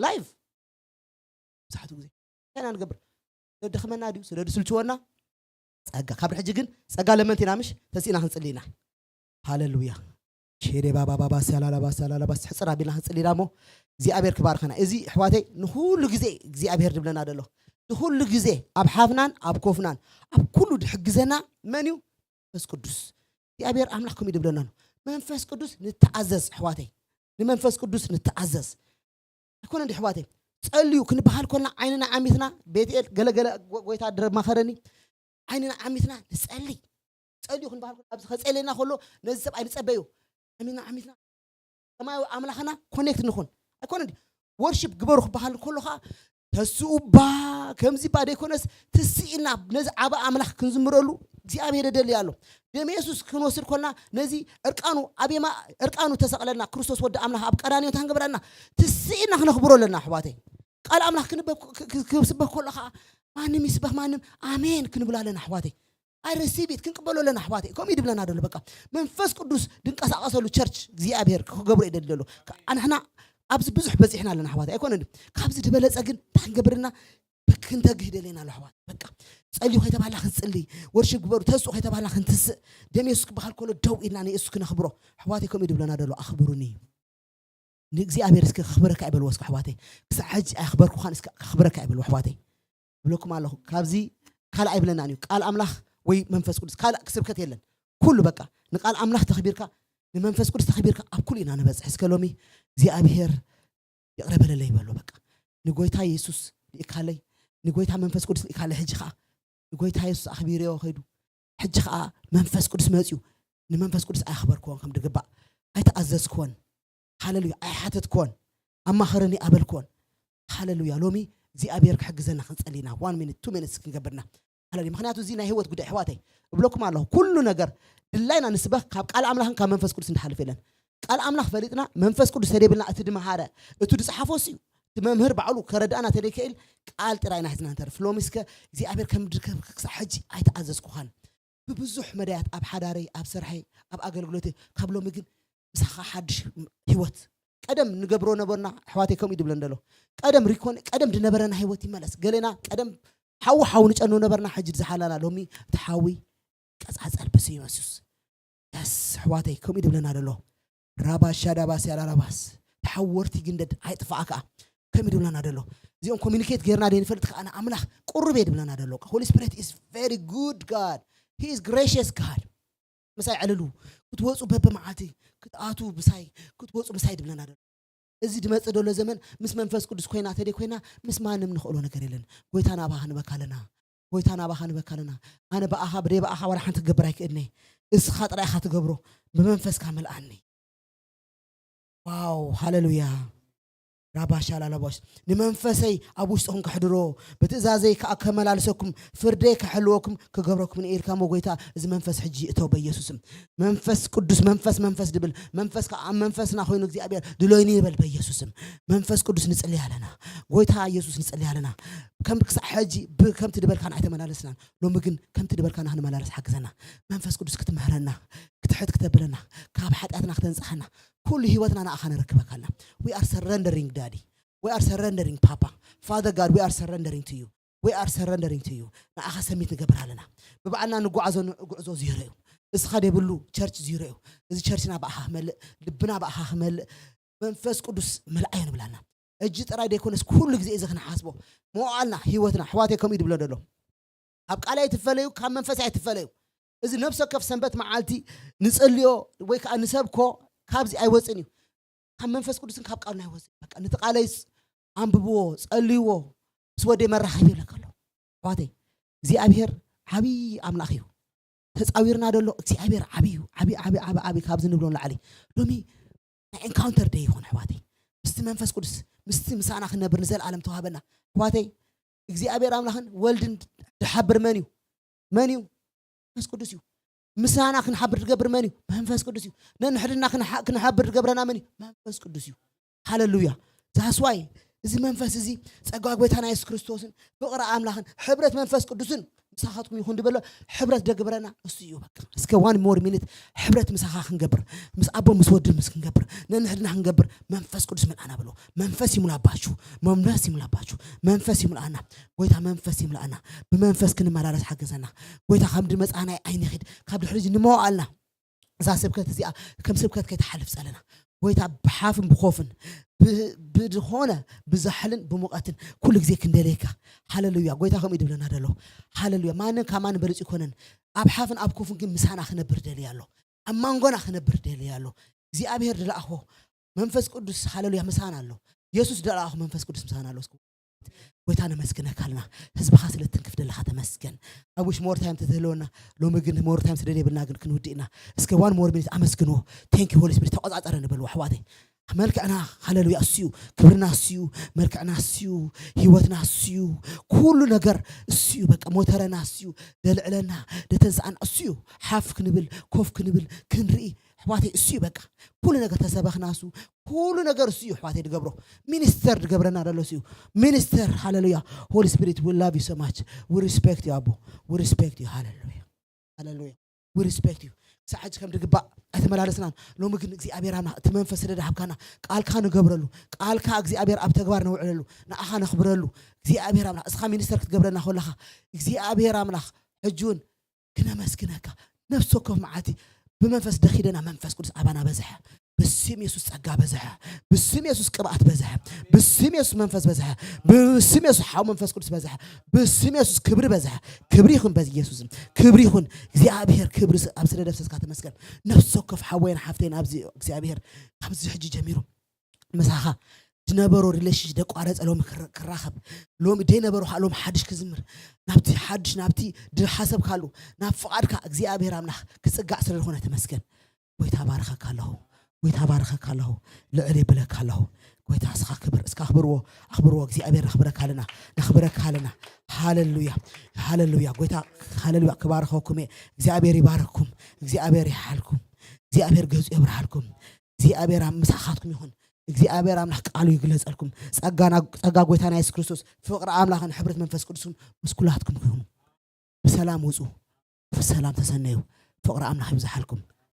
ላይቭ ብዙሓቱ ግዜ እንታይ ኢና ንገብር ዘደኽመና ድዩ ስለ ድስልችወና ጸጋ ካብ ሕጂ ግን ጸጋ ለመንቲ ኢና ምሽ ተሲእና ክንጽሊ ኢና ሃሌሉያ ሼዴ ባባ ባባ ሰላላ ባሰላላ ባስ ሕጽር ኣቢልና ክንጽሊ ኢና እሞ እግዚኣብሔር ክባርኸና እዚ ኣሕዋተይ ንኹሉ ግዜ እግዚኣብሔር ድብለና ደሎ ንኹሉ ግዜ ኣብ ሓፍናን ኣብ ኮፍናን ኣብ ኩሉ ድሕግዘና መን እዩ መንፈስ ቅዱስ እግዚኣብሔር ኣምላኽ ከምኡ ድብለና ኣሎ መንፈስ ቅዱስ ንተኣዘዝ ኣሕዋተይ ንመንፈስ ቅዱስ ንተኣዘዝ ኣይኮነ እንዲ ኣሕዋተይ ጸልዩ ክንበሃል ኮልና ዓይንና ዓሚትና ቤትኤል ገለገለ ጎይታ ድረብ ማኸረኒ ዓይንና ዓሚትና ንጸሊ ጸልዩ ክንበሃል ኮልና ኣብዚ ከጸልየና ከሎ ነዚ ሰብኣይ ንጸበዩ ዓሚና ዓሚትና ሰማያዊ ኣምላኽና ኮኔክት ንኹን ኣይኮነ እንዲ ወርሺፕ ግበሩ ክበሃል ከሎ ከዓ ተስኡ ባ ከምዚ ባ ደይኮነስ ትስኢና ነዚ ዓበ ኣምላኽ ክንዝምረሉ እግዚኣብሔር የደሊ ኣሎ ደም የሱስ ክንወስድ ኮልና ነዚ እርቃኑ ኣብ የማ እርቃኑ ተሰቕለልና ክርስቶስ ወዲ ኣምላኽ ኣብ ቀራንዮ እንታን ገበረና ትስኢና ክነኽብሮ ኣለና ኣሕዋተይ ቃል ኣምላኽ ክንበብ ክስበክ ከሎ ከዓ ማንም ይስበክ ማንም ኣሜን ክንብል ኣለና ኣሕዋተይ ኣረሲቢት ክንቅበሎ ኣለና ኣሕዋተይ ከምኡ ይድብለና ደሎ በቃ መንፈስ ቅዱስ ድንቀሳቀሰሉ ቸርች እግዚኣብሔር ክገብሮ ይደሊ ደሎ ንሕና ኣብዚ ብዙሕ በፂሕና ኣለና ኣሕዋተይ ኣይኮነ ካብዚ ዝበለፀ ግን እንታይ ክንገብርና ክንተግህ ደለና ኣሎ ኣሕዋት በቃ ጸልዩ ከይተባህላ ክንጽሊ ወርሽፕ ግበሩ ተስኡ ከይተባህላ ክንትስእ ደም የሱስ ክበሃል ከሎ ደው ኢልና ንየሱስ ክነኽብሮ ኣሕዋተይ ከምኡ ድብለና ደሎ ኣኽብሩኒ ንእግዚኣብሔር እስኪ ከኽብረካ ይበልዎ እስኪ ኣሕዋተይ ክሳዕ ሕጂ ኣኽበርኩኻን እስኪ ከኽብረካ ይበልዎ ኣሕዋተይ ብለኩም ኣለኹ ካብዚ ካልእ ኣይብለናን እዩ ቃል ኣምላኽ ወይ መንፈስ ቅዱስ ካልእ ስብከት የለን ኩሉ በቃ ንቃል ኣምላኽ ተኽቢርካ ንመንፈስ ቅዱስ ተኽቢርካ ኣብ ኩሉ ኢና ንበፅሕ እስከ ሎሚ እግዚኣብሔር ይቕረ በለለይ በሎ በቃ ንጎይታ የሱስ ልእካለይ ንጎይታ መንፈስ ቅዱስ ልእካለይ ሕጂ ከዓ ንጎይታ የሱስ ኣኽቢርዮ ከይዱ ሕጂ ከዓ መንፈስ ቅዱስ መፅዩ ንመንፈስ ቅዱስ ኣያኽበርክዎን ከም ድግባእ ኣይተኣዘዝክዎን ሃለሉያ ኣይሓተትክዎን ኣማኸረኒ ኣበልክዎን። ሃለሉያ። ሎሚ እግዚኣብሔር ክሕግዘና ክንጸሊ ኢና። One minute, two minutes ክንገብርና። ሃለሉያ። ምኽንያቱ እዚ ናይ ህይወት ጉዳይ፣ ኣሕዋተይ፣ እብለኩም ኣለኹ፣ ኩሉ ነገር ድላይና ንስበኽ፣ ካብ ቃል ኣምላኽን ካብ መንፈስ ቅዱስ ንሓልፍ የለን። ቃል ኣምላኽ ፈሊጥና፣ መንፈስ ቅዱስ ተደይብልና፣ እቲ ድመሃረ፣ እቲ ድጽሓፎ እሱ እዩ። እቲ መምህር ባዕሉ ከረድኣና ተደይክእል፣ ቃል ጥራይ ኢና ሒዝና ንተርፍ። ሎሚ እስከ እግዚኣብሔር ከም ድርከብካ ክሳዕ ሕጂ ኣይተኣዘዝኩኻን። ብብዙሕ መዳያት፣ ኣብ ሓዳረይ፣ ኣብ ስርሐይ፣ ኣብ ኣገልግሎተይ፣ ካብ ሎሚ ግን ምሳኻ ሓድሽ ህይወት። ቀደም ንገብሮ ነበርና፣ ኣሕዋተይ፣ ከምኡ እዩ ድብለን ዘሎ። ቀደም ሪኮን፣ ቀደም ድነበረና ህይወት ይመለስ። ገሌና ቀደም ሓዊ ሓዊ ንጨኑ ነበርና፣ ሕጂ ዝሓላና ሎሚ እቲ ሓዊ ቀጻጸል ብስም የሱስ። የስ፣ ኣሕዋተይ፣ ከምኡ እዩ ድብለና ዘሎ። ራባሻ ዳባስ ያላራባስ፣ ተሓወርቲ ግንደድ ኣይጥፋኣ ከኣ። ከምኡ እዩ ድብለና ዘሎ። እዚኦም ኮሚኒኬት ጌርና ደይ ንፈልጥ ከኣ፣ ኣምላኽ ቁሩብ እየ ድብለና ዘሎ። Holy Spirit is very good God. He is gracious God. ምሳይ ዕልሉ፣ ክትወጹ በብመዓልቲ፣ ክትኣቱ ምሳይ፣ ክትወጹ ምሳይ ድብለና ዘሎ። እዚ ድመጽእ ዘሎ ዘመን ምስ መንፈስ ቅዱስ ኮይና ተደይ ኮይና፣ ምስ ማንም ንኽእሎ ነገር የለን። ጎይታ ናባኻ ንበካ ኣለና። ጎይታ ናባኻ ንበካ ኣለና። ኣነ ብኣኻ፣ ብደይ ብኣኻ ዋላ ሓንቲ ክገብር ኣይክእልኒ። እስኻ ጥራይ ኢኻ ትገብሮ። ብመንፈስካ መልኣኒ። ዋው፣ ሃለሉያ። ራባሻ ላላቦሽ፣ ንመንፈሰይ ኣብ ውሽጥኹም ከሕድሮ፣ ብትእዛዘይ ከኣ ከመላልሰኩም፣ ፍርደይ ከሕልወኩም ክገብረኩም ንኤልካሞ ጎይታ፣ እዚ መንፈስ ሕጂ እተው በኢየሱስም። መንፈስ ቅዱስ፣ መንፈስ፣ መንፈስ ድብል፣ መንፈስ ከኣ ኣብ መንፈስና ኮይኑ እግዚኣብሔር ድሎይኒ ይበል በኢየሱስም። መንፈስ ቅዱስ ንጽልይ ኣለና። ጎይታ ኢየሱስ ንጽልይ ኣለና። ከም ክሳዕ ሕጂ ብ-፣ ከምቲ ድበልካና ኣይተመላለስናን። ሎሚ ግን ከምቲ ድበልካና ክንመላለስ ሓግዘና። መንፈስ ቅዱስ ክትምህረና፣ ክትሕት ክተብለና፣ ካብ ሓጢኣትና ክተንጽሓና፣ ኩሉ ህይወትና ንኣኻ ነረክበካ ኣለና። We are surrendering, Daddy. We are surrendering, Papa. Father God, we are surrendering to you. We are surrendering to you. ንኣኻ ሰሚት ንገብር ኣለና። ብባዕልና ንጓዓዞ ን-፣ ጉዕዞ ዚሮ እዩ። እስኻ ደይብሉ ቸርች ዚሮ እዩ። እዚ ቸርችና ብኣኻ ክመልእ፣ ልብና ብኣኻ ክመልእ፣ መንፈስ ቅዱስ መልኣዮ ንብላና። ሕጂ ጥራይ ደይኮነስ ኩሉ ግዜ እዚ ክንሓስቦ። መዋዕልና፣ ህይወትና፣ ኣሕዋተይ ከምኡ እዩ ድብሎ ዘሎ። ካብ ቃል ኣይትፈለዩ፣ ካብ መንፈስ ኣይትፈለዩ። እዚ ነፍሲ ወከፍ ሰንበት መዓልቲ ንጸልዮ ወይ ከኣ ንሰብኮ ካብዚ ኣይወጽን እዩ። ካብ መንፈስ ቅዱስን ካብ ቃሉን ኣይወጽን። በቃ ነቲ ቃለይስ ኣንብብዎ፣ ጸልይዎ፣ ምስ ወደይ መራኸቢ ይብለካ ኣሎ። ኣሕዋተይ፣ እግዚኣብሔር ዓብዪ ኣምላኽ እዩ። ተጻዊርና ዘሎ እግዚኣብሔር ዓብዪ እዩ። ዓብዪ፣ ዓብዪ፣ ዓብዪ፣ ዓብዪ ካብዚ ንብሎ ንላዕሊ። ሎሚ ናይ ኤንካውንተር ደይ ይኹን ኣሕዋተይ። ምስቲ መንፈስ ቅዱስ፣ ምስቲ ምሳና ክንነብር ንዘለኣለም ተዋህበና። ኣሕዋተይ፣ እግዚኣብሔር ኣምላኽን ወልድን ድሓብር መን እዩ? መን እዩ? መንፈስ ቅዱስ እዩ። ምሳና ክንሓብር ዝገብር መን እዩ? መንፈስ ቅዱስ እዩ። ነንሕድና ክንሓ-፣ ክንሓብር ዝገብረና መን እዩ? መንፈስ ቅዱስ እዩ። ሃለሉያ። That's why እዚ መንፈስ እዚ ጸጋ ጎይታና የሱስ ክርስቶስን ፍቕሪ ኣምላኽን ሕብረት መንፈስ ቅዱስን ምሳኻትኩም ይኹን ድበሎ። ሕብረት ደግብረና እሱ እዩ። በቃ እስከ one more minute ሕብረት ምሳኻ ክንገብር፣ ምስ ኣቦ ምስ ወዲ ምስ ክንገብር፣ ነንሕድና ክንገብር መንፈስ ቅዱስ መልኣና ብሎ። መንፈስ ይሙላባችሁ፣ መንፈስ ይሙላባችሁ፣ መንፈስ ይሙላኣና። ጎይታ መንፈስ ይሙላኣና። ብመንፈስ ክንመላለስ ሓግዘና። ጎይታ ከም ድመጻና ኣይንኺድ፣ ካብ ድሕሪ እዚ ንመዋኣልና እዛ ስብከት እዚኣ ከም ስብከት ከይትሓልፍ ጸለና። ጎይታ ብሓፍን ብኾፍን ብ-፣ ብዝኾነ ብዛሕልን ብሙቐትን ኩሉ ግዜ ክንደልየካ። ሃለሉያ። ጎይታ ከምኡ እዩ ድብለና ደሎ። ሃለሉያ። ማንም ካብ ማንም በልጽ ይኮነን። ኣብ ሓፍን ኣብ ኮፍን ግን ምሳና ክነብር ደልያ ኣሎ። ኣብ ማንጎና ክነብር ደልያ ኣሎ። እግዚኣብሔር ድለኣኾ መንፈስ ቅዱስ፣ ሃለሉያ፣ ምሳና ኣሎ። የሱስ ድለኣኹ መንፈስ ቅዱስ ምሳና ኣሎ። እስኪ ጎይታ ነመስግነካ ኣለና። ህዝብኻ ስለ ትንክፍ ደለኻ ተመስገን። ኣብ ውሽ ሞር ታይም ተትህልወና፣ ሎሚ ግን ሞር ታይም ስለ ደይብልና ግን ክንውድእ ኢና። እስከ one more minute ኣመስግንዎ። Thank you Holy Spirit፣ ተቆጻጸረኒ በልዎ ኣሕዋተይ። መልክዕና፣ ሃለሉያ፣ እሱ እዩ። ክብርና እሱ እዩ። መልክዕና እሱ እዩ። ህይወትና እሱ እዩ። ኩሉ ነገር እሱ እዩ። በቃ ሞተረና እሱ እዩ። ደልዕለና፣ ደተንስኣና እሱ እዩ። ሓፍ ክንብል፣ ኮፍ ክንብል፣ ክንርኢ፣ ኣሕዋተይ፣ እሱ እዩ። በቃ ኩሉ ነገር ተሰበኽና እሱ፣ ኩሉ ነገር እሱ እዩ። ኣሕዋተይ፣ ድገብሮ ሚኒስተር ድገብረና ደሎ እሱ እዩ። ሚኒስተር፣ ሃለሉያ። Holy Spirit, we love you so much. We respect you ኣቦ። We respect you. ሃለሉያ። ሃለሉያ። We respect you። ክሳዕ ሕጂ ከም ድግባእ ኣይተመላለስናን። ሎሚ ግን እግዚኣብሔር ኣምላኽ እቲ መንፈስ ስለ ድሃብካና፣ ቃልካ ንገብረሉ፣ ቃልካ እግዚኣብሔር ኣብ ተግባር ነውዕለሉ፣ ንኣኻ ነኽብረሉ። እግዚኣብሔር ኣምላኽ እስኻ ሚኒስተር ክትገብረና ከለኻ፣ እግዚኣብሔር ኣምላኽ ሕጂ እውን ክነመስግነካ። ነፍሲ ወከፍ መዓልቲ ብመንፈስ ደኺደና፣ መንፈስ ቅዱስ ኣባና በዝሐ። ብስም የሱስ ጸጋ በዝሐ። ብስም የሱስ ቅብኣት በዝሐ። ብስም የሱስ መንፈስ በዝሐ። ብስም የሱስ ሓው መንፈስ ቅዱስ በዝሐ። ብስም የሱስ ክብሪ በዝሐ። ክብሪ ይኹን በዚ ኢየሱስም። ክብሪ ይኹን። እግዚኣብሔር ክብሪ ስ-፣ ኣብ ስለ ደፍሰስካ ተመስገን። ነፍሲ ወከፍ ሓወይን ሓፍተይን ኣብዚ እግዚኣብሔር ካብዚ ሕጂ ጀሚሩ ምሳኻ ዝነበሮ ሪሌሽንሽፕ ደቋረጸ ሎሚ ክር-፣ ክራኸብ። ሎሚ ደይነበሮ ከዓ ሎሚ ሓድሽ ክዝምር። ናብቲ ሓድሽ፣ ናብቲ ድሓሰብካሉ፣ ናብ ፍቓድካ እግዚኣብሔር ኣምላኽ ክጽጋዕ ስለ ዝኾነ ተመስገን። ጎይታ ባርኸካ ኣለኹ። ጎይታ ባርኸካ ኣለኹ፣ ልዕል ይብለካ ኣለኹ። ጎይታ እስኻ ክብር እስካ ክብርዎ ኣኽብርዎ። እግዚኣብሔር ነኽብረካ ኣለና፣ ነኽብረካ ኣለና። ሃሌሉያ፣ ሃሌሉያ። ጎይታ ሃሌሉያ። ክባርኸኩም እየ። እግዚኣብሔር ይባርክኩም፣ እግዚኣብሔር ይሓልኩም፣ እግዚኣብሔር ገጹ የብርሃልኩም። እግዚኣብሔር ኣብ ምሳኻትኩም ይኹን። እግዚኣብሔር ኣምላኽ ቃሉ ይግለጸልኩም። ጸጋ ጸጋ ጎይታና የሱስ ክርስቶስ፣ ፍቕሪ ኣምላኽን ሕብረት መንፈስ ቅዱስን ምስ ኩላትኩም ይኹኑ። ብሰላም ውጹ፣ ብሰላም ተሰነዩ። ፍቕሪ ኣምላኽ ይብዝሓልኩም።